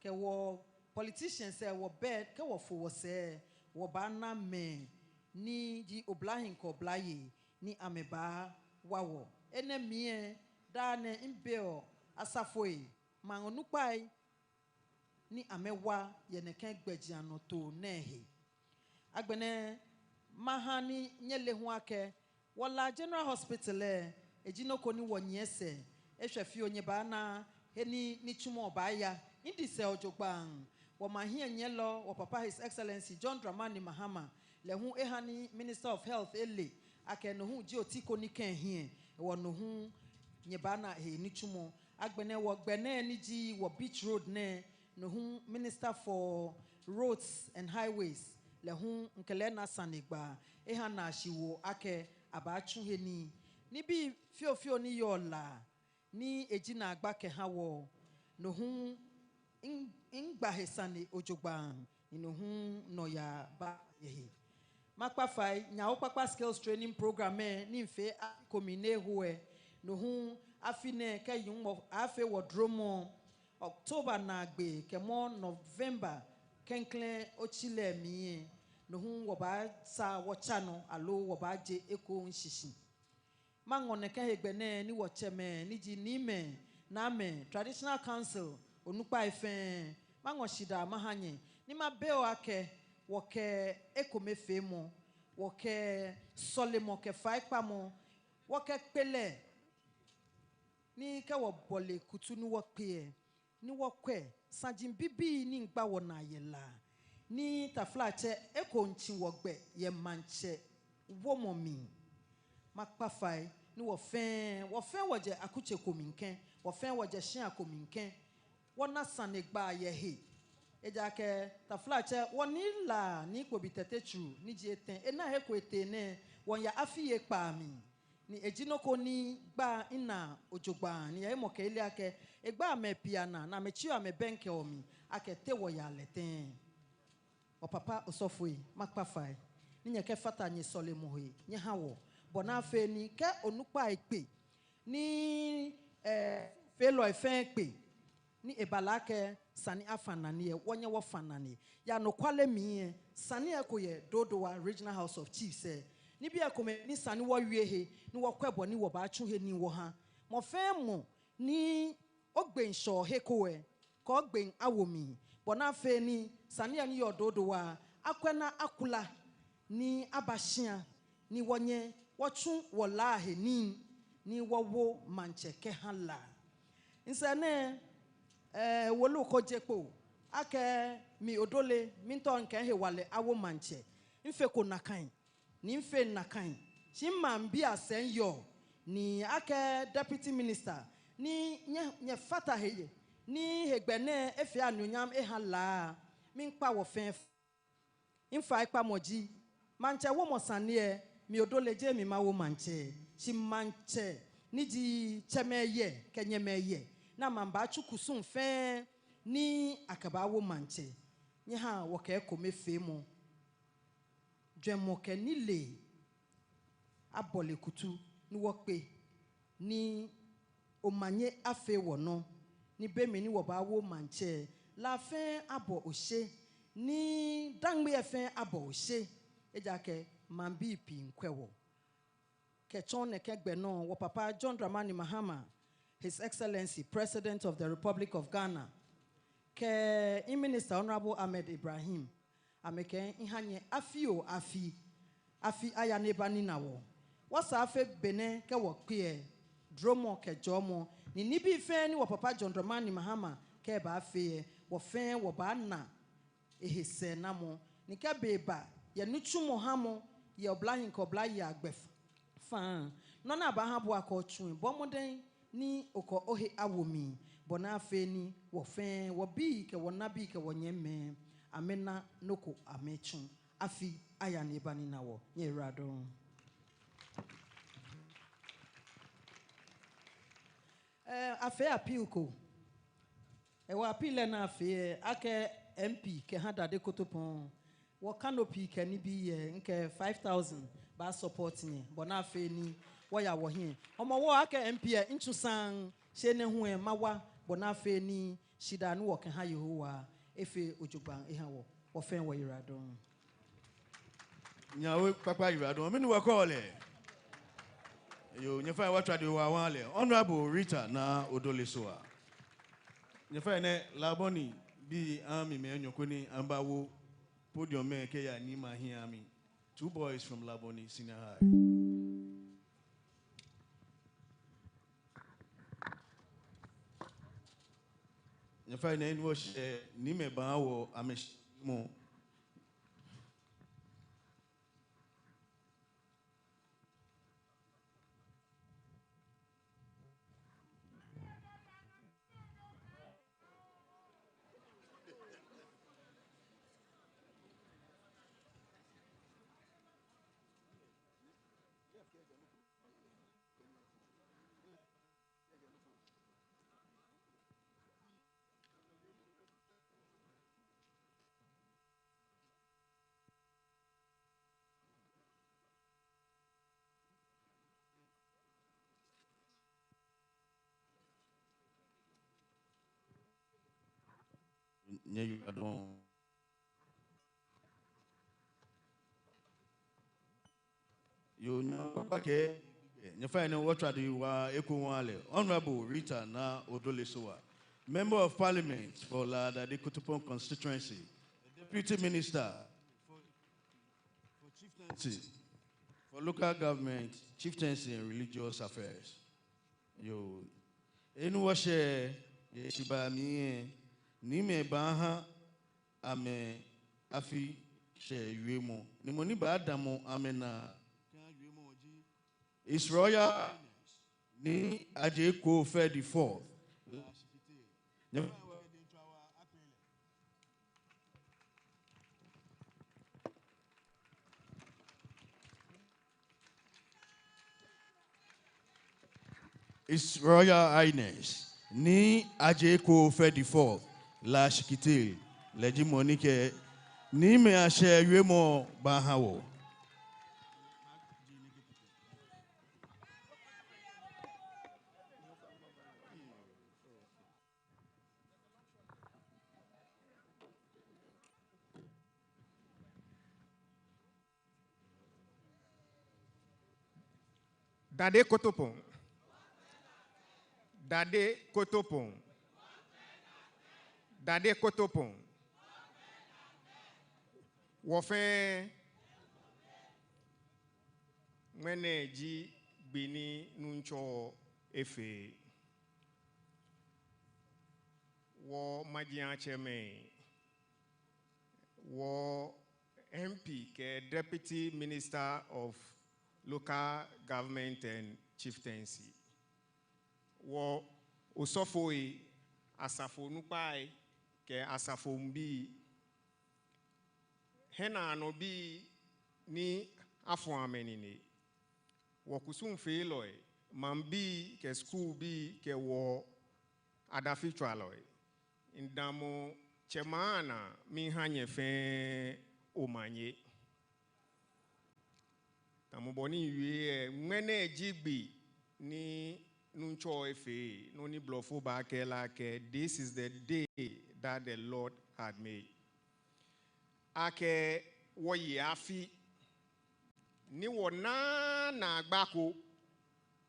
kɛ wɔ politicians lɛ wɔbɛ, kɛ wɔfo wɔsɛɛ, wɔbaana mɛi ni ji oblahii kɛ oblayei ni amɛbaawa wɔ. Enɛ mli lɛ, daa nɛɛ mibeɔ asafoi, maŋ onukpai ni amɛwa yɛ nɛkɛ gbɛjianɔtoo nɛɛ he. Agbɛnɛ maha ni nyɛle hu akɛ wɔ La General Hospital lɛ, eji nɔ ko ni wɔnyiɛ sɛɛ eshwɛ fioo. Nyɛbaana he ni nitsumɔ baaya. Midi sɛɛ jogbaŋŋ. Wɔmaŋ hiɛnyiɛlɔ, wɔ papa His Excellency John Dramani Mahama, lɛ hu eha ni Minister of Health ele akɛ no hu ji oti ko ni kã ehiɛ, hewɔ no hu nyɛbaana he nitsumɔ. Agbɛnɛ wɔgbɛ nɛɛ ni ji wɔ Beach Road nɛɛ, no hu Minister for Roads and Highways, lɛ hu mikɛ lɛ ena sanegbaa, eha naa shiwoo akɛ abaatsu he nii. Nibii fiofio ni yɔɔ La ni eji naagba kɛha wɔ, no hu mi-, migba he sane jogbaŋŋ, ni no hu nɔyaa baa yɛ he. Makpa fai, Nyawo Kpakpa Skills Training Program lɛ ni mifee afi ko mli ni eho lɛ, no hu afi nɛɛ kɛ Nyɔŋmɔ aafee wɔ duromɔ, October naagbee kɛmɔ November klɛŋklɛŋ otsi lɛ mli lɛ, no hu wɔbaasaa wɔtsa nɔ aloo wɔbaaje ekoŋŋ shishi. Maŋɔ nɛkɛ hegbɛ nɛɛ ni wɔtsɛmɛi ni ji niimɛi, naamɛi, Traditional Council onukpai fɛɛ, maŋɔ shidaa maha nyɛ, ni mabe oo akɛ wɔkɛ ekomefeemɔ, wɔkɛ sɔlemɔ kɛ faikpamɔ, wɔkɛ kpele, ni kɛ wɔbɔle kutu ni wɔkpe lɛ, ni wɔkwɛ saji bibii ni miigba wɔnaa yɛ La, ni taflatsɛ eko miitsi wɔgbɛ yɛ maŋtsɛ womɔ mli. Makpa fai ni wɔ fɛɛ, wɔ fɛɛ wɔjɛ akutsei komɛi kɛ̃, wɔ fɛɛ wɔjɛ shia komɛi kɛ̃, wɔna sanegbaa yɛ he. Ejaakɛ taflatsɛ, wɔnii La Nii Kpobi Tɛtɛ Tsuru ni ji etɛ, ena he ko etee nɛɛ, wɔmiiya afii ekpaa mli. Ni eji nɔ ko ni gbaa minaa jogbaŋŋ, ni yɛ hemɔkɛyeli akɛ egbaa mɛi pii anaa, ni amɛtsiɔ amɛbɛŋkɛɔ mi akɛ te wɔyaa lɛ tɛŋŋ. Wɔ papa osɔfoi, makpa fai ni nyɛkɛfata nyɛsɔlemɔ he nyɛha wɔ, bɔ ni afee ni kɛ onukpai kpe, ni, eh, feelɔi fɛɛ kpe, ni eba lɛ akɛ esa ni afa nane lɛ, wɔnyɛ wɔfa nane. Yɛ anɔkwale mli lɛ, sane lɛ eko yɛ Dodowa Regional House of Chiefs lɛ. Nibii komɛi ni esa ni wɔwie he, ni wɔkwɛ bɔ ni wɔbaatsu he nii wɔha. Mɔ fɛɛ mɔ ni ogbee shɛɔ he ko lɛ, kɛ ogbee awo mli, bɔ ni afee ni sane lɛ ni yɔɔ Dodowa lɛ, akwɛ ni akula, ni aba shia, ni wɔnyɛ wɔtsu wɔ La he nii, ni wɔwo maŋtsɛ kɛha La. Misɛɛ nɛɛ, eh, wolo ko je kpo akɛ mi Odoley, miitao mikɛ hewalɛ awo maŋtsɛ. Mifeko nakai, ni mifee nakai. Shi maŋbii asɛɛ miyɔɔ, ni akɛ deputy minister, ni nyɛ, nyɛfata he, ni hegbɛ nɛɛ efee anunyam eha La, miikpa wɔ fɛɛ fai. Mifaikpamɔ ji, maŋtsɛ womɔ sane lɛ, mi Odoley jeee mi mawo maŋtsɛ. Shi maŋtsɛ ni ji tsɛmɛi yɛ kɛ nyɛmɛi yɛ, ni amɛbaatsu kusum fɛɛ ni akɛbaawo maŋtsɛ. Nyɛhaa wɔkɛ ekomefeemɔ, jwɛŋmɔ kɛ nilee abɔle kutu ni wɔkpe, ni omanye afee wɔnɔ, ni be mli ni wɔbaawo maŋtsɛ, La fɛɛ abɔ oshe, ni Dangme fɛɛ abɔ oshe, ejaakɛ maŋbii pii miikwɛ wɔ. Kɛtsɔ nɛkɛ gbɛ nɔ, wɔ papa John Dramani Mahama, His Excellency President of the Republic of Ghana, kɛ mi Minister Honourable Ahmed Ibrahim, amɛkɛɛ miha nyɛ afi oo afi, afi aya ni ebanina wɔ. Wɔsɛɛ afee be nɛɛ kɛ wɔkpe lɛ, duromɔ kɛ jɔɔmɔ, ni nibii fɛɛ ni wɔ papa John Dramani Mahama kɛɛ ebaafee lɛ, wɔ fɛɛ wɔbaana ehe sɛɛnamɔ. Ni kɛ be ba yɛ nitsumɔ hamɔ yɛ oblahii kɛ oblayei agbɛfaŋ, nɔ ni abaaha bo akɛ otsu lɛ, bɔɔ mɔdɛŋ ni okɔ ohe awo mli, bɔ ni afee ni wɔ fɛɛ, wɔbii kɛ wɔnabii kɛ wɔnyɛmimɛi, amɛna nɔ ko amɛtsu. Afi aya ni eba nina wɔ. Nyɛyiwaladɔŋŋ. Eh, afee appeal ko. Ehewɔ appeal lɛ ni afee lɛ, akɛ M P kɛha Dade Kotopon. Wɔ canopy kɛ nibii lɛ, mikɛ five thousand baa support nyɛ, bɔ ni afee ni wɔya wɔhiɛ. Hɔmɔwɔ akɛ M P lɛ, mitsu saŋŋ, shi enɛ hu lɛ mawa, bɔ ni afee ni shidaa ni wɔkɛha Yehowa lɛ efee ojogbaŋŋ eha wɔ. Wɔ fɛɛ wɔyiwaladɔŋŋ. Nyɛyiwaladɔŋŋ, mɛni wɔkɛɔ lɛ? Yoo, nyɛfainɛ wɔtswaa dɛ wɔha lɛ. Honorable Rita Naa Odoley Sowah. Nyɛfainɛ, Labone-bii amli mɛi enyɔ ko ni amɛbawo podium lɛ kɛya ni mahi amɛ. Two boys from Labone Senior High. Nyɛfainɛ, ni wɔshɛ, ni amɛbaaha wɔ amɛshimɔ. Nyɛyiwaladɔŋŋ. Yoo, nyɛkpakpa kɛ, nyɛfainɛ wɔtswaa dɛ wɔha eko wɔha lɛ. Honorable Rita Naa Odoley Sowah, Member of Parliament for La Dade Kotopon Constituency, Deputy Minister for, for Chieftaincy, for Local Government, Chieftaincy and Religious Affairs. Yoo, ni wɔshɛ, yɛ heshibaa mli lɛ, ni amɛbaaha amɛ afi shɛɛ wiemɔ, ni mɔ ni baadamɔ amɛnaa, His Royal Highness Nii Adjei Koofeh the fourth. His Royal Highness Nii Adjei Koofeh the fourth, La Shikitele, lɛ ji mɔ ni kɛ, ni amɛyashɛ wiemɔ baaha wɔ. Dade Kotopon. Dade Kotopon. Dade Kotopon. Wɔ fɛɛ, ŋmɛnɛ ji gbi ni Nuŋtsɔ efee. Wɔ majiatsɛmɛi, wɔ M P kɛ Deputy Minister of Local Government and Chieftaincy, wɔ osɔfoi, asafo onukpai kɛ asafoŋbii, hiɛnaanɔbii ni afɔ amɛ nine, wɔ kusumfeelɔi, maŋbii kɛ skulbii kɛ wɔ adafitswalɔi, midamɔ tsɛmɛi anaa miha nyɛ fɛɛ omanye. Tamɔ bɔ ni miwie lɛ, ŋmɛnɛ ji gbi ni Nuŋtsɔ efee, nɔ ni blɔfo baakɛɛ lɛ akɛ, "This is the day that the Lord had made." Akɛ wɔye afi, ni wɔnaaa naagba ko,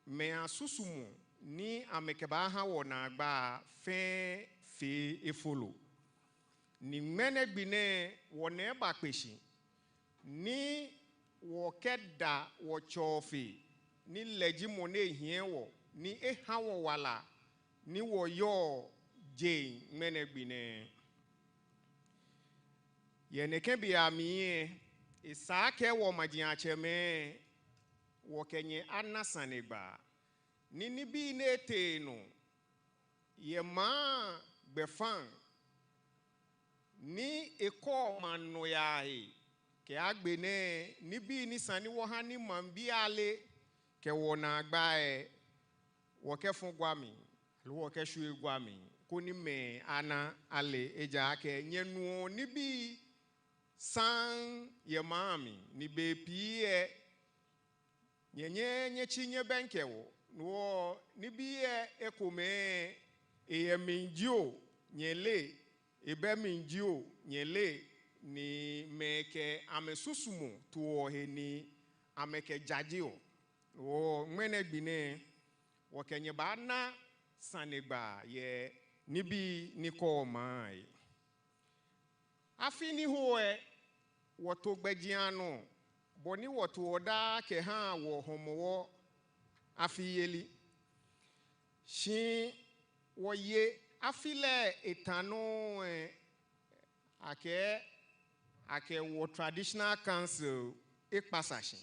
mɛi asusumɔ ni amɛkɛbaaha wɔ naagba fɛɛ fee efolo. Ni ŋmɛnɛ gbi nɛɛ wɔna ebakpe shi, ni wɔkɛda wɔ Tsɔfe, ni lɛ ji mɔ ni ehiɛ wɔ, ni eha wɔ wala, ni wɔyɔɔ jeŋ ŋmɛnɛ gbi nɛɛ. Yɛ nɛkɛ beiaŋ lɛ, esa akɛ wɔ majiatsɛmɛi, wɔkɛ nyɛ ana sanegbaa. ni nibii ni etee nɔ yɛ maŋ gbɛfaŋ ni ekɔɔ maŋ nɔyaa he kɛ agbɛnɛ nibii ni sa ni wɔha ni maŋbii ale kɛ wɔnaagba lɛ, wɔkɛfɔ gua mli, aloo wɔkɛshwie gua mli, koni mɛi ana ale, ejaakɛ nyɛnuɔ nibii saŋŋ yɛ maŋ mli, ni bei pii lɛ, nyɛnyɛɛɛ nyɛtsi nyɛbɛŋkɛ wɔ. No hewɔ nibii lɛ ekomɛi, eyɛ mli jio, nyɛleee, ebɛ mli jio, nyɛleee, ni mɛi kɛ amɛsusumɔ toɔ he ni amɛkɛjajeɔ. No hewɔ ŋmɛnɛ gbi nɛɛ, wɔkɛ nyɛ baana sanegbaa yɛ nibii ni kɔɔ maŋ lɛ he. Afi ni ho lɛ, wɔto gbɛjianɔ bɔ ni wɔtoɔ daa kɛhaa wɔ Hɔmɔwɔ afi yeli. Shi wɔye afi lɛ eta nɔ lɛ, akɛɛ akɛ wɔ traditional council ekpasa shi,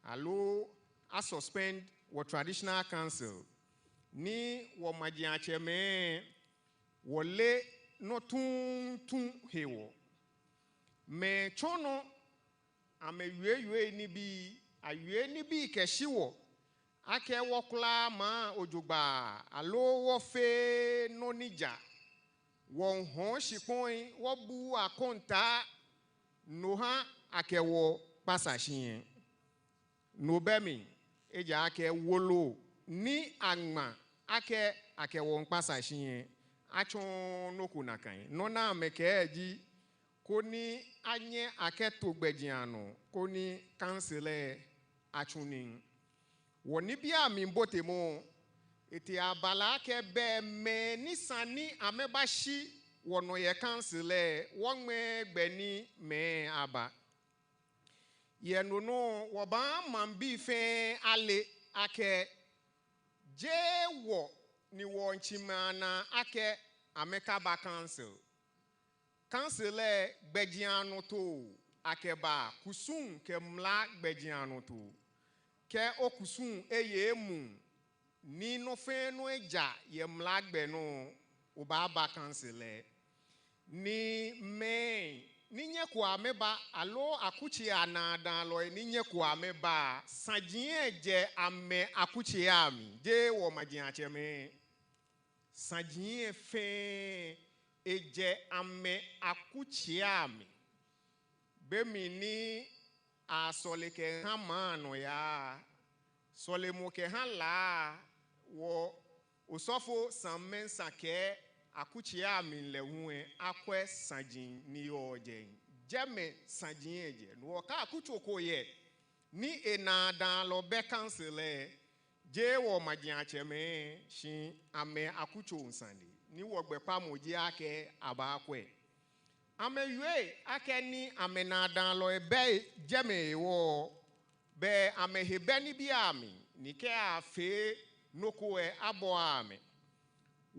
aloo a suspend wɔ traditional council, ni wɔ majiatsɛmɛi wɔle nɔ tuuntu hewɔ. Mɛi tsɔ nɔ, amɛwiewiei nibii, awie nibii kɛshi wɔ, akɛ wɔkwraa maŋ ojogbaŋŋ, aloo wɔfeee nɔ ni ja, wɔhɔɔ shikpɔŋ, wɔbuuu akɔntaa, no ha akɛ wɔ kpasa shi lɛ. No bɛ mli, ejaakɛ wolo ni aŋma akɛ akɛ wɔ miikpasa shi lɛ, atsɔɔɔ nɔ ko nakai. Nɔ ni amɛkɛɛ ji, koni anyɛ akɛto gbɛjianɔ, koni council lɛ atsu nii. Wɔ nibii amli botemɔ, etee aba lɛ akɛ bɛ mɛi ni sa ni amɛbashi wɔnɔ yɛ council lɛ, wɔŋmɛɛɛ gbɛ ni mɛi aba. Yɛ no nɔ wɔbaaha maŋbii fɛɛ ale akɛ jeee wɔ ni wɔmiitsi mɛi anaa akɛ amɛkaba council. Council lɛ gbɛjianɔtoo akɛbaa, kusum kɛ mla gbɛjianɔtoo. Kɛ okusum eye emuu, ni nɔ fɛɛ nɔ eja yɛ mla gbɛ nɔ, obaaba council lɛ. Ni mɛi ni nyɛko amɛba, aloo akutsei anaadamɔlɔi ni nyɛko amɛba, saji lɛ jɛ amɛ akutsei amli, jeee wɔ majiatsɛmɛi. Saji lɛ fɛɛ ejɛ amɛ akutsei amli. Be mli ni asɔle kɛha maŋ nɔyaa, sɔlemɔ kɛha La, wɔ osɔfo Sam Mensah kɛɛ akutsei amli lɛ hu lɛ akwɛ saji ni yɔɔ jɛi. Jɛmɛ saji lɛ jɛ. No hewɔ kɛ akutso ko yɛ ni enaadamɔlɔ bɛ council lɛ, jeee wɔ majiatsɛmɛi, shi amɛ akutso sane ni wɔgbɛkpamɔ ji akɛ abaakwɛ. Amɛwie akɛ ni amɛnaadamɔlɔi bɛ jɛmɛ hewɔ, bɛ amɛhe bɛ nibii amli, ni kɛ afee nɔ ko lɛ abɔa amɛ.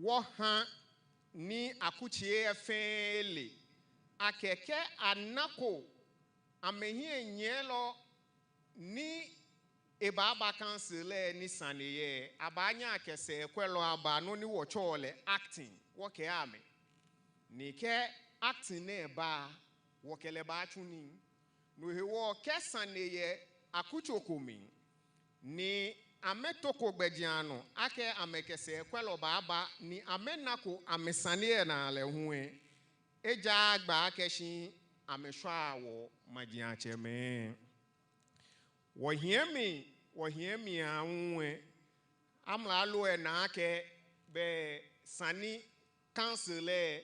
Wɔha ni akutsei lɛ fɛɛ le akɛ kɛ anako amɛhiɛnyiɛlɔ ni ebaaba council lɛ ni sane yɛ, abaanyɛ akɛ sɛɛkwɛlɔ aba, nɔ ni wɔtsɛɔ lɛ acting, wɔkɛɛ amɛ. Ni kɛ acting nɛɛ ba, wɔkɛ lɛ baatsu nii. No hewɔ kɛ sane yɛ akutso ko mli, ni amɛtoko gbɛjianɔ akɛ amɛkɛ sɛɛkwɛlɔ baaba, ni amɛnako amɛsane lɛ naa lɛ hu lɛ, ejaaa gbɛ akɛ shi amɛshwaa wɔ majiatsɛmɛi. Wɔhiɛ mli, wɔhiɛ mli aahu lɛ, amralo lɛ na akɛ bɛ sane council lɛ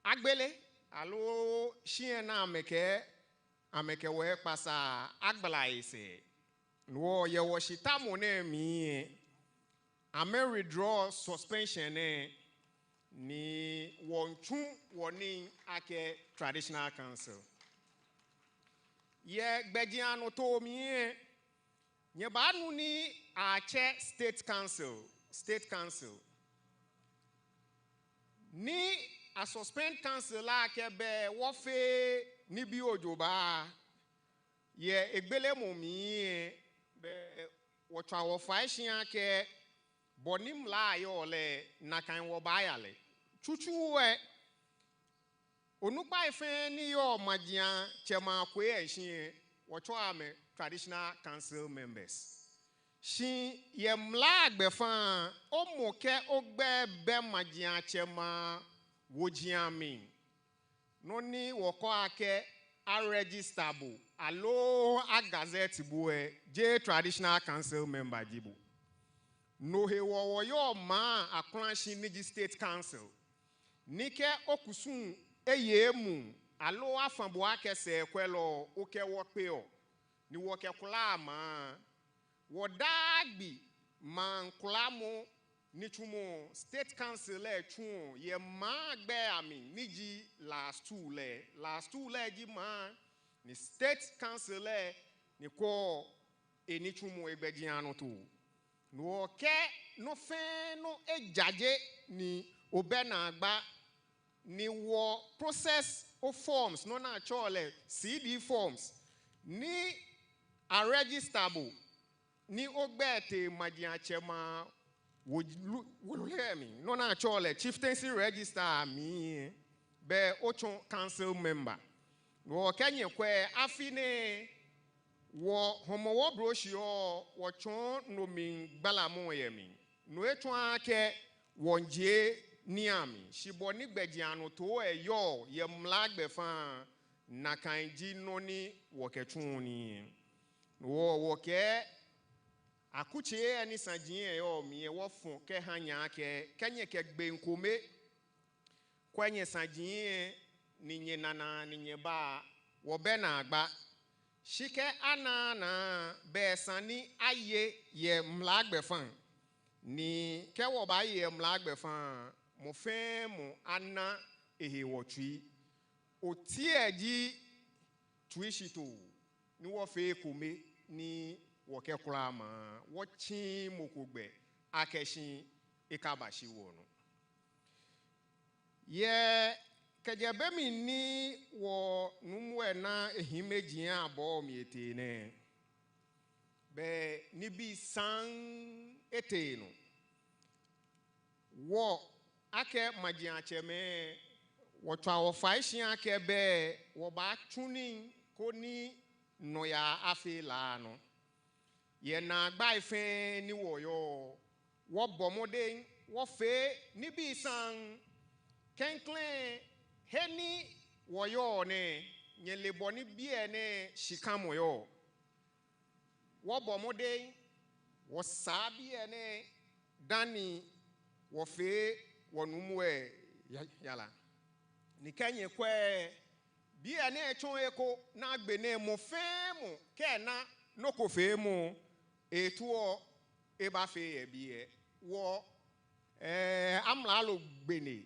agbele, aloo shi lɛ ni amɛkɛ, amɛkɛ wɔ ekpasa agbala esɛɛ. No hewɔ yɛ wɔshitamɔ nɛɛ mli lɛ, amɛ withdraw suspension lɛ, ni wɔmiitsu wɔnii akɛ traditional council. Yɛ gbɛjianɔtoo mli lɛ, nyɛbaanu ni atsɛ state council, state council. Ni a suspend council lɛ akɛ bɛ wɔfeee nibii ojogbaŋŋ. Yɛ egbelemɔ mli lɛ, bɛ wɔtswa wɔfai shi akɛ bɔ ni mla yɔɔ lɛ, nakai wɔbaaya lɛ. Tsutsu lɛ, onukpai fɛɛ ni yɔɔ majiatsɛmɛi akwɛɛ shi lɛ, wɔtsɛɔ amɛ traditional council members. Shi yɛ mla gbɛfaŋ, omɔ kɛ ogbɛi bɛ majiatsɛmɛi awoji amli, nɔ ni wɔkɛɔ akɛ a-register bo aloo a-gazette bo lɛ, jeee traditional council member ji bo. No hewɔ wɔyɔɔ maŋ akulashiŋ ni ji state council. Ni kɛ okusum eye emuu aloo afã bo akɛ sɛɛkwɛlɔ, okɛ wɔ kpeɔ, ni wɔkɛkulaa maŋ. Wɔ daa gbi maŋ kulamɔ nitsumɔ, state council lɛ tsuɔ yɛ maŋ gbɛi amli ni ji La Stool lɛ. La Stool lɛ ji maŋ, ni state council lɛ ni kɔɔ enitsumɔ, egbɛjianɔtoo. No hewɔ kɛ nɔ fɛɛ nɔ ejaje ni obɛ naagba, ni wɔ-process o-forms, nɔ ni atsɛɔ lɛ C D forms, ni a-register bo, ni ogbɛi tee majiatsɛmɛi awo-, wolo lɛ mli, nɔ ni atsɛɔ lɛ chieftaincy register mli, belɛ otsɔ council member. No hewɔ kɛ nyɛkwɛ afi nɛɛ, wɔ Hɔmɔwɔ brochure lɛ, wɔtsɔɔ no mligbalamɔ yɛ mli. No etsɔɔɔ akɛ wɔmiijie nii amli, shi bɔ ni gbɛjianɔtoo lɛ yɔɔ yɛ mla gbɛfaŋ, nakai ji nɔ ni wɔkɛtsuɔ nii. No hewɔ wɔkɛɛ akutsei lɛ ni saji lɛ yɔɔ mli lɛ, wɔfɔɔ kɛhaa nyɛ akɛ, kɛ nyɛkɛ gbee kome kwɛ nyɛsaji lɛ ni nyɛnaa ni nyɛba, wɔbɛ naagba. Shi kɛ anaaa naa, belɛ esa ni aye yɛ mla gbɛfaŋ. Ni kɛ wɔbaaye yɛ mla gbɛfaŋ, mɔ fɛɛ mɔ ana ehe wɔ tsui. Oti lɛ ji tsuishitoo, ni wɔfee ekome, ni wɔkɛkulaa maŋ, wɔtsiii mɔ ko gbɛ akɛ shi ekabashi wɔnɔ. Yɛ kɛjɛ be mli ni wɔnuumo lɛ na ehiimeji lɛ abɔɔ mli etee nɛɛ, belɛ nibii saŋŋ etee nɔ. Wɔ akɛ majiatsɛmɛi, wɔtswa wɔfai shi akɛ belɛ wɔbaatsu nii koni nɔyaa afee La nɔ. Yɛ naagbai fɛɛ ni wɔyɔɔ, wɔbɔ mɔdɛŋ, wɔfee nibii saŋŋ. Klɛŋklɛŋ, he ni wɔyɔɔ nɛɛ, nyɛle bɔ ni biɛ nɛɛ shikamɔ yɔɔ. Wɔbɔ mɔdɛŋ, wɔsaa biɛ nɛɛ dani wɔfee wɔnuumo lɛ ya-, yara. Ni kɛ nyɛkwɛ, biɛ nɛɛ tsɔɔ eko ni agbɛnɛ mɔ fɛɛ mɔ kɛ ena nɔ ko feemɔ, eetao ebafee yɛ biɛ. Wɔ, ɛɛ, amralo gbɛnɛ,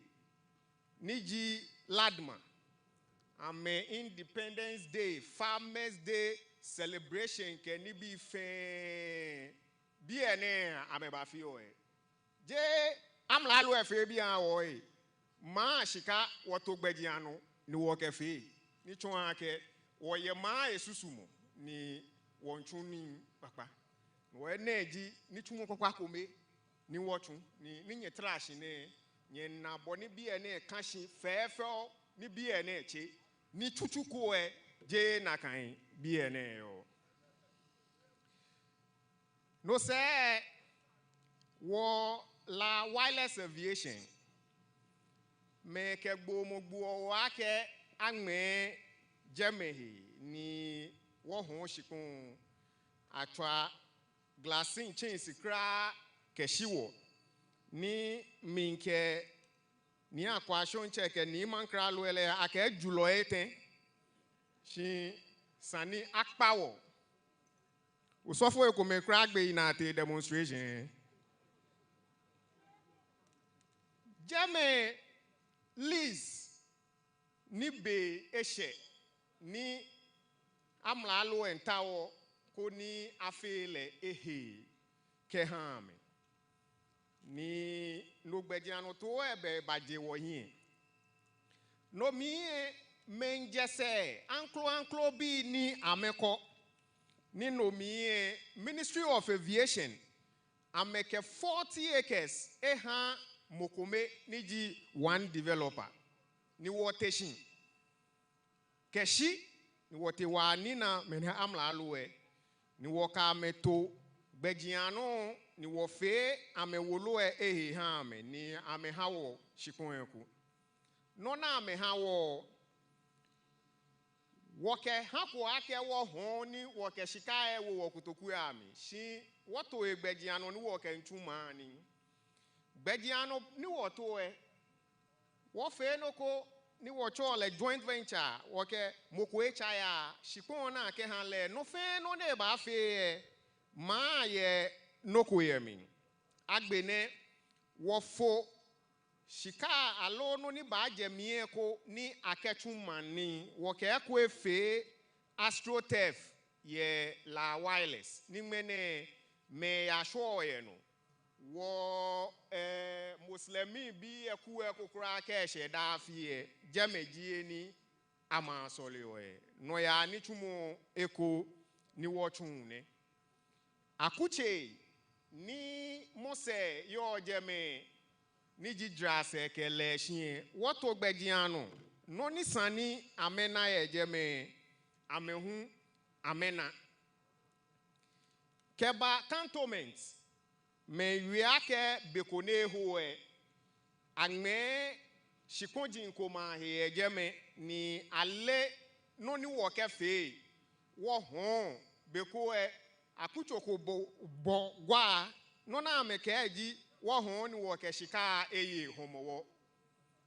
ni ji LADMA, amɛ Independence Day, Farmers Day celebration kɛ nibii fɛɛ, biɛ nɛɛ amɛbafeɔ yɛ. Jeee amralo lɛ fee biɛ aha wɔ ee. Maŋ shika wɔto gbɛjianɔ ni wɔkɛfee. Ni tsɔɔ akɛ wɔyɛ maŋ lɛ susumɔ ni wɔmiitsu nii kpakpa. Wɔ nɛɛ ji nitsumɔ kpakpa kome ni wɔtsu, ni, ni nyɛtara shi nɛɛ, nyɛna bɔ ni biɛ nɛɛ ka shi fɛfɛo, ni biɛ nɛɛ tse, ni tsutsu ko lɛ jeee nakai biɛ nɛɛ yɔɔ. No sɛɛ, wɔ La Wireless Aviation, mɛi kɛ gbɔmɔ gboɔ wɔ akɛ aŋmɛɛ jɛmɛ he ni wɔhɔɔ shikpɔŋ, atswa glass chains kwraa kɛshi wɔ, ni mikɛ Nii Akwashɔŋtsɛ kɛ Nii Mankralo lɛ akɛ julɔi etɛ, shi esa ni akpa wɔ. Osɔfoi komɛi kwraa gbe naa tee demonstration. Jɛmɛ lease ni be eshɛ ni amralo lɛ miitao koni afee lɛ ehee kɛha amɛ. Ni no gbɛjianɔtoo lɛ bɛ baje wɔhiɛ. No mli lɛ mɛi jɛ sɛɛ aŋkroaŋkro bii ni amɛkɔ. Ni no mli lɛ, Ministry of Aviation, amɛkɛ forty acres eha mɔ kome ni ji one developer. Ni wɔte shi kɛshi, ni wɔtee wɔyanina mɛnɛ amralo lɛ, ni wɔkɛ amɛ to gbɛjianɔ, ni wɔfee amɛ wolo lɛ ehe ha amɛ, ni amɛha wɔ shikpɔŋ lɛ eko. Nɔ ni amɛha wɔ, wɔkɛhako akɛ wɔhɔɔ ni wɔkɛ shika lɛ wo wɔkotokui amli, shi wɔto egbɛjianɔ ni wɔkɛmiitsu maŋ lɛ nii. Gbɛjianɔ ni wɔto lɛ, wɔfee nɔ ko ni wɔtsɛɔ lɛ joint venture, wɔkɛ mɔ ko etsa ya, shikpɔŋ ni akɛha lɛ, nɔ fɛɛ nɔ ni ebaafee lɛ, maŋ lɛ yɛ nɔ ko yɛ mli. Agbɛnɛ, wɔfo shika aloo nɔ ni baajɛ mli lɛ eko ni akɛtsu maŋ lɛ nii, wɔkɛ eko efee AstroTurf yɛ La Wireless, ni ŋmɛnɛ mɛi yashwɛɔ yɛ nɔ. Wɔ, eh, Muslimbii lɛ kuu lɛ eko kwraa kɛ eshɛ daa afi lɛ, jɛmɛ ji he ni amɛyasɔleɔ lɛ. Nɔyaa nitsumɔ eko ni wɔtsuɔ nɛ. Akutsei ni mɔsɛɛ yɔɔ jɛmɛ, ni ji Drasɛ kɛ Lɛshi lɛ, wɔto gbɛjianɔ, nɔ ni sa ni amɛna yɛ jɛmɛ, amɛ hu amɛna. Kɛba Cantonments, mɛi wie akɛ be ko ni eho lɛ, aŋmɛɛ shikpɔji komɛi ahe yɛ jɛmɛ ni ale nɔ ni wɔkɛfee. Wɔhɔɔ, be ko lɛ, akutso ko bɔ, bɔ gwa, nɔ ni amɛkɛɛ ji wɔhɔɔ ni wɔkɛ shika lɛ eye Hɔmɔwɔ.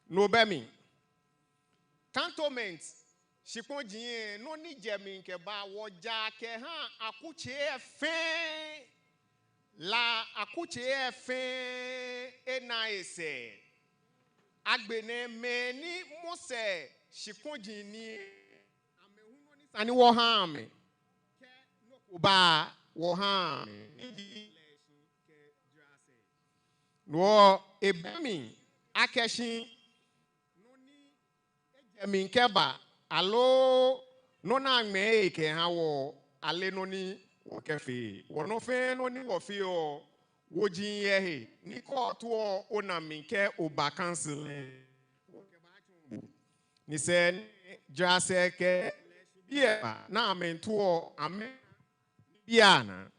No bɛ mli. Cantonments shikpɔji lɛ, nɔ ni jɛ mli kɛba, wɔja kɛha akutsei lɛ fɛɛ, La akutsei lɛ fɛɛ ena esɛɛ. Agbɛnɛ mɛi ni mɔsɛɛ shikpɔji nii lɛ, amɛ hu nɔ ni sa ni wɔha amɛ, kɛ nɔ ko ba, wɔha amɛ. No hewɔ ebɛ mli akɛ shi nɔ ni ejɛ mli kɛba, aloo nɔ ni aŋmɛɛ ekɛha wɔ, ale nɔ ni wɔkɛfee. Wɔ nɔ fɛɛ nɔ ni wɔfeɔ, woji yɛ he, ni kɛ otaoɔ ona mli kɛ oba council lɛ, ni sɛɛ ni Drasɛ kɛ Lɛshi bii lɛ ba ni amɛtaoɔ amɛ bianɛ,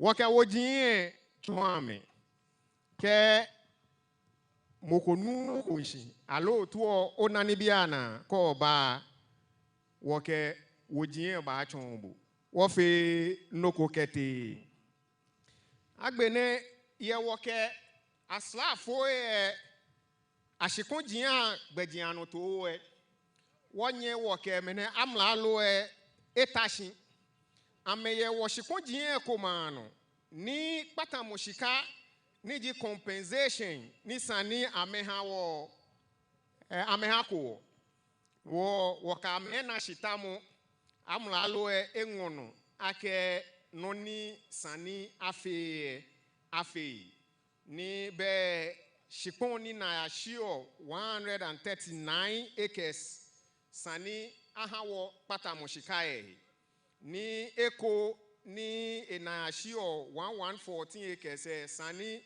wɔkɛ woji lɛ tsɔɔ amɛ. Kɛ mɔ ko nuuu nɔ ko shishi, aloo otaoɔ ona nii bianɛ kɛ oba, wɔkɛ woji lɛ baatsɔɔ bo. Wɔfeee nɔ ko kɛtee. Agbɛnɛ, yɛ wɔkɛ asraafoi lɛ ashikpɔji lɛ agbɛjianɔtoo lɛ, wɔnyɛ wɔkɛ mɛnɛ amralo lɛ eta shi. Amɛyɛ wɔshikpɔji lɛ komɛi anɔ ni kpatamɔ shika ni ji compensation ni sa ni amɛha wɔ, eh, amɛhako wɔ. Wɔ, wɔkɛ amɛ ena shitamɔ, amralo lɛ eŋɔ nɔ akɛ nɔ ni sa ni afee lɛ, afee. Ni bɛ shikpɔŋ ni naa yashiɔ one hundred and thirty-nine acres sa ni aha wɔ kpatamɔ shika lɛ he. Ni eko ni enaa yashiɔ one one fourteen acres lɛ, sa ni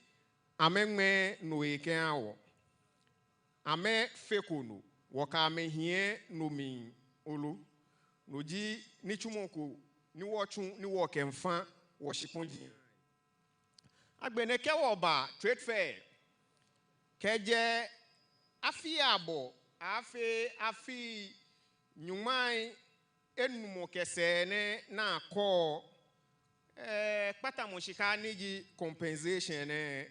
amɛŋmɛɛ no he kɛha wɔ. Amɛfeko no, wɔkɛ amɛ hiɛ no mli olo. No ji nitsumɔ ko ni wɔtsu ni wɔkɛmiifa wɔshikpɔji. Agbɛnɛ kɛ wɔba trade fair, kɛjɛ afi abɔ aaafee afi nyɔŋmai enumɔ kɛ sɛɛ nɛɛ, naa kɔ, eh, kpatamɔ shika ni ji compensation nɛɛ,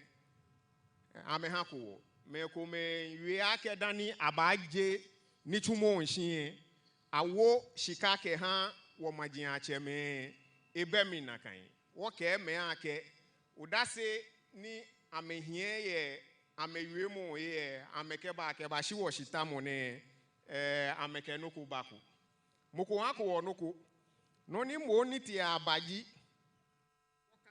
amɛhako wɔ. Mɛi komɛi wie akɛ dani abaaje nitsumɔ lɛ shishi lɛ, awo shika kɛha wɔ majiatsɛmɛi, ebɛ mli nakai. Wɔkɛɛ amɛ akɛ odase ni amɛhiɛ yɛ amɛwiemɔ lɛ, amɛkɛba kɛbashi wɔshitamɔ nɛɛ, eh, amɛkɛ nɔ ko bako. Mɔ ko hako wɔ nɔ ko. Nɔ ni mɔ ni tee aba ji, wɔkɛ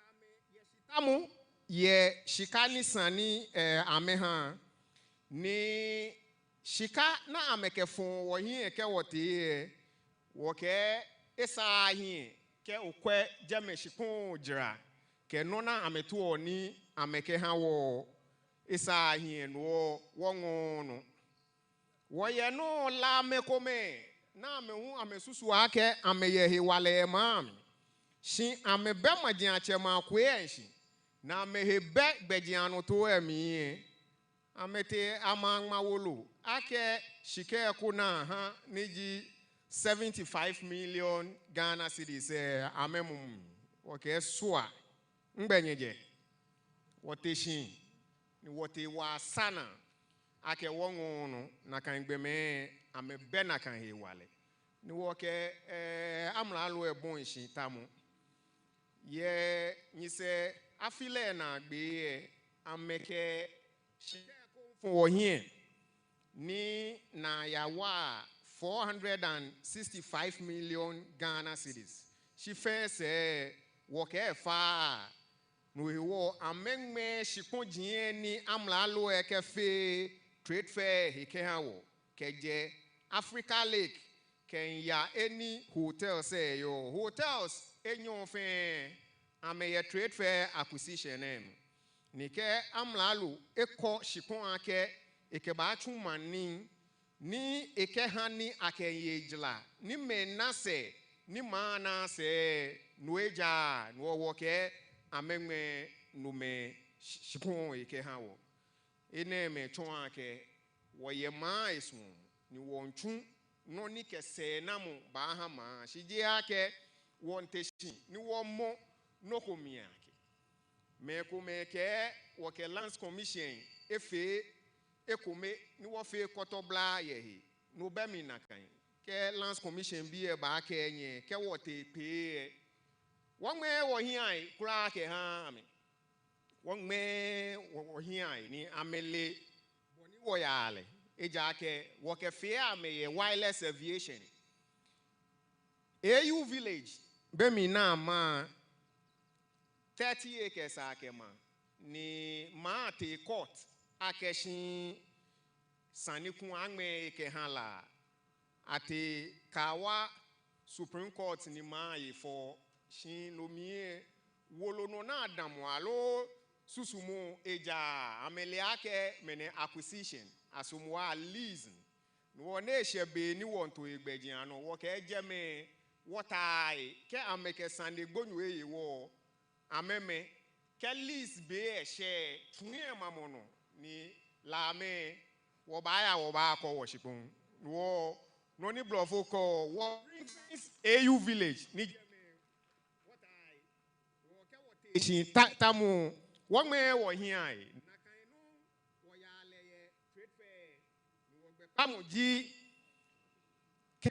amɛ yɛ shitamɔ yɛ shika ni sa ni, eh, amɛha. Ni shika ni amɛkɛfɔɔ wɔhiɛ kɛ wɔtee lɛ, wɔkɛɛ esaaa hiɛ, kɛ okwɛ jɛmɛ shikpɔŋ jara kɛ nɔ ni amɛtoɔ ni amɛkɛha wɔ, esa hiɛ nɔ wɔŋɔɔ nɔ. Wɔyɛ nɔ Lamɛi komɛi ni amɛ hu amɛsusuɔ akɛ amɛyɛ hewalɛ yɛ maŋ mli. Shi amɛbɛ majiatsɛmɛi akuɛ lɛ shishi, ni amɛhe bɛ gbɛjianɔtoo lɛ mli lɛ. Amɛtee amɛŋma wolo akɛ shika ko ni aha ni ji seventy-five million Ghana cedis lɛ amɛmumu. Wɔkɛɛ sua, nɛgbɛ nyɛjɛ? Wɔte shi ni wɔtee wɔyasa naa akɛ wɔŋɔɔ nɔ, nakai gbɔmɛi amɛbɛ nakai hewalɛ. Ni wɔkɛɛ, ɛɛ, amralo lɛ bɔi shi tamɔ. Yɛ nyɛsɛɛ afi lɛ naagbee lɛ, amɛkɛ shika ko fɔ wɔhiɛ ni naa yawa four hundred and sixty-five million Ghana cedis. Shi fɛɛ sɛɛ wɔkɛɛ efa. No hewɔ amɛŋmɛɛ shikpɔji lɛ ni amralo lɛ kɛfee trade fair he kɛha wɔ, kɛjɛ Africa Lake kɛmiiya he ni hotels lɛ yɔɔ. Hotels enyɔ fɛɛ amɛyɛ trade fair acquisition lɛ mli. Ni kɛ amralo ekɔ shikpɔŋ akɛ ekɛbaatsu maŋ nii, ni ekɛha ni akɛye jara, ni mɛi ana sɛɛ, ni maŋ ana sɛɛ, no ejaaa, no hewɔ wɔkɛɛ amɛŋmɛɛ nomɛi shi-, shikpɔŋ lɛ kɛha wɔ. Enɛɛmɛi tsɔɔ akɛ wɔyɛ maŋ lɛ suɔmɔ, ni wɔmiitsu nɔ ni kɛ sɛɛnamɔ baaha maŋ, shi jeee akɛ wɔmiite shi ni wɔmɔ nɔ ko mli akɛ. Mɛi komɛi kɛɛ wɔkɛ Lands Commission efee ekome ni wɔfee kɔtɔbla yɛ he. No bɛ mli nakai. Kɛ Lands Commission bii lɛ baakɛɛ nyɛ, kɛ wɔtee kpee lɛ, wɔŋmɛɛɛ wɔhiɛ kwraa kɛhaaa amɛ. Wɔŋmɛɛɛ wɔ-, wɔhiɛ ni amɛle bɔ ni wɔyaa lɛ. Ejaakɛ wɔkɛfee amɛ yɛ wireless aviation. A U Village, bɛ mli ni maŋ thirty acres akɛ maŋ, ni maŋ tee court akɛ shi sane ko aŋmɛɛ ekɛha La. Atee Kawa Supreme Court ni maŋ lɛ fɔ, shi no mli lɛ wolo nɔ ni adamɔ aloo susumɔ ejaaa, amɛle akɛ mɛnɛ acquisition, asomoaŋ, lease. No hewɔ ni eshɛ be ni wɔmiito he gbɛjianɔ, wɔkɛɛ jɛmɛ wɔtao he, kɛ amɛkɛ sane gbonyo lɛ ye wɔ, amɛmɛ, kɛ lease be lɛ shɛ, tsu lɛ mamɔ nɔ, ni Lamɛi, wɔbaaya wɔbaakɔ wɔshikpɔŋ. Wɔ, nɔ ni blɔfo kɛɔ wɔ Ring-Fence A U Village, ni jɛmɛ wɔtao he, wɔkɛ wɔtee shi ta-, tamɔ, wɔŋmɛɛɛ wɔhiɛ. Nakai nɔŋŋ wɔyaa lɛ yɛ trade fair, ni wɔgbɛkpamɔ ji kɛ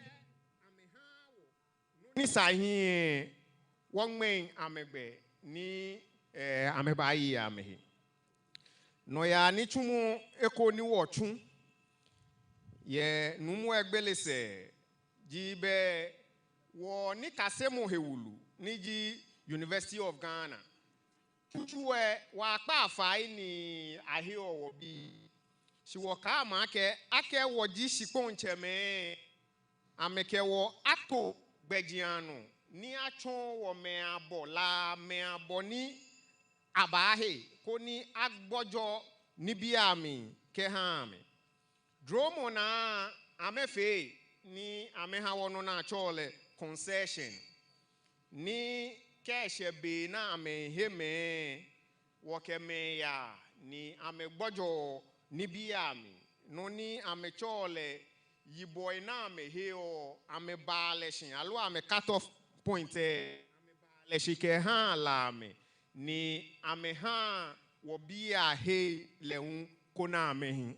amɛha wɔ nɔ ni sa hiɛ, wɔŋmɛɛ amɛ gbɛ ni, eh, amɛbaaye amɛhe. Nɔyaa nitsumɔ eko ni wɔtsu yɛ Nuumo Egbele sɛɛ ji bɛ wɔ nikasemɔ hewulu ni ji University of Ghana. Tsutsu lɛ, wɔkpa fai ni aheɔ wɔbii. Shi wɔkɛɛ amɛ akɛ, akɛ wɔji shikpɔŋtsɛmɛi, amɛkɛ wɔ ato gbɛjianɔ ni atsɔɔ wɔ mɛi abɔ, Lamɛi abɔ ni abaahe, koni agbɔjɔ nibii amli kɛha amɛ. Dromɔ naa amɛfee ni amɛha wɔ nɔ ni atsɛɔ lɛ concession. Ni kɛ eshɛ be ni amɛhe mɛi, wɔkɛ mɛi yaa ni amɛgbɔjɔɔ nibii amli. Nɔ ni amɛtsɛɔ lɛ yibɔi ni amɛheɔ, amɛbaa lɛ shi, aloo amɛ cut off point lɛ, amɛbaa lɛ shi kɛha Lamɛi, ni amɛha wɔbii ahe lɛ hu koni amɛhi.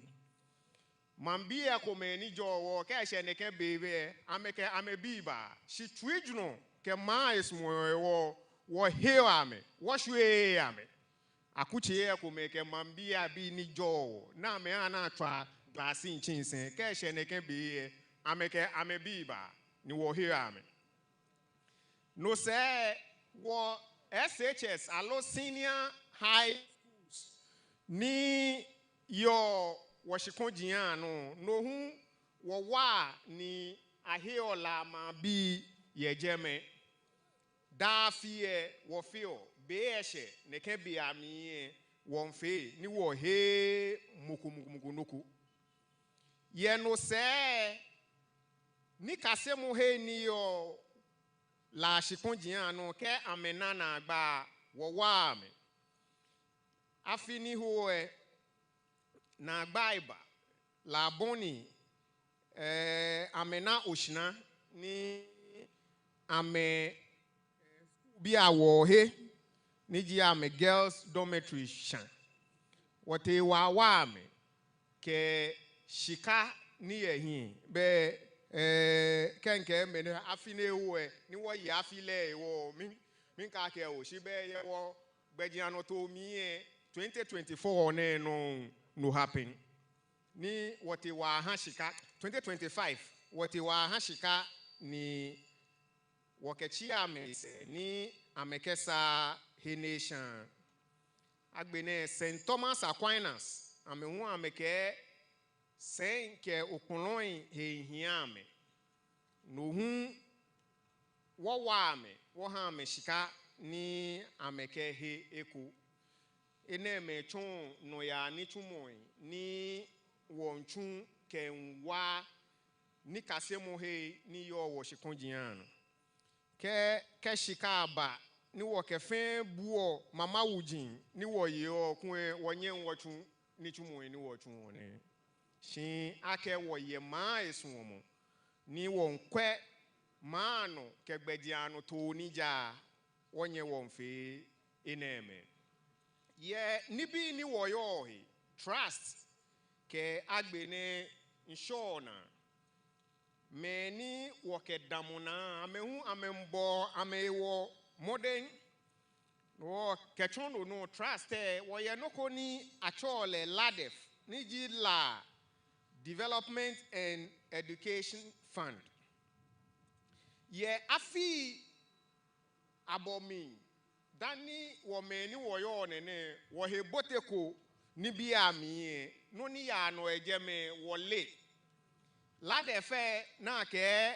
Maŋbii komɛi ni jɔɔ wɔ, kɛ eshɛ nɛkɛ be lɛ, amɛkɛ amɛbii baa. Shi tsuijurɔ kɛ maŋ lɛ sumɔɔ wɔ, wɔheɔ amɛ, wɔshwieee amɛ. Akutsei komɛi kɛ maŋbii abii ni jɔɔ wɔ, ni amɛha ni atswa glass ni tsi sɛɛ, kɛ eshɛ nɛkɛ be lɛ, amɛkɛ amɛbii baa, ni wɔheɔ amɛ. No sɛɛ wɔ S H S aloo senior high schools ni yɔɔ wɔshikpɔji anɔ, no hu wɔwaa ni aheɔ La maŋbii yɛ jɛmɛ. daa afi lɛ wɔfeɔ, be lɛ eshɛ, nɛkɛ bei amli lɛ wɔmiifee, ni wɔheee mɔ ko mɔ ko mɔ ko nɔ ko. Yɛ no sɛɛ, nikasemɔhei ni yɔɔ La shikpɔji lɛ nɔ, kɛ amɛna naagba, wɔwaa amɛ. Afi ni ho lɛ, naagba eba, La bɔ ni, eh, amɛna oshara ni amɛ bii awɔɔhe, ni ji amɛ girls dormitory shã. Wɔtee wɔyawa amɛ kɛ shika ni yɔɔ hiɛ. Bɛ, eh, kɛ mikɛɛ mɛni afi ni eho lɛ, ni wɔye afi lɛ hewɔ, mi, miikɛɛ akɛ oo, shi bɛ yɛ wɔgbɛjianɔtoo mli lɛ, twenty twenty-four nɛɛ nɔŋŋ no happen. Ni wɔtee wɔyaha shika, twenty twenty-five, wɔtee wɔyaha shika ni wɔkɛtsi amɛ sɛɛ ni amɛkɛsaa he ni eshã. Agbɛnɛ Saint Thomas Aquinas, amɛ hu amɛkɛɛ sɛi kɛ okpɔlɔi he hiaa amɛ. No hu wɔwa amɛ, wɔha amɛ shika ni amɛkɛhe eko. Enɛɛmɛi tsɔɔ nɔyaa nitsumɔi ni wɔmiitsu kɛmiiwa nikasemɔhei ni yɔɔ wɔ shikpɔji lɛ nɔ. Kɛ, kɛ shika ba ni wɔkɛ fɛɛ buɔ mama wuji ni wɔyeɔ kulɛ wɔnyɛŋ wɔtsu nitsumɔi ni wɔtsuɔ nɛɛ. Shi akɛ wɔyɛ maŋ lɛ suɔmɔ ni wɔmiikwɛ maŋ lɛ nɔ kɛ gbɛjianɔtoo ni ja, wɔnyɛ wɔmiifee enɛɛmɛi. Yɛ nibii ni wɔyɔɔ he, trust kɛ agbɛnɛ ŋshɔnaa. Mɛi ni wɔkɛdamɔ naa, amɛ hu amɛmiibɔ amɛhewɔ mɔdɛŋ. Wɔkɛtsɔ no nɔ trust lɛ, wɔyɛ nɔ ko ni atsɛɔ lɛ LADEF, ni ji La Development and Education Fund. Yɛ afii abɔ mli, dani wɔ mɛi ni wɔyɔɔ nɛɛ nɛɛ, wɔhe boteko nibii amli lɛ, nɔ ni yaa nɔ yɛ jɛmɛ wɔle. LADEF lɛ na akɛ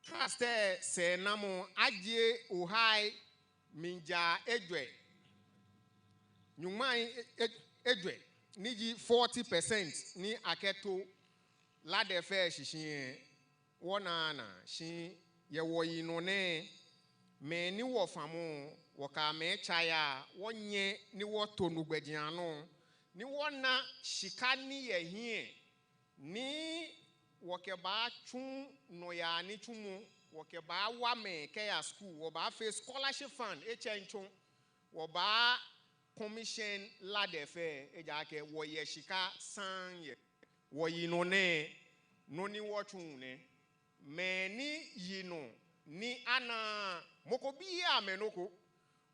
trust lɛ sɛɛnamɔ ajie ohai mlijaa ejwɛ, nyɔŋmai e-, e-, ejwɛ, ni ji forty percent ni akɛto LADEF lɛ shishi lɛ, wɔnaaa naa, shi yɛ wɔyinɔ nɛɛ, mɛi ni wɔfamɔ, wɔkɛ amɛ tsa yaa, wɔnyɛ ni wɔto no gbɛjianɔ, ni wɔna shika ni yɔɔ hiɛ, ni wɔkɛbaatsu nɔyaa nitsumɔ, wɔkɛbaawa mɛi kɛya school, wɔbaafee scholarship fund, etsɛŋ tsɔ, wɔbaa commission LADEF lɛ, ejaakɛ wɔyɛ shika saŋŋ yɛ wɔyinɔ nɛɛ, nɔ ni wɔtsuɔ nɛ. Mɛi ni yinɔ ni anaaa mɔ ko biii amɛ nɔ ko.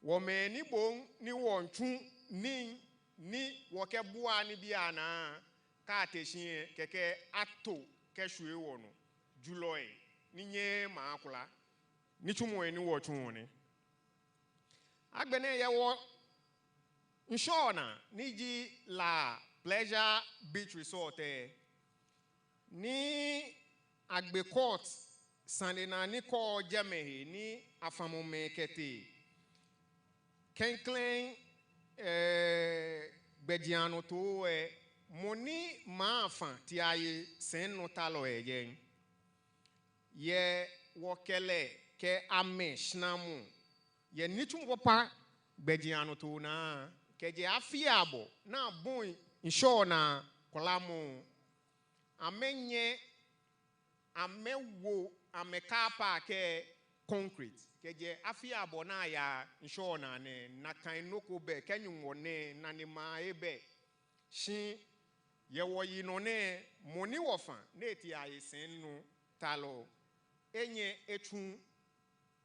Wɔ mɛi ni bo ni wɔmiitsu nii ni wɔkɛbuaa nibii anaa, kɛ ate shi lɛ kɛkɛ ato kɛshwie wɔnɔ. Julɔi ni nyɛɛɛ maŋ akwɔla. Nitsumɔi ni wɔtsuɔ nɛ. Agbɛnɛ yɛ wɔ ŋshɔnaa ni ji La Pleasure Beach Resort lɛ, ni agbe court sane naa ni kɔɔ jɛmɛ he ni afamɔ mɛi kɛtee klɛŋklɛŋ, eh, gbɛjianɔtoo lɛ, mɔ ni maŋ fa tiaye sɛinɔtalɔ yɛ jɛi. Yɛ wɔkɛ lɛ kɛ amɛ shinamɔ yɛ nitsumɔ kpakpa gbɛjianɔtoo naa, kɛjɛ afi abɔ ni abɔi ŋshɔnaa kwɔlamɔ, amɛnyɛ amɛwo amɛ car park lɛ concrete. Kɛjɛ afi abɔ ni aya ŋshɔnaa nɛɛ, nakai nɔ ko bɛ, kɛ Nyɔŋmɔ nɛɛ, nane maŋ ebɛ. Shi yɛ wɔyinɔ nɛɛ, mɔ ni wɔfa ni etiaye sɛinɔtalɔ, enyɛ etsu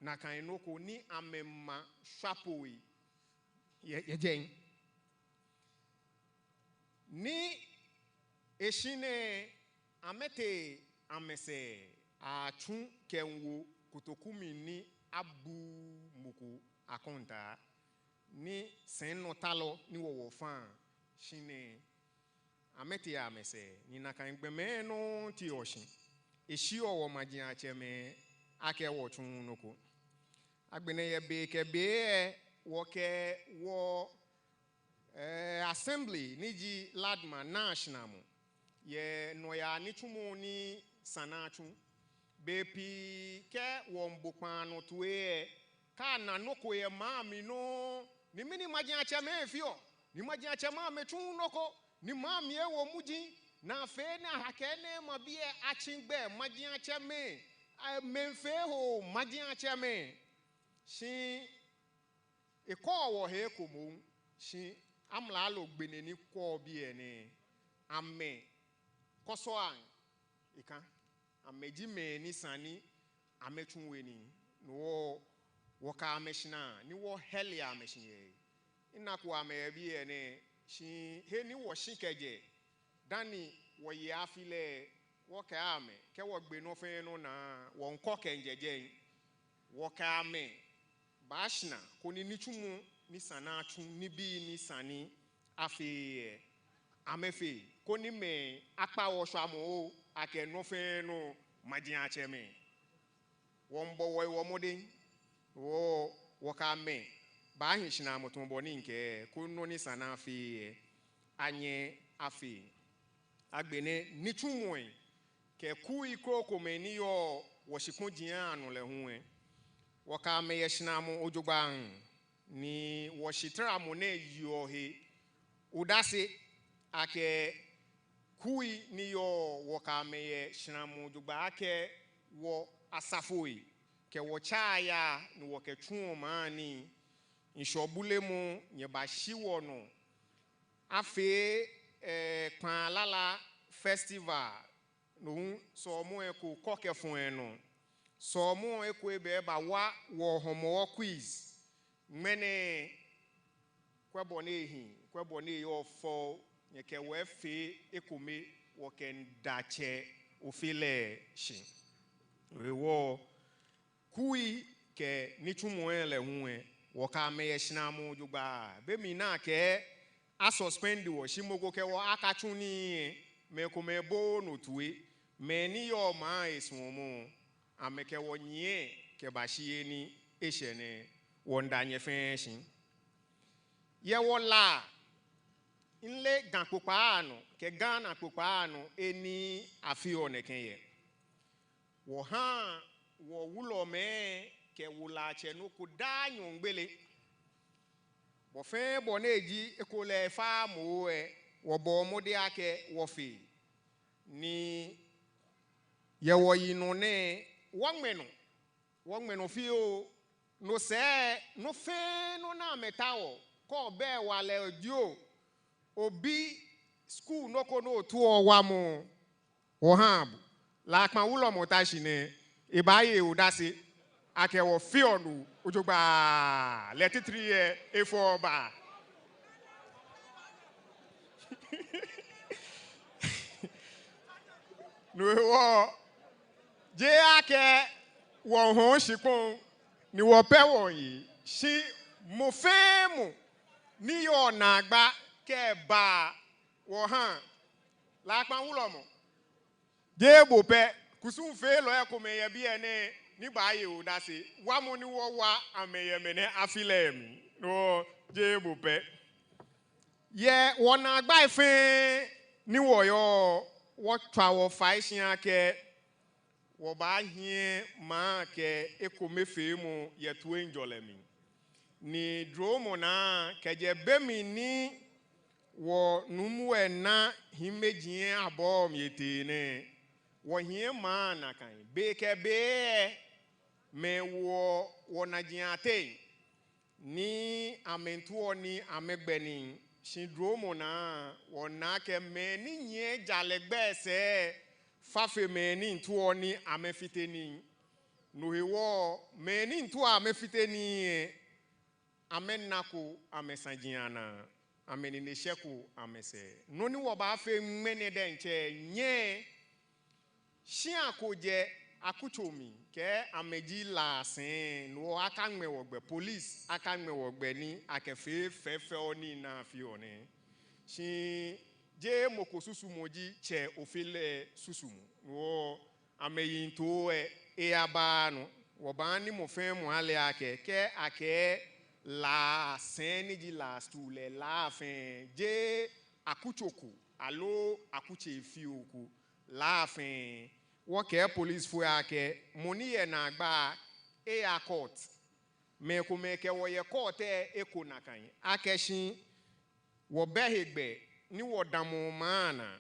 nakai nɔ ko ni amɛma shwapoi yɛ, yɛ jɛi. Ni eshi nɛɛ amɛtee amɛsɛɛ atsu kɛwo kotoku mli ni abuuu mɔ ko akɔntaa, ni sɛinɔtalɔ ni wɔ wɔfa shi nɛɛ amɛtee amɛsɛɛ, ni nakai gbɔmɛi nɔŋŋ teɔ shi. Eshiɔ wɔ majiatsɛmɛi akɛ wɔtsuuu nɔ ko. Agbɛnɛ yɛ be kɛ be lɛ, wɔkɛ wɔ, eh, assembly ni ji LADMA naa shinamɔ yɛ nɔyaa nitsumɔ ni sa ni atsu. Bei pii kɛ́ wɔmiibo kpaa nɔ toi lɛ, kɛ́ ana nɔ ko yɛ maŋ mli nɔŋŋ, ni mɛni majiatsɛmɛi feɔ, ni majiatsɛmɛi amɛtsuuu nɔ ko, ni maŋ mli ewo muji, ni afee ni aha akɛ nɛɛ maŋbii lɛ atsĩ gbɛ majiatsɛmɛi, amɛmiifee hoo majiatsɛmɛi. Shi ekɔɔɔ wɔhe eko moŋ, shi amralo gbɛnɛ ni kɔɔ biɛ nɛɛ, amɛkɔsɔaŋ eka. Amɛji mɛi ni sa ni amɛtsu he nii. No hewɔ wɔkɛ amɛ shinaa ni wɔhɛle amɛ shi yɛ he. Minako amɛ yɛ biɛ nɛɛ, shi he ni wɔshi kɛjɛ dani wɔye afi lɛ, wɔkɛɛ amɛ, kɛ́ wɔgbe nɔ fɛɛ nɔ naa, wɔmiikɔ kɛmiijɛ jɛi. Wɔkɛ amɛ baashinaa koni nitsumɔ ni sa ni atsu, nibii ni sa ni afee lɛ, amɛfee, koni mɛi akpa wɔ shwamɔ oo, akɛ nɔ fɛɛ nɔ majiatsɛmɛi. Wɔmiibɔ wɔhe mɔdɛŋ, wɔ, wɔkɛ amɛ baahi shinamɔ tamɔ bɔ ni mikɛɛ, koni nɔ ni sa ni afee lɛ, anyɛ afee. Agbɛnɛ nitsumɔi kɛ kui krokomɛi ni yɔɔ wɔshikpɔji lɛ anɔ lɛ hu lɛ, wɔkɛ amɛ yɛ shinamɔ jogbaŋŋ, ni wɔshitaramɔ nɛɛ yeɔ he odase akɛ kui ni yɔɔ, wɔkɛ amɛ yɛ shinamɔ jogbaŋŋ akɛ wɔ asafoi kɛ wɔtsaa yaa ni wɔkɛtsuɔ maŋ nii. Ŋshɔ bulemɔ nyɛbashi wɔnɔ. Afee, eh, kpãa lala festival, no hu sɔlemɔ lɛ eko kɔ kɛfɔ̃ enɔ. Sɔlemɔ lɛ eko ebɛ, ebawa wɔ Hɔmɔwɔ quiz. Ŋmɛnɛ, kwɛ bɔ ni ehi, kwɛ bɔ ni eyɔɔ fɛo, nyɛkɛ wɔ afee ekome, wɔkɛmiida Tsɛ Ofe lɛ shi. Hewɔ kui kɛ nitsumɔi lɛ hu lɛ, wɔkɛ amɛ yɛ shinamɔ jogbaŋŋ. Be mli ni akɛɛ a-suspend wɔ, shi mɔ ko kɛɛ wɔ akatsu nii lɛ, mɛi komɛi booo no toi. Mɛi ni yɔɔ maŋ lɛ suɔmɔ, amɛkɛ wɔ nyiɛ kɛbashi he ni eshɛ nɛɛ, wɔmiida nyɛ fɛɛ shi. Yɛ wɔ La, mile Ga kpokpaa nɔ kɛ Ghana kpokpaa nɔ, he ni afeɔ nɛkɛ yɛ, wɔhaa wɔwulɔmɛi kɛ wolɛiatsɛ nɔ ko daa nyɔɔŋ gbele. Bɔ fɛɛ bɔ ni eji, ekolɛ efaaa moŋ lɛ, wɔbɔɔ mɔdɛŋ akɛ wɔfee. Ni yɛ wɔyinɔ nɛɛ, wɔŋmɛ nɔ, wɔŋmɛ nɔ fioo. No sɛɛ, nɔ fɛɛ nɔ ni amɛtaoɔ, kɛ́ obɛ hewalɛ jio, obi skul nɔ ko ni otaoɔ wamɔ, wɔhaa bo. Lakpa wulɔmɔ ta shi nɛɛ, ebaaye odase akɛ wɔfeɔ no jogbaŋŋ. Lɛ titri lɛ efɔɔ ba. No hewɔ, jeee akɛ wɔhɔɔ shikpɔŋ ni wɔpɛ wɔye, shi mɔ fɛɛ mɔ ni yɔɔ naagba kɛba wɔhaa. Lakpa wulɔmɔ, jeee bo pɛ, kusumfeelɔi komɛi yɛ biɛ nɛɛ ni baaye odase. Wamɔ ni wɔwa amɛ yɛ ŋmɛnɛ afi lɛ mli, no jeee bo pɛ. Yɛ wɔnaagbai fɛɛ ni wɔyɔɔ, wɔtswa wɔfai shi akɛ wɔbaahiɛ maŋ kɛ ekomefeemɔ yɛ toiŋjɔlɛ mli. Ni dromɔ naa, kɛjɛ be mli ni wɔnuumo lɛ na hiimeji lɛ abɔɔ mli etee nɛɛ, wɔhiɛ maŋ nakai. Be kɛ be lɛ, mɛi woɔ wɔnajiaŋ ateŋ ni amɛmiitao ni amɛgbɛ nii, shi dromɔ naa, wɔna akɛ mɛi ni nyiɛ jalɛ gbɛi sɛɛ fa fe mɛi ni miitao ni amɛfite nii. No hewɔ, mɛi ni miitao amɛfite nii lɛ, amɛnako amɛsaji anaa, amɛnine shɛko amɛsɛɛ. Nɔ ni wɔbaafee ŋmɛnɛ diɛŋtsɛ, nyɛ shia ko jɛ akutso mli kɛɛ amɛji La sɛi, no akaŋmɛ wɔ gbɛ, police akaŋmɛ wɔ gbɛ ni akɛfee fɛfɛo nii ni afeɔ nɛɛ. Shi jeee mɔ ko susumɔ ji Tsɛ Ofe lɛ susumɔ. No hewɔ amɛyiŋtoo lɛ eyabaaa nɔ. wɔbaanyɛ mɔ fɛɛ mɔ ale akɛ, kɛ akɛɛ La sɛi ni ji La stool lɛ, La fɛɛ, jeee akutso ko aloo akutsei fioo ko, La fɛɛ. Wɔkɛɛ polisifoi akɛ mɔ ni yɛ naagba, eya court. Mɛi komɛi kɛ wɔ yɛ court lɛ eko nakai. Akɛ shi wɔbɛ hegbɛ ni wɔdamɔ maŋ naa.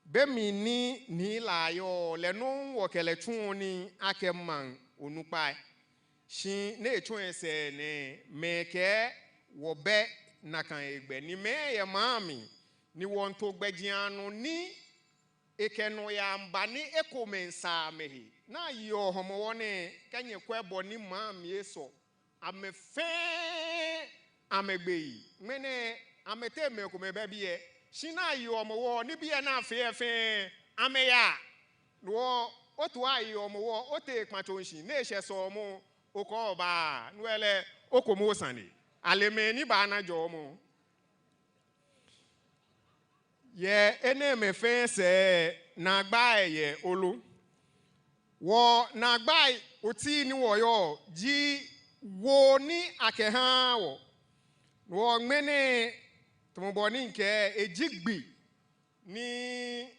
Be mli ni Nii La yɔɔ lɛ, no wɔkɛ lɛ tsuɔ nii akɛ maŋ onukpai. Shi ni etsɔ esɛɛ nɛɛ, mɛi kɛɛ wɔbɛ nakai hegbɛ ni mɛi yɛ maŋ mli ni wɔmiito gbɛjianɔ ni ekɛ nɔyaa miiba ni ekomɛi miisaa amɛhe. Ni ayeɔ Hɔmɔwɔ nɛɛ, kɛ nyɛkwɛ bɔ ni maŋ mli esɔ, amɛ fɛɛ amɛgbe yi. Ŋmɛnɛ amɛteŋ mɛi komɛi bɛ biɛ. Shi ni ayeɔ Hɔmɔwɔ ni biɛ ni afeɔ fɛɛ, amɛyaa. No hewɔ, oto ayeɔ Hɔmɔwɔ, otee Kpatsɔŋshi, ni eshɛ sɔɔmɔ, okɔ oba, no hewɔ lɛ, okome osane. Ale mɛi ni baana jɔɔmɔ. Yɛ enɛɛmɛi fɛɛ sɛɛ, naagba yɛ olo. Wɔnaagba oti ni wɔyɔɔ ji woo ni akɛhaaa wɔ. Wɔ ŋmɛnɛ, tamɔ bɔ ni mikɛɛ, eji gbi ni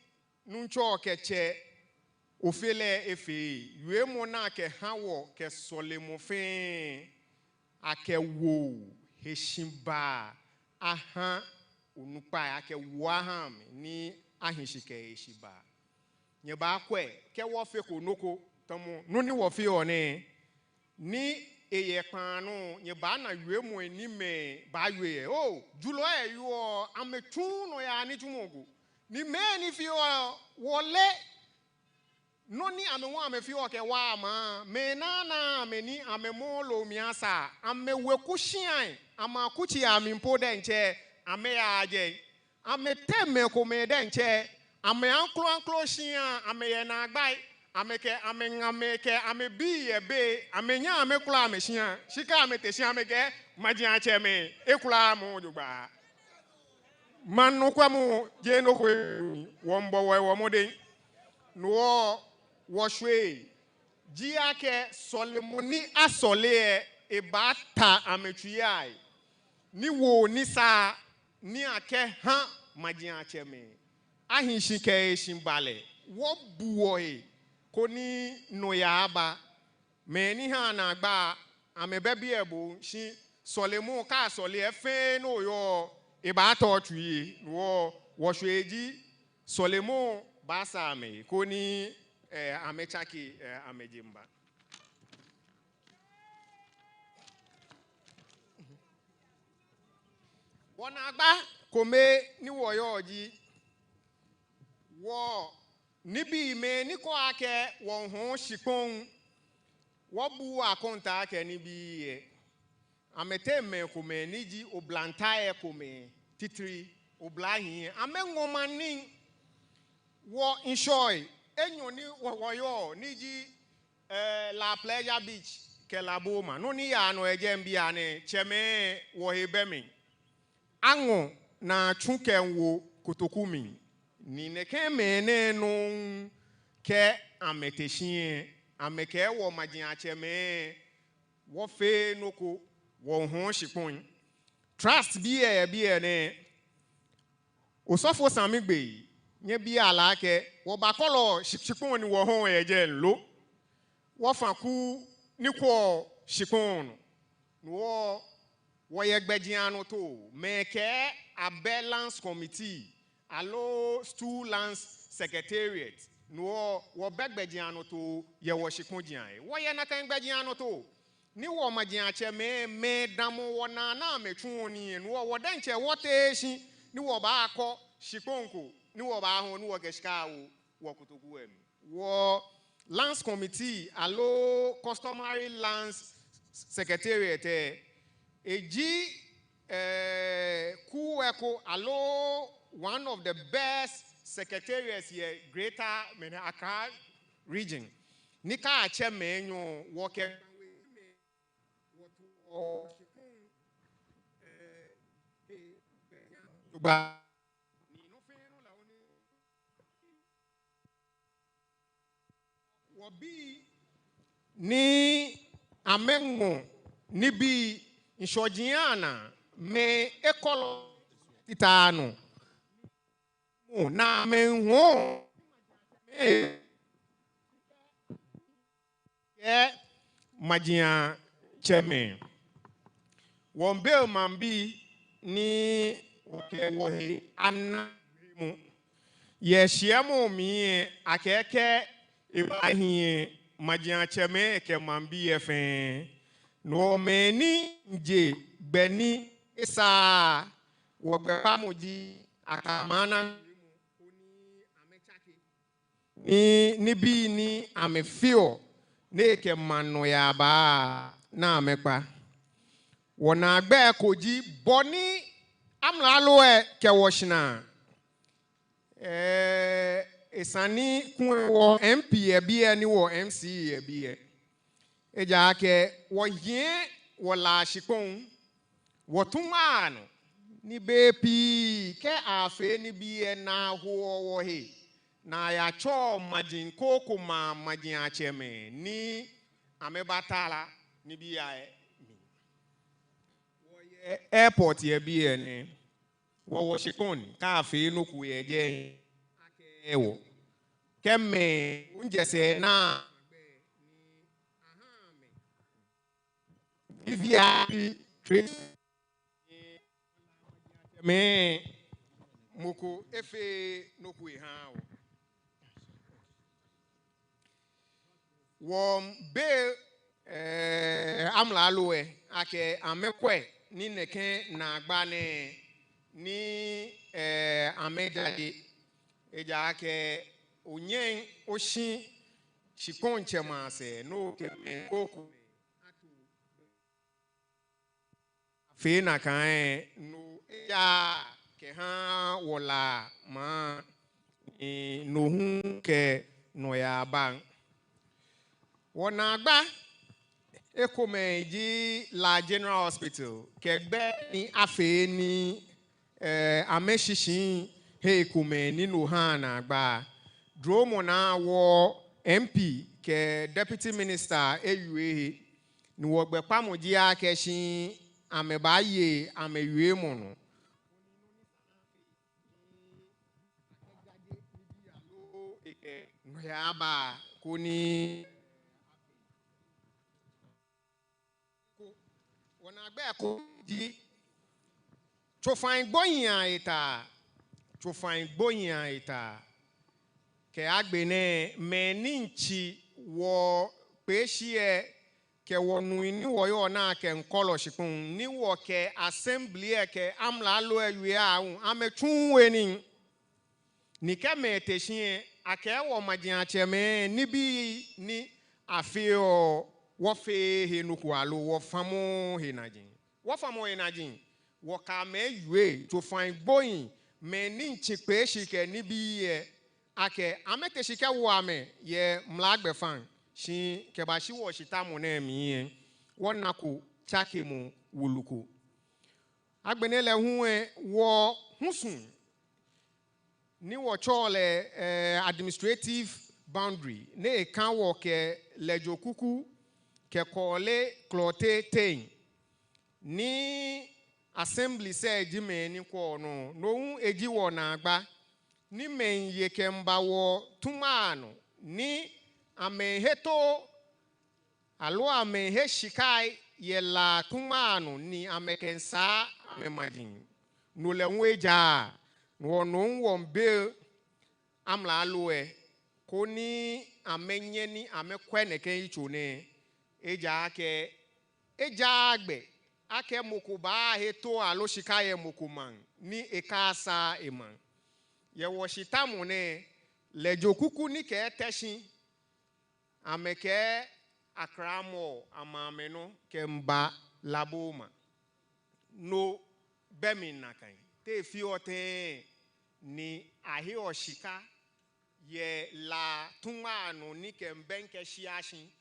Nuŋtsɔ kɛ Tsɛ Ofe lɛ efee. Wiemɔ ni akɛha wɔ kɛ sɔlemɔ fɛɛ, akɛ woo he shi baa aha onukpai, akɛ woo aha amɛ ni ahi shi kɛ he shi baa. Nyɛbaakwɛ, kɛ wɔfeko nɔ ko tamɔ nɔ ni wɔfeɔ nɛɛ, ni eyɛ kpaa nɔ, nyɛbaana wiemɔi ni mɛi baawie yɛ. Oo, julɔi lɛ yɔɔ, amɛtsuuu nɔyaa nitsumɔ ko. Ni mɛi ni feɔ, wɔle nɔ ni amɛ hu amɛfeɔ kɛwaa maŋ, mɛi ni anaaa amɛ ni amɛmɔɔɔ loo mli asaa, amɛweku shiai, amɛakutsei amli po diɛŋtsɛ, amɛyaaa jɛi. Amɛteŋ mɛi komɛi diɛŋtsɛ, amɛ aŋkroaŋkro shia, amɛyɛ naagbai, amɛkɛ amɛŋamɛi kɛ amɛbii yɛ bei, amɛnyɛɛɛ amɛkula amɛshia, shi kɛ amɛte shi amɛkɛɛ majiatsɛmɛi, ekula amɛ jogbaŋŋ. Maŋ nɔkwɛmɔ jeee nɔ ko, wɔmiibɔ wɔhe mɔdɛŋ. No hewɔ wɔshwee ji akɛ sɔlemɔ ni asɔle lɛ, ebaata amɛtsuii ahe. Ni woo ni sa ni akɛha majiatsɛmɛi, ahi shi kɛ he shi baa lɛ, wɔbu wɔhe koni nɔyaa aba. Mɛi ni haa naagba, amɛbɛ biɛ bo, shi sɔlemɔ kɛ asɔle lɛ fɛɛ ni oyɔɔ, ebaata otsui he. No hewɔ wɔshwee ji sɔlemɔ baasa amɛ koni, eh, amɛtsake, eh, amɛjeŋba. Wɔnaagba kome ni wɔyɔɔ ji, wɔ nibii, mɛi ni kɛɔ akɛ wɔhɔɔ shikpɔŋ, wɔbuuu akɔntaa kɛ nibii lɛ, amɛteŋ mɛi komɛi ni ji oblahii komɛi, titri oblahii, amɛŋɔ maŋ nii. Wɔ ŋshɔi enyɔ ni wɔ, wɔyɔɔ ni ji, eh, La Pleasure Beach kɛ La Boma, nɔ ni yaa nɔ yɛ jɛmɛ bianɛ, tsɛmɛi wɔhe bɛ mli. Aŋɔ naa tsu kɛwo Kotoku mli. Ni nɛkɛ mɛi nɛɛ nɔŋŋ kɛ amɛte shi lɛ, amɛkɛɛ wɔ majiatsɛmɛi, wɔfeee nɔ ko, wɔhɔɔ shikpɔŋ. Trust bii lɛ yɛ biɛ nɛɛ, Osɔfo Sami Gbei, nyɛbia lɛ akɛ, wɔbakɔlɔ shi-, shikpɔŋ ni wɔhɔɔ yɛ jɛi lo? Wɔfã kuu ni kwɛɔ shikpɔŋ nɔ. No hewɔ wɔyɛ gbɛjianɔtoo, mɛi kɛɛ abɛ lands committee aloo stool lands secretariat. No hewɔ wɔbɛ gbɛjianɔtoo yɛ wɔshikpɔji ahe. Wɔyɛ nakai gbɛjianɔtoo. Ni wɔ majiatsɛmɛi, mɛi damɔ wɔnaa ni amɛtsuɔ nii lɛ, no hewɔ wɔ diɛŋtsɛ wɔteee shi ni wɔbaakɔ shikpɔŋ ko ni wɔbaahɔɔ ni wɔkɛ shika awo wɔ Kotoku lɛ mli. Wɔ lands committee aloo customary lands secretariat lɛ, eji, eh, kuu lɛ ko aloo one of the best secretariats yɛ Greater Accra region. Ni kɛ atsɛ mɛi enyɔ, wɔkɛ wɔbii ni amɛŋɔ nibii ŋshɔji anaa, mɛi ekɔlɔ titri nɔ, mɔ ni amɛŋɔ, mɛi kɛ majiatsɛmɛi. Wɔmiibi maŋbii ni wɔkɛ wɔhe ana mɔ. Yɛ shiɛmɔ mli lɛ, akɛɛ kɛ ebaahi lɛ, majiatsɛmɛi kɛ maŋbii lɛ fɛɛ. No mɛi ni je gbɛ ni esa, wɔgbɛkpamɔ ji akɛ amɛ ana ni nibii ni amɛfeɔ ni ekɛ maŋ nɔyaa baa, ni amɛkpa. Wɔnaagba ko ji bɔ ni amralo lɛ kɛ wɔ shinaa. Ɛɛ, esa ni kulɛ wɔ M P yɛ biɛ ni wɔ M C yɛ biɛ. Ejaakɛ wɔhiɛ wɔ La shikpɔŋ, wɔtuma nɔ, ni bei pii kɛ aafee nibii lɛ, naa hoɔ wɔhe, ni ayatsɛɔ maji krokomɛi amajiatsɛmɛi ni amɛbatara nibii lɛ mli. Wɔyɛ airport yɛ biɛ nɛɛ, wɔ wɔshikpɔŋ ni, kɛ aafee nɔ ko yɛ jɛi, akɛɛ wɔ. Kɛ mɛi hu jɛ sɛɛ naa, V V I P treat. Mɛi, mɔ ko efeee nɔ ko ehaaa wɔ. Wɔmiibi, ɛɛ, amralo lɛ akɛ amɛkwɛ ni nɛkɛ naagba nɛɛ ni, ɛɛ, amɛjaje. Ejaakɛ onyɛŋ oshi shikpɔŋtsɛ masɛi ni okɛ mɛi krokomɛi afee nakai lɛ, no ejaaa kɛha wɔ La maŋ, ni no hu kɛ nɔyaa baŋ. Wɔnaagba ekomɛi ji La General Hospital, kɛ gbɛ ni afee ni, ɛɛ, amɛshishi hei komɛi ni no haa naagba. Dromɔ naa wɔ M P kɛ Deputy Minister ewie he. Ni wɔgbɛkpamɔ ji akɛ shi amɛbaaye amɛwiemɔ nɔ. Nɔyaa aba koni wɔnaagba ko ji tsofa gbohii ahe ta, tsofa gbohii ahe ta. Kɛ agbɛnɛ mɛi ni tsi wɔ Kpeshi lɛ, kɛ wɔnuu ni wɔyɔɔ naa kɛ ŋkɔlɔ shikpɔŋ, ni wɔkɛ assembly lɛ kɛ amralo lɛ wie aahu, amɛtsuuu he nii. Ni kɛ mɛi te shi lɛ, akɛɛ wɔ majiatsɛmɛi nibii ni afeɔ, wɔfeee he nɔ ko aloo wɔfamɔɔɔ he naji. Wɔfamɔ he naji, wɔkɛ amɛ wie, tsofa gbohii, mɛi ni tsi Kpeshi kɛ nibii lɛ, akɛ amɛte shi kɛwo amɛ yɛ mla gbɛfaŋ, shi kɛbashi wɔshitamɔ nɛɛ mli lɛ, wɔnako tsakemɔ wulu ko. Agbɛnɛ lɛ hu lɛ, wɔhusu ni wɔtsɛɔ lɛ, ɛɛ, administrative boundary, ni eka wɔ kɛ Ledzokuku kɛ Korle Klottey teŋ, ni assembly sɛɛ ji mɛi ni kwɛɔ nɔ, no hu eji wɔnaagba, ni mɛi ye kɛmiiba wɔtuma nɔ, ni amɛhe too aloo amɛhe shikai yɛ La tuma nɔ ni amɛkɛsaa amɛmaji. No lɛ hu ejaaa, no nɔ hu wɔmiibi amralo lɛ, koni amɛnyɛ ni amɛkwɛ nɛkɛ yitso nɛɛ, ejaakɛ ejaaa gbɛ akɛ mɔ ko baahe too aloo shika yɛ mɔ ko maŋ ni ekasaa emaŋ. Yɛ wɔshitamɔ nɛɛ, Ledzokuku ni kɛɛ Teshie, amɛkɛɛ Accra Mall, amɛ amɛnɔ kɛmiiba Laboma. No bɛ mli nakai. Te efeɔ tɛŋŋ ni aheɔ shika yɛ La tuma nɔ ni kɛmiibɛŋkɛ shia shi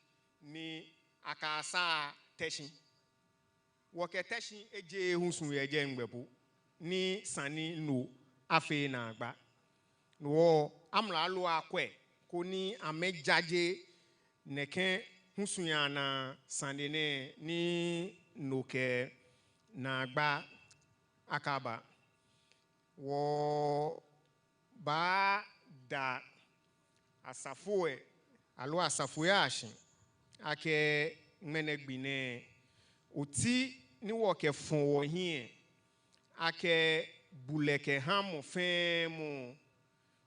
ni akasaa Teshie? Wɔkɛ Teshie ejeee husu yɛ jɛi gbɛ po, ni esa ni no afee naagba. No hewɔ amralo akwɛ koni amɛjaje nɛkɛ husu ya na sane nɛɛ ni no kɛ naagba akaba. Wɔbaada asafo lɛ, aloo asafoi ashi, akɛ ŋmɛnɛ gbi nɛɛ, oti ni wɔkɛfɔ wɔhiɛ akɛ bulɛ kɛha mɔ fɛɛ mɔ,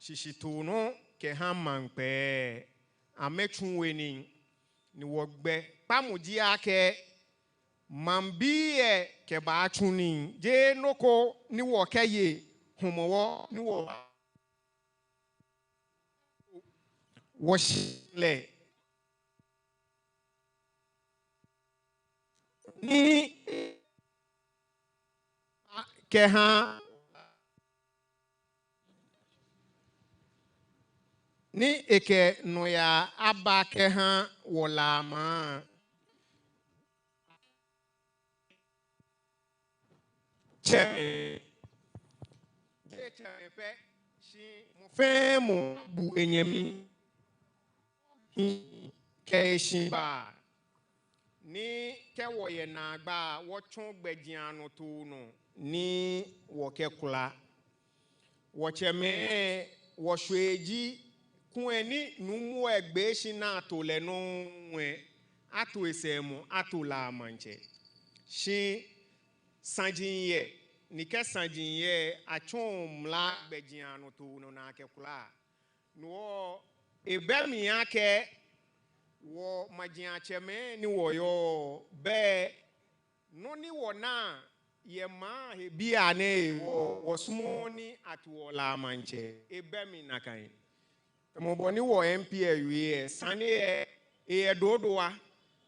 shishitoo nɔ kɛha maŋ kpɛɛ, amɛtsu he nii, ni wɔgbɛkpamɔ ji akɛ maŋbii lɛ kɛbaatsu nii, jeee nɔ ko ni wɔkɛye Hɔmɔwɔ ni wɔ wɔshi lɛ ni kɛha, ni ekɛ nɔyaa aba kɛha wɔ La maŋ. Tsɛmɛi, jeee tsɛmɛi pɛ, shi mɔ fɛɛ mɔ bu enyɛmi hiɛ kɛ eshiba. Ni kɛ wɔyɛ naagba, wɔtsɔ gbɛjianɔtoo nɔ ni wɔkɛkula. Wɔtsɛmɛi, wɔshwee ji, kulɛ ni nuumo lɛ gbee shi ni ato lɛ nɔŋŋ lɛ, ato esɛɛmɔ, ato La maŋtsɛ. Shi saji yɛ, ni kɛ saji yɛ, atsɔɔ mla gbɛjianɔtoo nɔ ni akɛkula. No hewɔ, ebɛ mli akɛ wɔ majiatsɛmɛi ni wɔyɔɔ, bɛ nɔ ni wɔna yɛ maŋ he bianɛ lɛ, wɔ, wɔsumɔɔɔ ni ato wɔ La maŋtsɛ. Ebɛ mli nakai. Tamɔ bɔ ni wɔ MP lɛ wie lɛ, sane lɛ, eyɛ dodowa,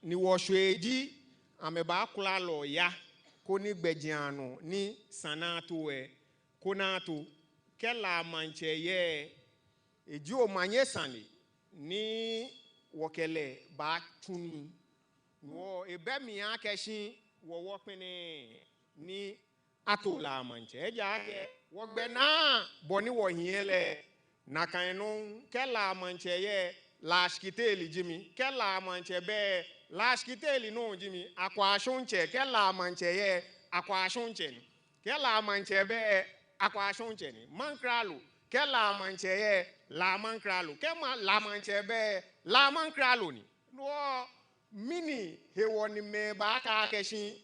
ni wɔshwee ji, amɛbaakula lɛ oya, koni gbɛjianɔ ni sa ni ato lɛ, koni ato. Kɛ La maŋtsɛ yɛ, eji omanye sane ni wɔkɛ lɛ baatsu nii. Wɔ, ebɛ mli akɛ shi wɔ, wɔkpɛlɛɛɛ ni ato La maŋtsɛ. Ejaakɛ wɔgbɛnaa bɔ ni wɔhiɛ lɛ, nakai nɔŋŋ, kɛ La maŋtsɛ yɛ, La Shikitele ji mi, kɛ La maŋtsɛ bɛ, La Shikitele nɔŋŋ ji mi, Akwashɔŋtsɛ, kɛ La maŋtsɛ yɛ, Akwashɔŋtsɛ ni. Kɛ La maŋtsɛ bɛ, Akwashɔŋtsɛ ni. Mankralo, kɛ La maŋtsɛ yɛ, La Mankralo. Kɛ ma, La maŋtsɛ bɛ, La Mankralo ni. No hewɔ, mɛni hewɔ ni mɛi baakɛɛ akɛ shi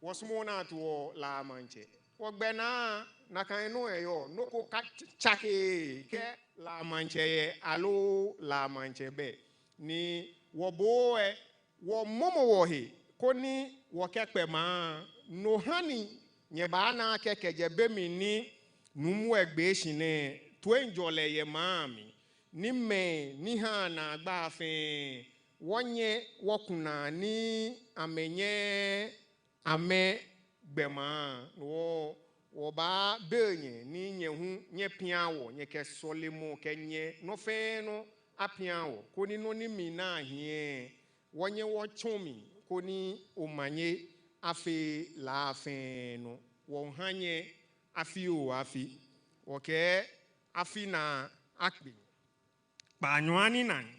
wɔsumɔɔɔ ni ato wɔ La maŋtsɛ? Wɔgbɛnaa nakai nɔŋŋ eyɔɔ, nɔ ko katsakeee kɛ La maŋtsɛ yɛ aloo La maŋtsɛ bɛ. Ni wɔ moŋ lɛ, wɔmɔmɔ wɔhe koni wɔkɛkpɛ maŋ. No hani nyɛbaana akɛ kɛjɛ be mli ni nuumo lɛ gbee shi nɛɛ, toiŋjɔlɛ yɛ maŋ mli, ni mɛi ni haa naagba fɛɛ, wɔnyɛ wɔku naa ni amɛnyɛ amɛgbɛ maŋ. Wɔ, wɔbaabi nyɛ ni nyɛ hu nyɛpia wɔ, nyɛkɛ sɔlemɔ kɛ nyɛnɔ fɛɛ nɔ apia wɔ, koni nɔ ni mina hiɛ, wɔnyɛ wɔtsɔ mli, koni omanye afee La fɛɛ nɔ. Wɔha nyɛ afi oo afi. Wɔkɛɛ afi naa akpe. Kpaanyɔ anina nyɛ.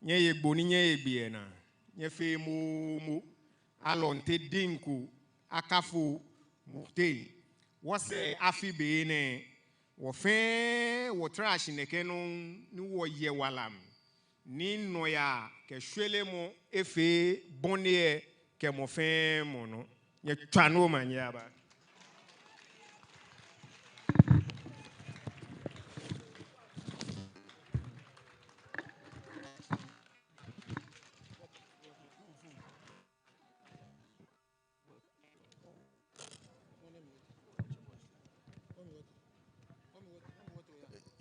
Nyɛye gbo ni nyɛye gbi yɛ naa. Nyɛfee moomo. Alɔnte diŋ ko akafo mɔ teŋ. Wɔsɛɛ afi be nɛɛ, wɔ fɛɛ wɔtara shi nɛkɛ nɔŋŋ ni wɔyɛ wala mli, ni nɔyaa kɛ shwelemɔ efee bɔ ni ekɛ mɔ fɛɛ mɔ nɔ. Nyɛtswaa omanye aba.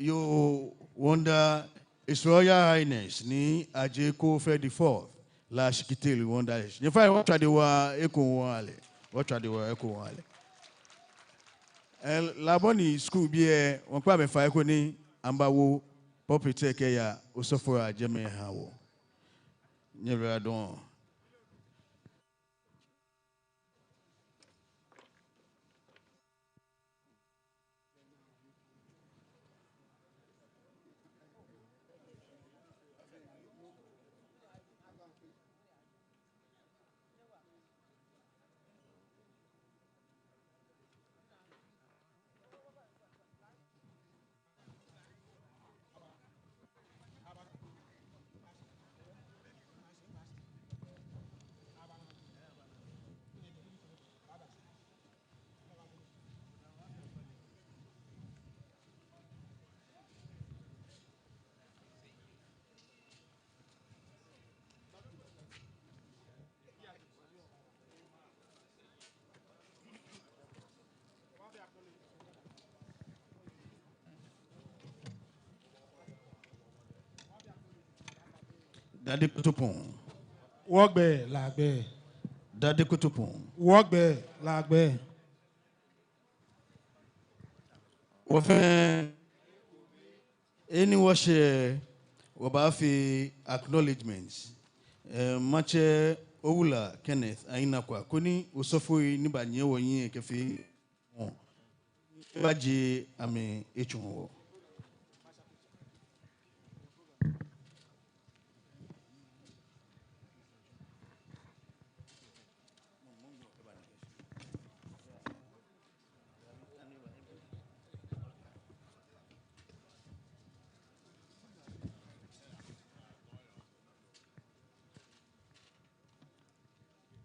Your Wonder, His Royal Highness Nii Adjei Koofeh the fourth, La Shikitele Wonder. Nyɛfainɛ, wɔtswaa dɛ waa ekoŋŋ wɔha lɛ. Wɔtswaa dɛ waa ekoŋŋ wɔha lɛ. Eh, La bɔ ni school bii lɛ, wɔŋkpa amɛ fai koni amɛbawo pulpit lɛ kɛya osɔfoi ajɛ amɛha wɔ. Nyɛyiwaladɔŋŋ. Dade Kotopɔŋ. Wɔgbɛ, Laagbɛ. Dade Kotopɔŋ. Wɔgbɛ, Laagbɛ. Wɔ fɛɛ, eni wɔshɛ, wɔbaafee acknowledgement. Eh, matsɛ Owula Kenneth Ainakwa, koni osɔfoi ni banyiɛ wɔhiɛ kɛfee wɔŋ, ebajie amɛ etsɔɔ wɔ.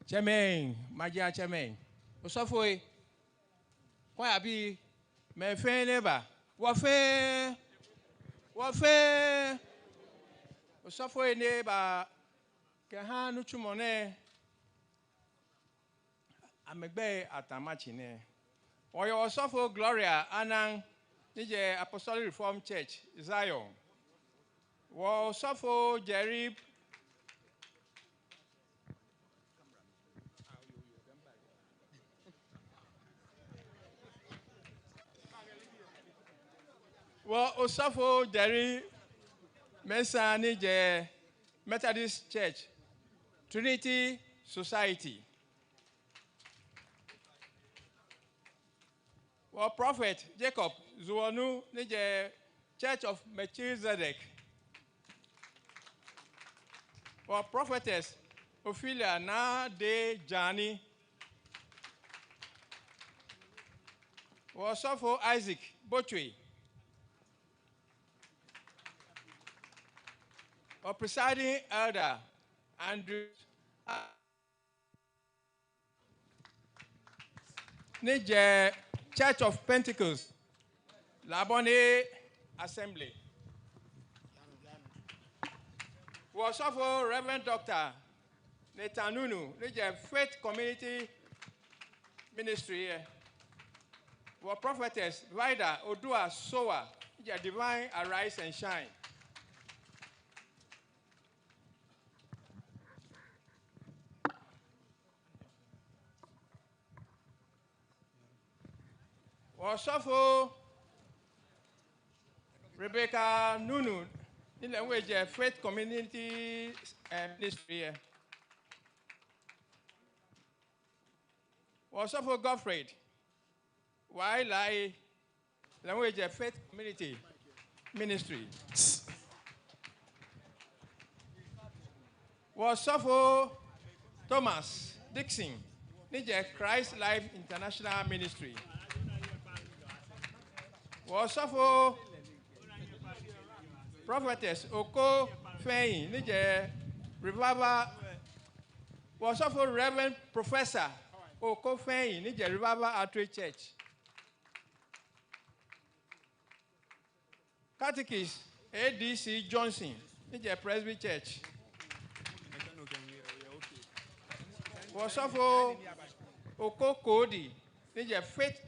Chairman, maji achairman. Osɔfoi, kwaya bii, mɛi fɛɛ ni eba. Wɔ fɛɛ, wɔ fɛɛ. Osɔfoi ni eba kɛha nitsumɔ nɛɛ, amɛgbɛi ataa matsi nɛɛ. Wɔyɛ osɔfo Gloria Anang, ni jɛ Apostolic Reformed Church, Zion. Wɔ osɔfo Jerry, wɔ osɔfo Jerry Mensah, ni jɛ Methodist Church, Trinity Society. Wɔ Prophet Jacob Zuwonu, ni jɛ Church of Melchizedek. Wɔ Prophetess Ophelia Naa Dei Jani. Wɔ osɔfo Isaac Botchway. Wɔ Presiding Elder Andrew, ni jɛ Church of Pentecost, Labone Assembly. Wɔ osɔfo Reverend Doctor Nathan Nunoo, ni jɛ Faith Community Ministry lɛ. Wɔ Prophetess Vida Odua Sowah, ni jɛ Divine Arise and Shine. Wɔ osɔfo Rebecca Nunoo, ni lɛ hu ejɛ Faith Community, eh, Ministry lɛ. Wɔ osɔfo Godfred Wailai, lɛ hu ejɛ Faith Community Ministry. Wɔ osɔfo Thomas Dixon, ni jɛ Christ Life International Ministry. Wɔ osɔfo Prophetess Oko Fɛnyi, ni jɛ Revival. Wɔ osɔfo Reverend Professor Oko Fɛnyi, ni jɛ Revival Outreach Church. Catechist A D C Johnson, ni jɛ Presby Church. Wɔ osɔfo Oko Kodi, ni jɛ Faith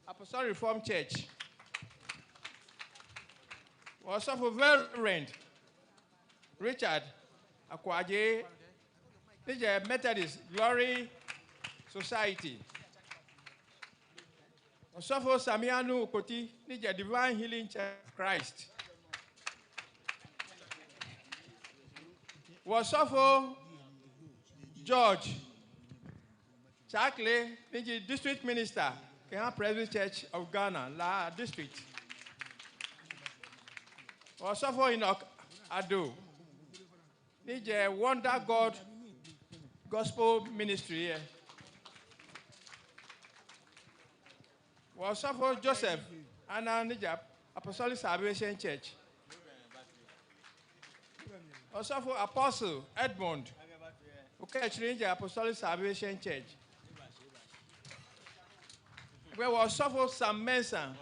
Apostolic Reformed Church. Wɔ osɔfo Reverend Richard Akwagye, ni jɛ Methodist Glory Society. Osɔfo Samianu Okpoti, ni jɛ Divine Healing Church of Christ. Wɔ osɔfo George Chakle, ni ji District Minister kɛha Presbyterian Church of Ghana, La District. Wɔ osɔfo Enoch Addo, ni jɛ Wonder God Gospel Ministry lɛ. Wɔ osɔfo Joseph Anang, ni jɛ Apostolic Salvation Church. Osɔfo Apostle Edmund Okechiri, ni jɛ Apostolic Salvation Church. Agbɛnɛ wɔ osɔfo Sam Mensah,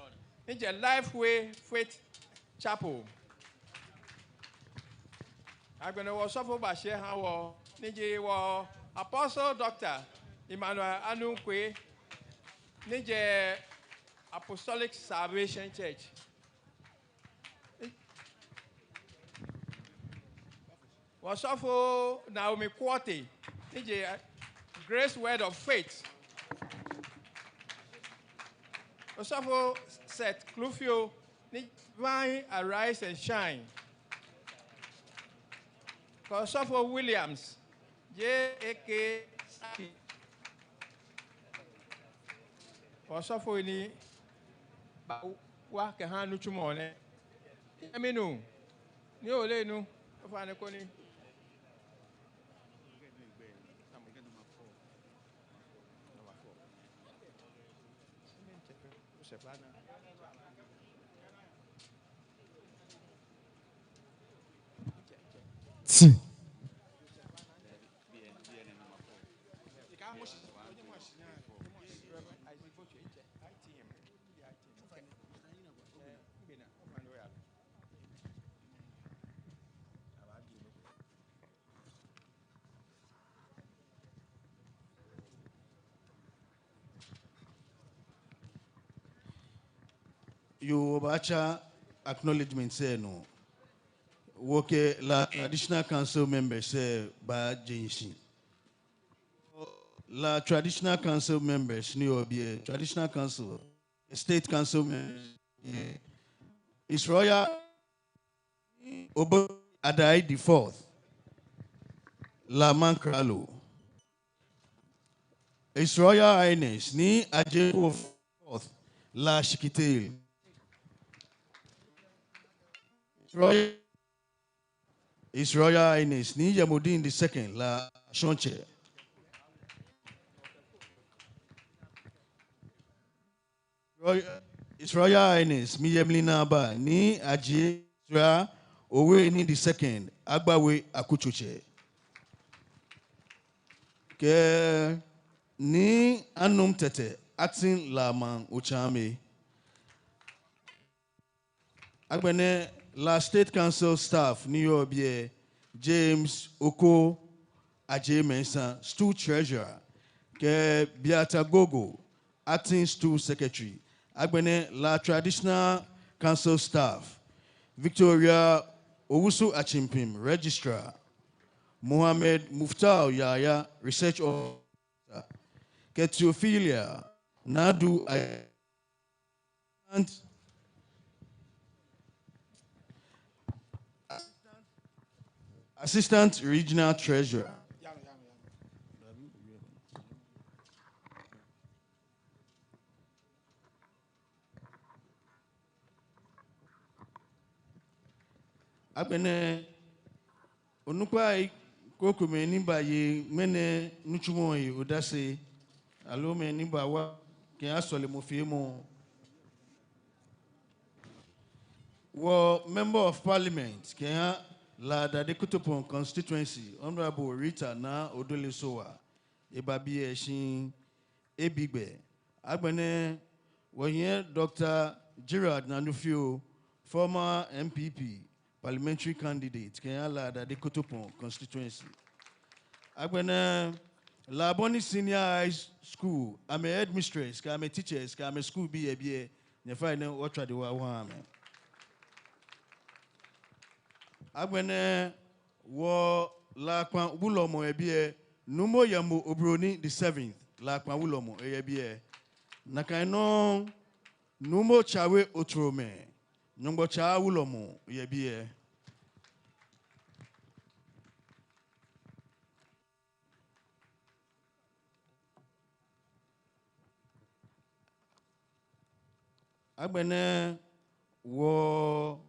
ni jɛ Lifeway Faith Chapel. Agbɛnɛ wɔ osɔfo bashi eha wɔ, ni ji wɔ Apostle Doctor Emmanuel Anunkwei, ni jɛ Apostolic Salvation Church. Osɔfo Naomi Quartey, ni ji Grace Word of Faith. Osɔfo Seth Klufio, ni Vine Arise and Shine. Osɔfo Williams, J A K Saki. Osɔfoi ni baawa kɛha nitsumɔ nɛɛ. Nyɛmi nuu, ni ole nu, ofainɛ koni. Ti. Yoo, wɔbaatsa acknowledgement lɛ nɔ. Wɔkɛ La Traditional Council members lɛ baaje shishi. La Traditional Council members ni yɔɔ biɛ, Traditional Council, State Council members, His Royal Obodai the Fourth, La Mankralo. His Royal Highness Nii Adjei Fourth, La Shikitele. His Royal, His Royal Highness Nii Yemo Din the Second, La Shɔŋtsɛ. Roy-, His Royal Highness Miyemli Naaba Nii Adjei Sra Owerri the Second, Agbawe Akutsotsɛ. Kɛ Nii Anum Tetteh, acting La Maŋ Otsaame. Agbɛnɛ La State Council staff ni yɔɔ biɛ, James Oko Adjei Mensah, Stool Treasurer, kɛ Biata Gogo, Acting Stool Secretary. Agbɛnɛ La Traditional Council staff, Victoria Owusu Acheampong, Registrar, Mohammed Muftau Yahaya, Research Officer, kɛ Theophilia Nadu, Assistant, Assistant Regional Treasurer. Agbɛnɛ, onukpai krokomɛi ni baye ŋmɛnɛ nitsumɔ lɛ he odase, aloo mɛi ni baawa kɛha sɔlemɔfeemɔ. Wɔ Member of Parliament kɛha La Dade Kotopon Constituency, Honourable Rita Naa Odoley Sowah, eba biɛ shi ebi gbɛ. Agbɛnɛ, wɔhiɛ Doctor Gerald Nanu Fioo, former N P P parliamentary candidate kɛha La Dade Kotopon Constituency. Agbɛnɛ, Labone Senior High School, amɛ headmistress, kɛ amɛ teachers, kɛ amɛ schoolbii yɛ biɛ, nyɛfainɛ wɔtswa dɛ wɔha amɛ. Agbɛnɛ, wɔ Lakpa Wulɔmɔ yɛ biɛ, Nuumo Yemo Obroni the Seventh, Lakpa Wulɔmɔ yɛ biɛ. Nakai nɔŋŋ, Nuumo Tsawe Otromɛ, Nyɔŋmɔtsaa Wulɔmɔ yɛ biɛ. Agbɛnɛ, wɔ,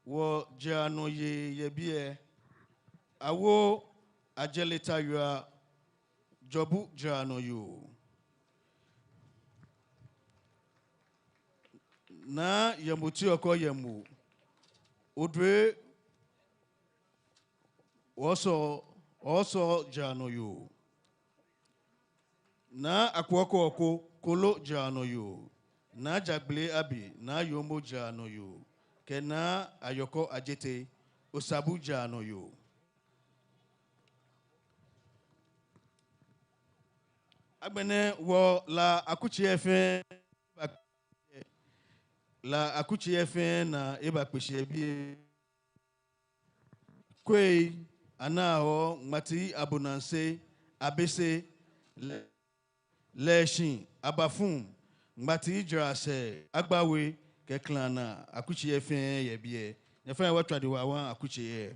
wɔjara nɔ yei yɛ biɛ, Awo Ajeleta Yura, Jɔbu jara nɔ yoo. Naa Yemo Tiɔkɔ Yemo, Odre Wɔsɔ, Wɔsɔ jara nɔ yoo. Naa Akuɔkɔ Oko, Kolo jara nɔ yoo. Naa Jagbele Abi, Naa Yoomo jara nɔ yoo. Kɛ Naa Ayɔkɔ Adjetey, Osabu jara nɔ yoo. Agbɛnɛ wɔ La akutsei fɛɛ, La akutsei fɛɛ naa ebakpe shi yɛ biɛ. Kwei, Anahɔ, Ŋmati, Abonanse, Abese, Lɛ-, Lɛshi, Abafum, Ŋmati, Jarasɛ, Agbawe, kɛ Klana akutsei fɛɛ yɛ biɛ. Nyɛfaŋ wɔtswa de wa wa akutsei.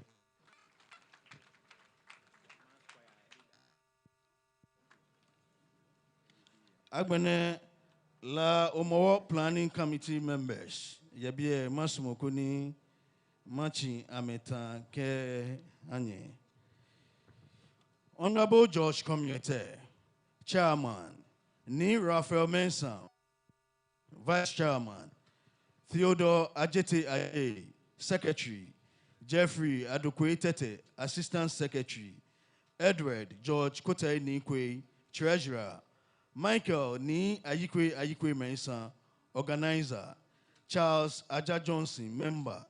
Agbɛnɛ La Hɔmɔwɔ Planning Committee members yɛ biɛ, masumɔ koni matsi amɛta kɛha nyɛ. Honorable George Komiete, Chairman, Nii Raphael Mensah, Vice Chairman, Theodore Adjetey Adjei, Secretary, Jeffrey Adokwei Tetteh, Assistant Secretary, Edward George Kotei Nii Kwei, Treasurer, Michael Nii Ayikwei Ayikwei Mensah, Organizer, Charles Adjah Johnson, Member,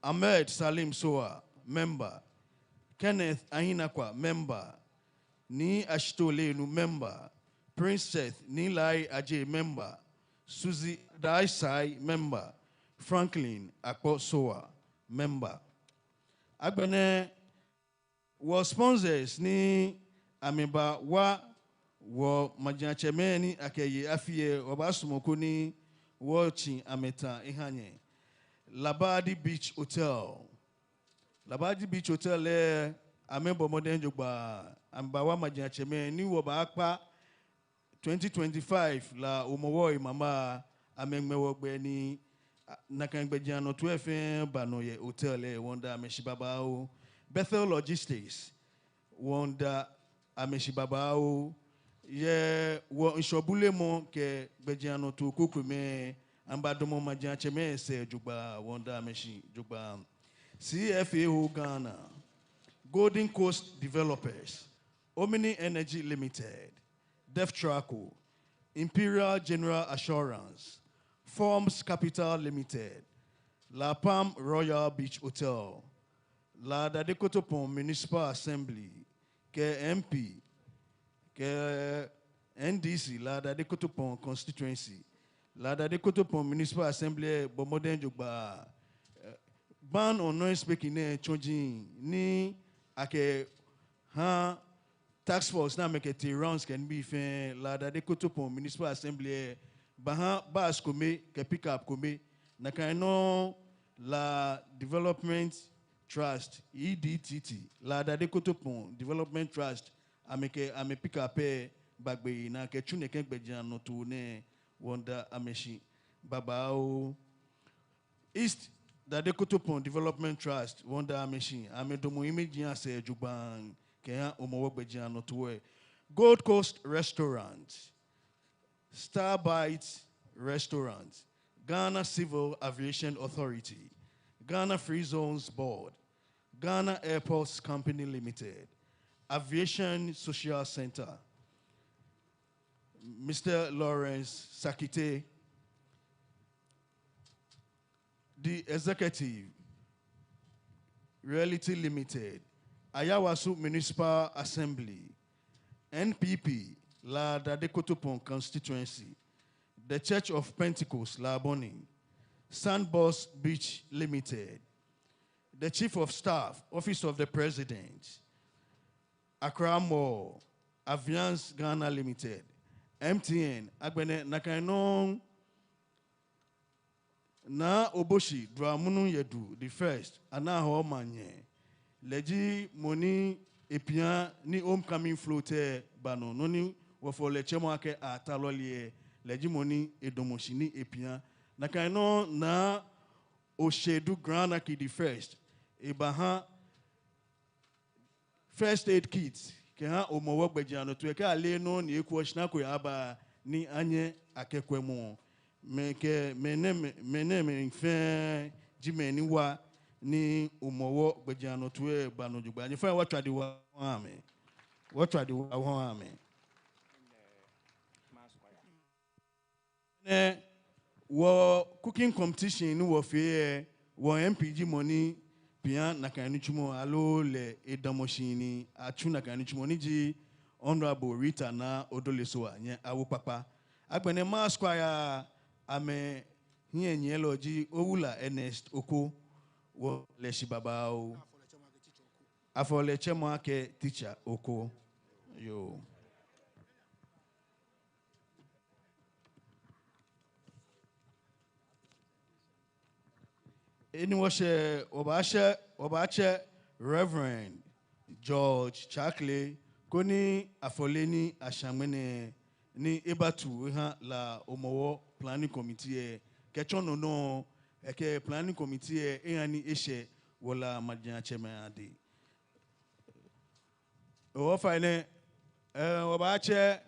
Ahmed Salim Sowah, Member, Kenneth Ahinakwa, Member, Nii Ashitey Ollennu, Member, Princess Nii Lai Adjei, Member, Suzy Daisai, Member, Franklin Akpo Sowah, Member. Agbɛnɛ wɔ sponsors ni amɛbawa wɔ majiatsɛmɛi ni akɛye afi lɛ, wɔbaasumɔ koni wɔtsi amɛta wɔha nyɛ. Labadi Beach Hotel. Labadi Beach Hotel lɛ, amɛbɔ mɔdɛŋ jogbaŋŋ, amɛbawa majiatsɛmɛi ni wɔbaakpa twenty twenty-five La Hɔmɔwɔ lɛ mama, amɛŋmɛ wɔ gbɛ ni, a, nakai gbɛjianɔtoo lɛ fɛɛ ba nɔ yɛ hotel lɛ, wɔmiida amɛshi babaoo. Bethel Logistics, wɔmiida amɛshi babaoo. Yɛ wɔ ŋshɔbulemɔ kɛ gbɛjianɔtoo krokomɛi, amɛbadamɔ majiatsɛmɛi sɛɛ jogbaŋŋ, wɔmiida amɛshi jogbaŋŋ. C F A O Ghana, Golden Coast Developers, Omni Energy Limited, Deftraco, Imperial General Assurance, Forms Capital Limited, La Palm Royal Beach Hotel, La Dade Kotopon Municipal Assembly, kɛ M P, kɛ N D C, La Dade Kotopon Constituency, La Dade Kotopon Municipal Assembly, bɔ mɔdɛŋ jogbaŋŋ. Eh, ban on noise making nɛɛ tsɔji ni akɛha task force ni amɛkɛtee rounds kɛ nibii fɛɛ, La Dade Kotopon Municipal Assembly lɛ, baha bus kome kɛ pickup kome. Nakai nɔŋŋ La Development Trust, E D T T, La Dade Kotopon Development Trust, amɛkɛ amɛ pickup lɛ ba gbeyei ni akɛtsu nɛkɛ gbɛjianɔtoo nɛɛ, wɔmiida amɛshi babaoo. East Dade Kotopon Development Trust, wɔmiida amɛshi, amɛdamɔ imɛji asɛɛ jogbaŋŋ kɛha Hɔmɔwɔ gbɛjianɔtoo lɛ. Gold Coast Restaurant, Star Bite Restaurant, Ghana Civil Aviation Authority, Ghana Free Zones Board, Ghana Airports Company Limited, Aviation Social Centre, Mister Lawrence Sakite, The Executive Realty Limited, Ayawaso Municipal Assembly, N P P, La Dade Kotopon Constituency, The Church of Pentecost, Labone, Sandbox Beach Limited, The Chief of Staff, Office of the President, Accra Mall, Aviance Ghana Limited, M T N, agbɛnɛ nakai nɔŋŋ Naa Oboshi Dramunu Yadu the first, Anahɔ Manyɛ. Lɛ ji mɔ ni epia ni homecoming float lɛ ba nɔ, nɔ ni wɔfɔɔ lɛ tsɛmɔ akɛ atalɔle lɛ, lɛ ji mɔ ni edamɔ shi ni epia. Nakai nɔŋŋ Naa Oshedu Granaki the first, ebaha first aid kit kɛha Hɔmɔwɔ gbɛjianɔtoo lɛ, kɛ ale nɔ ni ekuɔ shi ni eko yaaba ni anyɛ akɛkwɛ mɔ. Mɛi kɛ mɛi nɛɛ, mɛi nɛɛ, mɛi fɛɛ ji mɛi ni wa ni Hɔmɔwɔ gbɛjianɔtoo lɛ ba nɔ jogbaŋŋ. Nyɛfaŋ wɔtswa de wa ha amɛ. Wɔtswa de wa ha amɛ. Nɛ wɔ cooking competition ni wɔfee lɛ, wɔ M P ji mɔ ni pia nakai nitsumɔ, aloo lɛ edamɔ shi ni atsu nakai nitsumɔ, ni ji Honourable Rita Naa Odoley Sowah, nyɛ awo kpakpa. Agbɛnɛ mass choir amɛhiɛnyiɛlɔ ji Owula Ernest Oko. wɔle shi babaoo. Afɔɔ lɛ tsɛmɔ akɛ Teacher Oko. Yoo. Eni wɔshɛ, wɔbaatsɛ, wɔbaatsɛ Reverend George Tsakle, koni afɔle ni asha ŋmɛnɛ ni ebatu eha La Hɔmɔwɔ Planning Committee lɛ, kɛtsɔ no nɔ, ekɛ Planning Committee lɛ eha ni eshɛ wɔ La maŋtsɛmɛi adɛŋ. Ofainɛ, eh, wɔbaatsɛ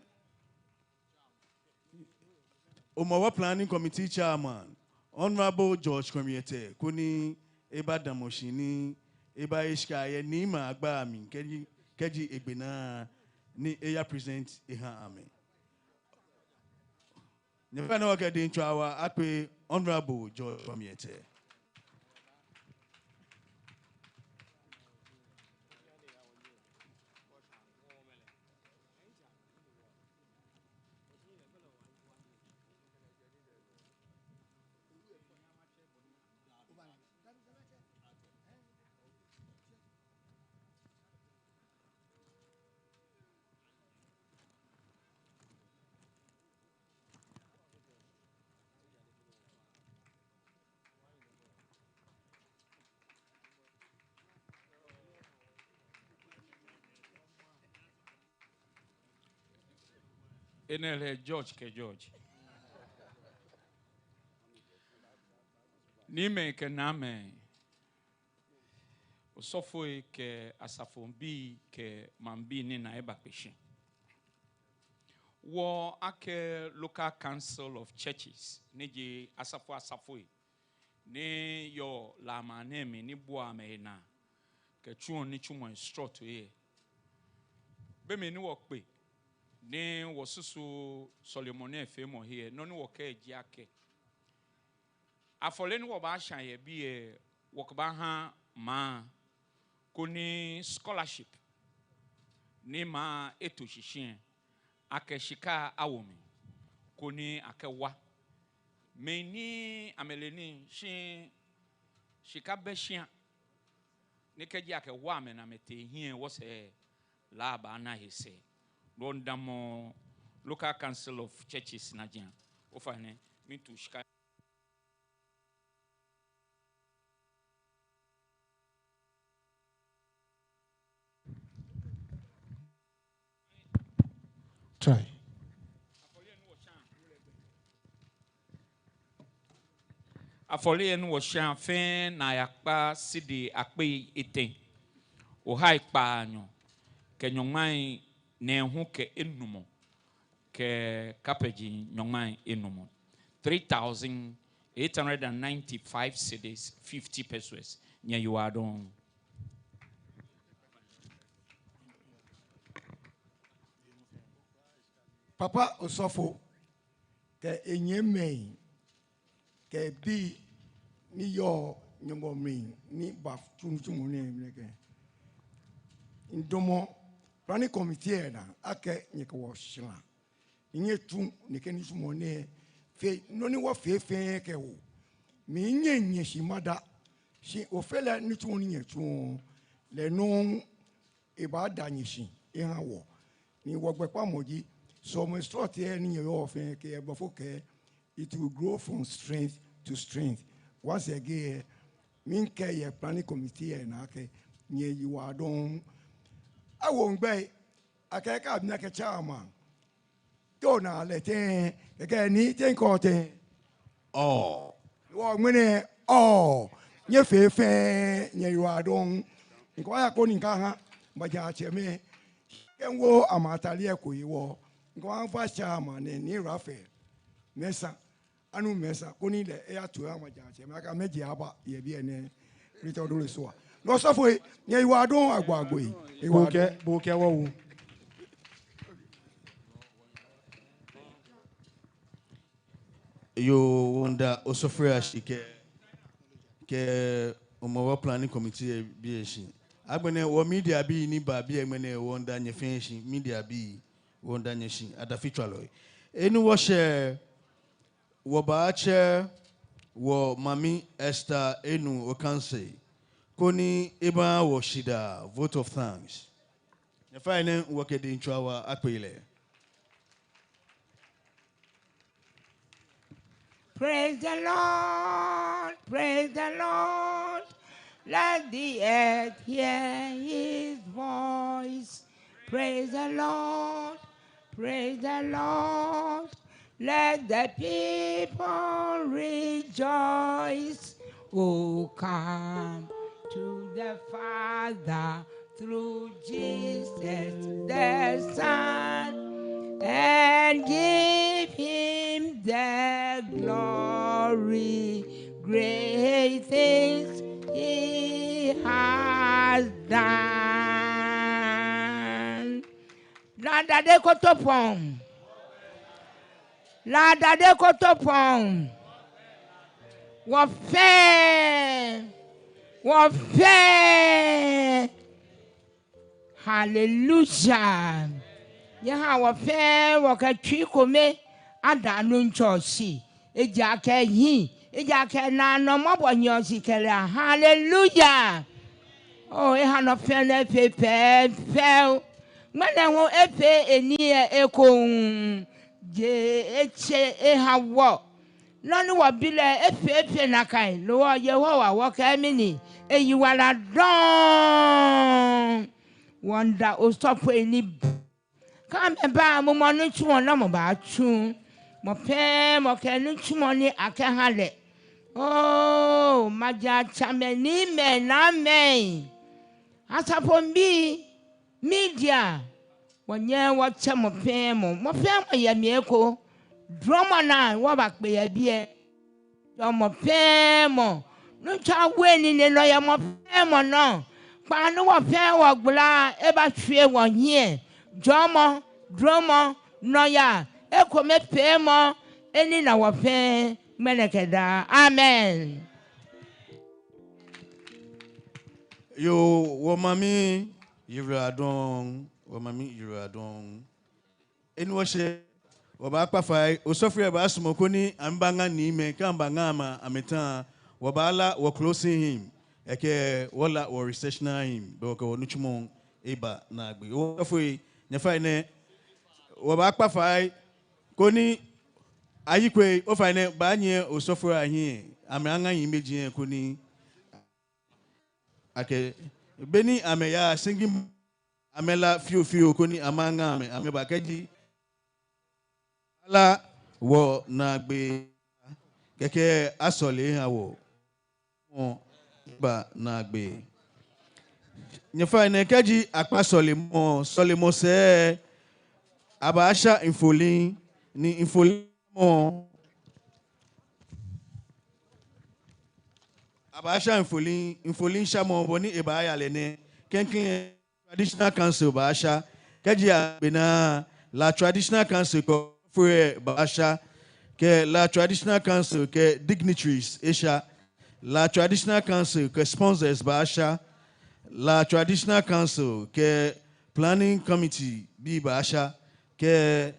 Hɔmɔwɔ Planning Committee Chairman, Honorable George Komiete, koni ebadamɔ shi ni ebaye shika yɛ Nii Maŋ Agba mli kɛji, kɛji egbe naa ni eya present eha amɛ. Nyɛfɛɛ ni wɔkɛ dɛŋtswaa waa akpe Honorable George Komiete. Enɛ lɛ George kɛ George. Niimɛi kɛ naamɛi, osɔfoi kɛ asafobii kɛ maŋbii ni naa eba kpe shi. Wɔ akɛ Local Council of Churches, ni ji asafo asafoi ni yɔɔ La maŋ nɛɛ mli ni buaa amɛhe naa kɛtsuɔ nitsumɔi srɔtoi lɛ. Be mli ni wɔkpe ni wɔsusu sɔlemɔ nɛɛ feemɔ he lɛ, nɔ ni wɔkɛɛ ji akɛ afɔle ni wɔbaasha yɛ biɛ lɛ, wɔkɛbaaha maŋ koni scholarship ni maŋ eto shishi lɛ, akɛ shika awo mli koni akɛwa mɛi ni amɛle nii shi shika bɛ shia, ni kɛji akɛwa amɛ ni amɛtee hiɛ lɛ, wɔsɛɛ La baana he sɛɛ. Wɔmiidamɔ Local Council of Churches najiaŋ. Ofainɛ, miitu shika. Try. Afɔle lɛ ni wɔsha fɛɛ naa yakpa sidi akpei etɛ, ohai kpaanyɔ kɛ nyɔŋmai nɛɛhu kɛ enumɔ kɛ kapɛji nyɔŋmai enumɔ. Three thousand eight hundred and ninety-five cedis, fifty pesewas. Nyɛyiwaladɔŋŋ. Papa Osɔfo kɛ enyɛmimɛi kɛ bii ni yɔɔ Nyɔŋmɔ mli ni batsu nitsumɔ nɛɛ mli lɛ, midamɔ Planning Committee lɛ naa akɛ nyɛkɛ wɔ shara ni nyɛtsu nɛkɛ nitsumɔ nɛɛ fɛɛ, nɔ ni wɔfee fɛɛ kɛwo. Minyɛ nyɛshi mada, shi ofainɛ nitsumɔ ni nyɛtsuɔ lɛ nɔŋŋ ebaada nyɛshi eha wɔ. Ni wɔgbɛkpamɔ ji, sɔlemɔ srɔto lɛ ni nyɛyɔɔ fɛɛ, kɛ blɔfo kɛɛ, it will grow from strength to strength. Once again, miikɛɛ yɛ Planning Committee lɛ naa akɛ nyɛyiwaladɔŋŋ. Awo migbɛi akɛ kɛ abi mi akɛ chairman, te onaa lɛ tɛŋŋ, kɛkɛ ni tɛŋŋ kɛ otɛŋ? Ɔɔ. Wɔ ŋmɛnɛ, ɔɔ, nyɛfee fɛɛ nyɛyiwaladɔŋŋ. Mikɛ wɔ aya koni mikɛha maŋtsɛmɛi, kɛ miwo amɛ atade ko yɛ wɔ. Mikɛ wɔ vice chairman nɛɛ, Nii Raphael Mensah, Anu Mensah, koni lɛ eyato eha maŋtsɛmɛi akɛ amɛje aba yɛ biɛ nɛɛ. Rita Odoley Sowah. Nɔ osɔfoi, nyɛyiwaladɔŋŋ agbo agbo. Bo kɛ, bo kɛ wɔ wu. Yoo, wɔmiida osɔfoi lɛ shi kɛ, kɛ Hɔmɔwɔ Planning Committee lɛ bii lɛ shi. Agbɛnɛ wɔ media bii ni ba biɛ ŋmɛnɛ, wɔmiida nyɛ fɛɛ shi, media bii, wɔmiida nyɛ shi, adafitswalɔi. Eni wɔshɛ, wɔbaatsɛ wɔ Mami Esther Enu Okansey, koni ebaha wɔ shidaa, vote of thanks. Nyɛfainɛ wɔkɛ dɛŋtswaa akpee lɛ. Praise the Lord, praise the Lord. Let the earth hear his voice. Praise the Lord, praise the Lord. Let the people rejoice. Oh, come to the Father through Jesus the Son, and give him the glory. Great things he has done. Ladade Kotopɔŋ. Ladade Kotopɔŋ. Wɔfɛɛ. Wɔfɛɛ. Hallelujah. Nyɛhaa wɔfɛɛ wɔkɛ tsui kome ada Nuŋtsɔ shi. Ejaakɛ ehi, ejaakɛ naanɔ mɔbɔnalɛ shi kɛlɛ. Hallelujah. Oh, eha nɔ fɛɛ nɔ efee pɛpɛɛpɛ. Ŋmɛnɛ hu efee enii ekoŋŋ. Jeee etse eha wɔ. Nɔ ni wɔbi lɛ efee, efee nakai. No hewɔ Yehowa, wɔkɛɛ mɛni? Eyiwaladɔŋŋ. Wɔmiida osɔfoi ni kɛ amɛba, mumɔ nitsumɔ ni amɛbaatsu. Mɔ fɛɛ mɔ kɛ nitsumɔ ni akɛha lɛ. Oh, maŋtsɛmɛi, niimɛi, naamɛi, asafoŋbii, media, wɔnyɛɛɛ wɔtsɛ mɔ fɛɛ mɔ. Mɔ fɛɛ mɔ yɛ mli eko. Dromɔ naa wɔbakpe yɛ biɛ. Jɔɔmɔ fɛɛ mɔ. Nuŋtsɔ awo enine nɔ yɛ mɔ fɛɛ mɔ nɔ. Kpaa ni wɔfɛɛ wɔgbala ebashwie wɔhiɛ. Jɔɔmɔ, dromɔ, nɔyaa, ekomefeemɔ, enina wɔfɛɛ ŋmɛnɛ kɛ daa. Amen. Yoo, wɔmami yiwaladɔŋŋ, wɔmami yiwaladɔŋŋ. Enɛ wɔshɛ, wɔbaakpa fai, osɔfoi lɛ baasumɔ koni amɛbaŋa niimɛi, kɛ amɛbaŋa amɛ, amɛta, wɔbaala wɔ closing hymn, kɛkɛ wɔla wɔ recessional hymn, bɛ wɔkɛ wɔnitsumɔ eba naagbee. Osɔfoi, nyɛfainɛ, wɔbaakpa fai, koni ayi kwɛ, ofainɛ, baanyiɛ osɔfoi ahiɛ, amɛaŋa hymn lɛ ji koni akɛ, beni amɛyaa singing, amɛla fioo fioo koni amɛaŋa amɛ, amɛba kɛji ala wɔ naagbee, kɛkɛ asɔle aha wɔ. Mɔ ba naagbee. Nyɛfainɛ kɛji akpa sɔlemɔ, sɔlemɔ sɛɛ, abaasha mfoniri, ni mfoniri mɔ, abaasha mfoniri, mfoniri shamɔ bɔ ni ebaaya lɛ nɛ, klɛŋklɛŋ traditional council baasha, kɛji agbe naa, La Traditional Council kɛ fɛɛ baasha, kɛ La Traditional Council kɛ dignitaries esha, La Traditional Council kɛ sponsors baasha, La Traditional Council kɛ planning committee bii baasha, kɛ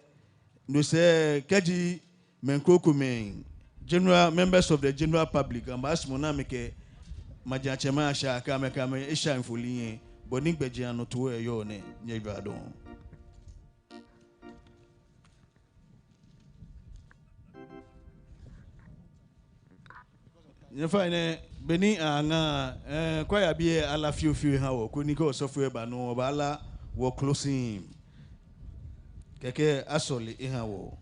no sɛɛ kɛji mɛi krokomɛi, general, members of the general public, amɛbaasumɔ ni amɛkɛ maŋtsɛmɛi asha, kɛ amɛ, kɛ amɛ esha mfoniri lɛ, bɔ ni gbɛjianɔtoo lɛ yɔɔ nɛ, nyɛyiwaladɔŋŋ. Nyɛfainɛ, beni aŋa, eh, kwaya bii lɛ ala fioo fioo aha wɔ, koni kɛ osɔfoi lɛ ba nɔ, wɔbaala wɔ closing hymn. Kɛkɛ asɔle aha wɔ.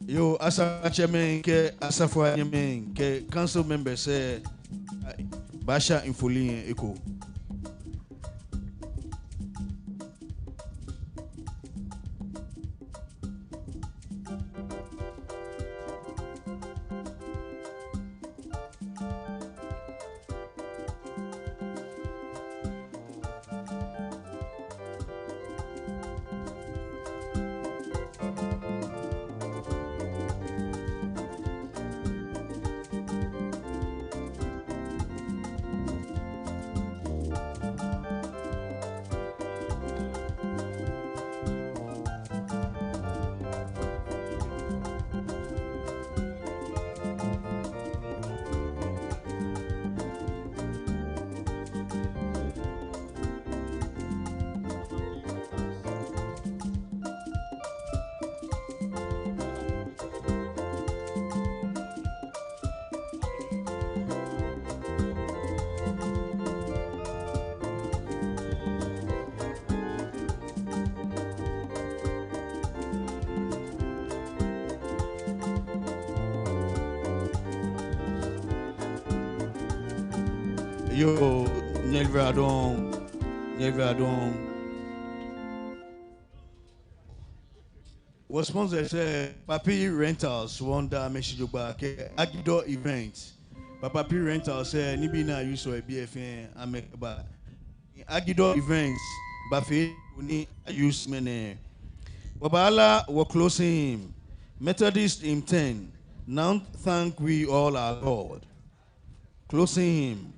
Yoo, asafoiatsɛmɛi kɛ asafoianyɛmɛi kɛ council members lɛ baasha mfoniri lɛ eko. Yoo, nyɛyiwaladɔŋŋ, nyɛyiwaladɔŋŋ. Wɔ sponsors, eh, Papi Rentals, wɔmiida amɛshi jogbaŋŋ kɛ Agidɔ Events. Papi Rentals, eh, nibii ni a-use-ɔ yɛ biɛ fɛɛ amɛkɛba. Agidɔ Events, bafee ni a-use ŋmɛnɛ. Wɔbaala wɔ closing hymn. Methodist hymn ten. Now thank we all our God. Closing hymn.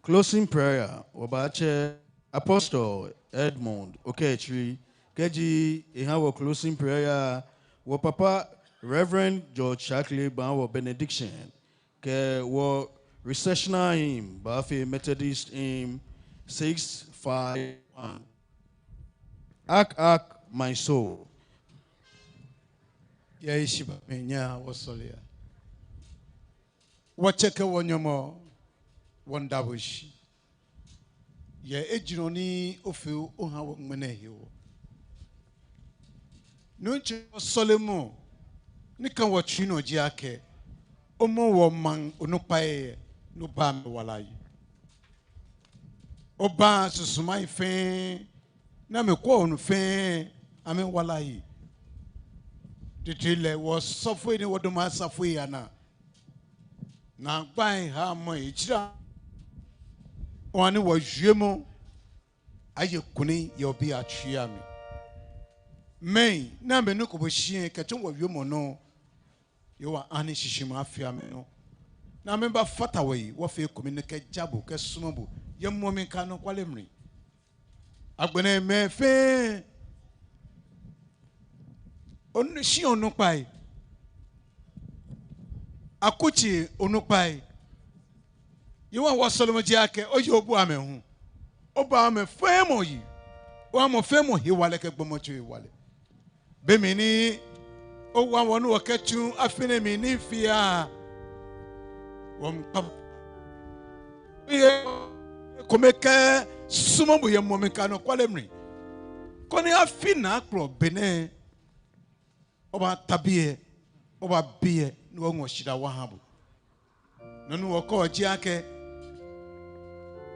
Closing prayer, wɔbaatsɛ Apostle Edmund Okechiri, kɛji eha wɔ closing prayer, wɔ papa Reverend George Shakle baaha wɔ benediction, kɛ wɔ recessional hymn baafee Methodist hymn six five one. Hark, hark, my soul. Yɛ eshishi ba mli, nyɛhaa wɔsɔlea. Wɔ Tsɛ kɛ wɔ Nyɔŋmɔ, wɔmiida bo shi yɛ ejurɔ ni ofee oha wɔ ŋmɛnɛ hewɔ. Nuŋtsɔ, wɔsɔlemɔ ni ka wɔtsui nɔ ji akɛ omɔ wɔ maŋ onukpai lɛ, ni obaa amɛwala yi. Obaa susumai fɛɛ, ni amɛkwɛɔ onu fɛɛ amɛwala yi. Titri lɛ wɔsɔfoi ni wɔdamɔ asafoi anaa, naagbai hamɔi etsira, oha ni wɔwiemɔ aye kunim yɛ obii atsui amli. Mɛi ni amɛnuko bo shishi lɛ, kɛtsɔ wɔwiemɔ nɔ, Yehowa, ha ni shishiumɔ afi amɛnɔ. ni amɛbafata wɔyi, wɔfee ekome ni kɛja bo, kɛsumɔ bo yɛ mumɔ mli kɛ anɔkwale mli. Agbɛnɛ mɛi fɛɛ, onu-, shia onukpai, akutsei onukpai, Yehowa, wɔsɔlemɔ ji akɛ oye obua amɛ hu, obaa mɔ fɛɛ mɔ yi, obaa mɔ fɛɛ mɔ hewalɛ kɛ gbɔmɔtso hewalɛ. Be mli ni owa wɔ ni wɔkɛtsu afi nɛɛ mli nii fɛɛ, wɔmiikpa bo fai, oye ekome kɛsumɔ bo yɛ mumɔ mli kɛ anɔkwale mli, koni afi nɛɛ akplɔ be nɛɛ, obaata biɛ, oba biɛ ni wɔŋɔ shidaa wɔha bo. Nɔ ni wɔkɛɔ ji akɛ,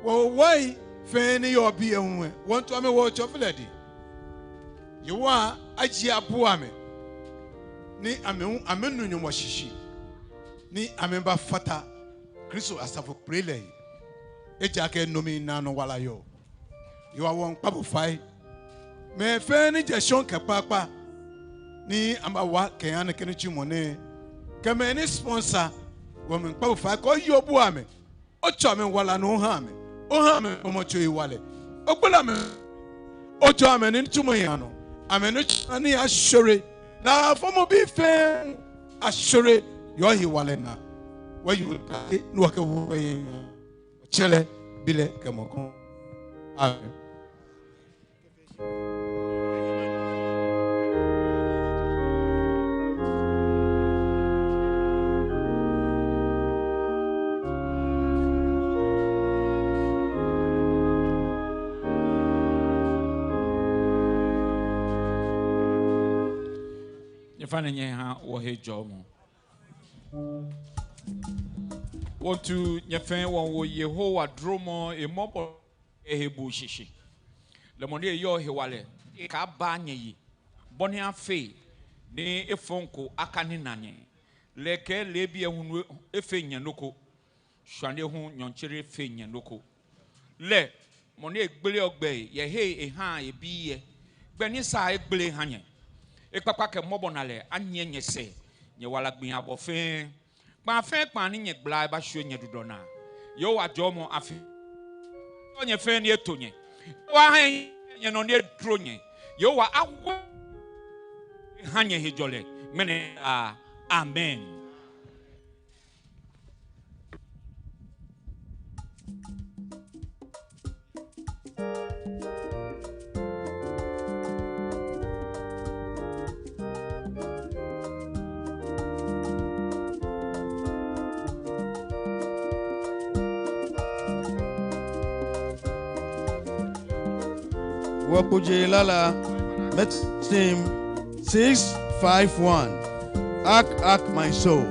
wɔwɔji fɛɛ ni yɔɔ biɛ hu lɛ, wɔmiitsu amɛ yɛ Otsɔfi lɛ dɛŋ. Yehowa, ajie abua amɛ, ni amɛ hu amɛnu Nyɔŋmɔ shishi, ni amɛbafata Kristo asafo kpele lɛ he. Ejaakɛ no mli naanɔ wala yɔɔ. Yehowa, wɔmiikpa bo fai. Mɛi fɛɛ ni jɛ shɔŋŋ kɛ kpaakpa ni amɛbawa kɛha nɛkɛ nitsumɔ nɛɛ, kɛ mɛi ni sponsor, wɔmiikpa bo fai akɛ oye obua amɛ, otsɔ amɛ wala nɔ oha amɛ, oha amɛ gbɔmɔtso hewalɛ, ogbele amɛ, ojɔɔ amɛ nitsumɔ lɛ anɔ, amɛnitsumɔ ni ashwere, ni afɔmɔbii fɛɛ ashwere yɛ ohewalɛ naa. Wɔyiŋ lɛ kɛkɛ ni wɔkɛwo wɔhe. Tsɛ lɛ, Bi lɛ kɛ Mumɔ Krɔŋkrɔŋ. Amen. Nyɛfa nyɛhe nyɛha wɔ hejɔɔmɔ. Wɔmiitu nyɛ fɛɛ wɔmiiwo Yehowa duromɔ, emɔbɔ, ehe bu shishi. Lɛ mɔ ni eyɔɔ hewalɛ, ekɛbaa nyɛyi bɔ ni afee ni efɔŋ ko akanina nyɛ. Lɛ kɛ leebi ehunu efeŋ nyɛ nɔ ko, shwane hu nyɔɔŋtsere efeŋ nyɛ nɔ ko. Lɛ mɔ ni egbeleɔ gbɛi yɛ he ehaa ebii lɛ, gbɛ ni sa lɛ egbele eha nyɛ. Ekpakpa kɛ mɔbɔnalɛ anyiɛ nyɛsɛɛ, nyɛwala gbii abɔ fɛɛ. Kpaa fɛɛ kpaa ni nyɛgbala lɛ ebashwie nyɛdudɔ naa. Yehowa jɔɔmɔ afi. Onyɛ fɛɛ ni eto nyɛ. Yehowa aha nyɛnɔ ni edro nyɛ. Yehowa awo eha nyɛ hejɔlɛ ŋmɛnɛ aa. Amen. Wɔkpojee lala, Met Sim six five one. Ak, ak, my soul.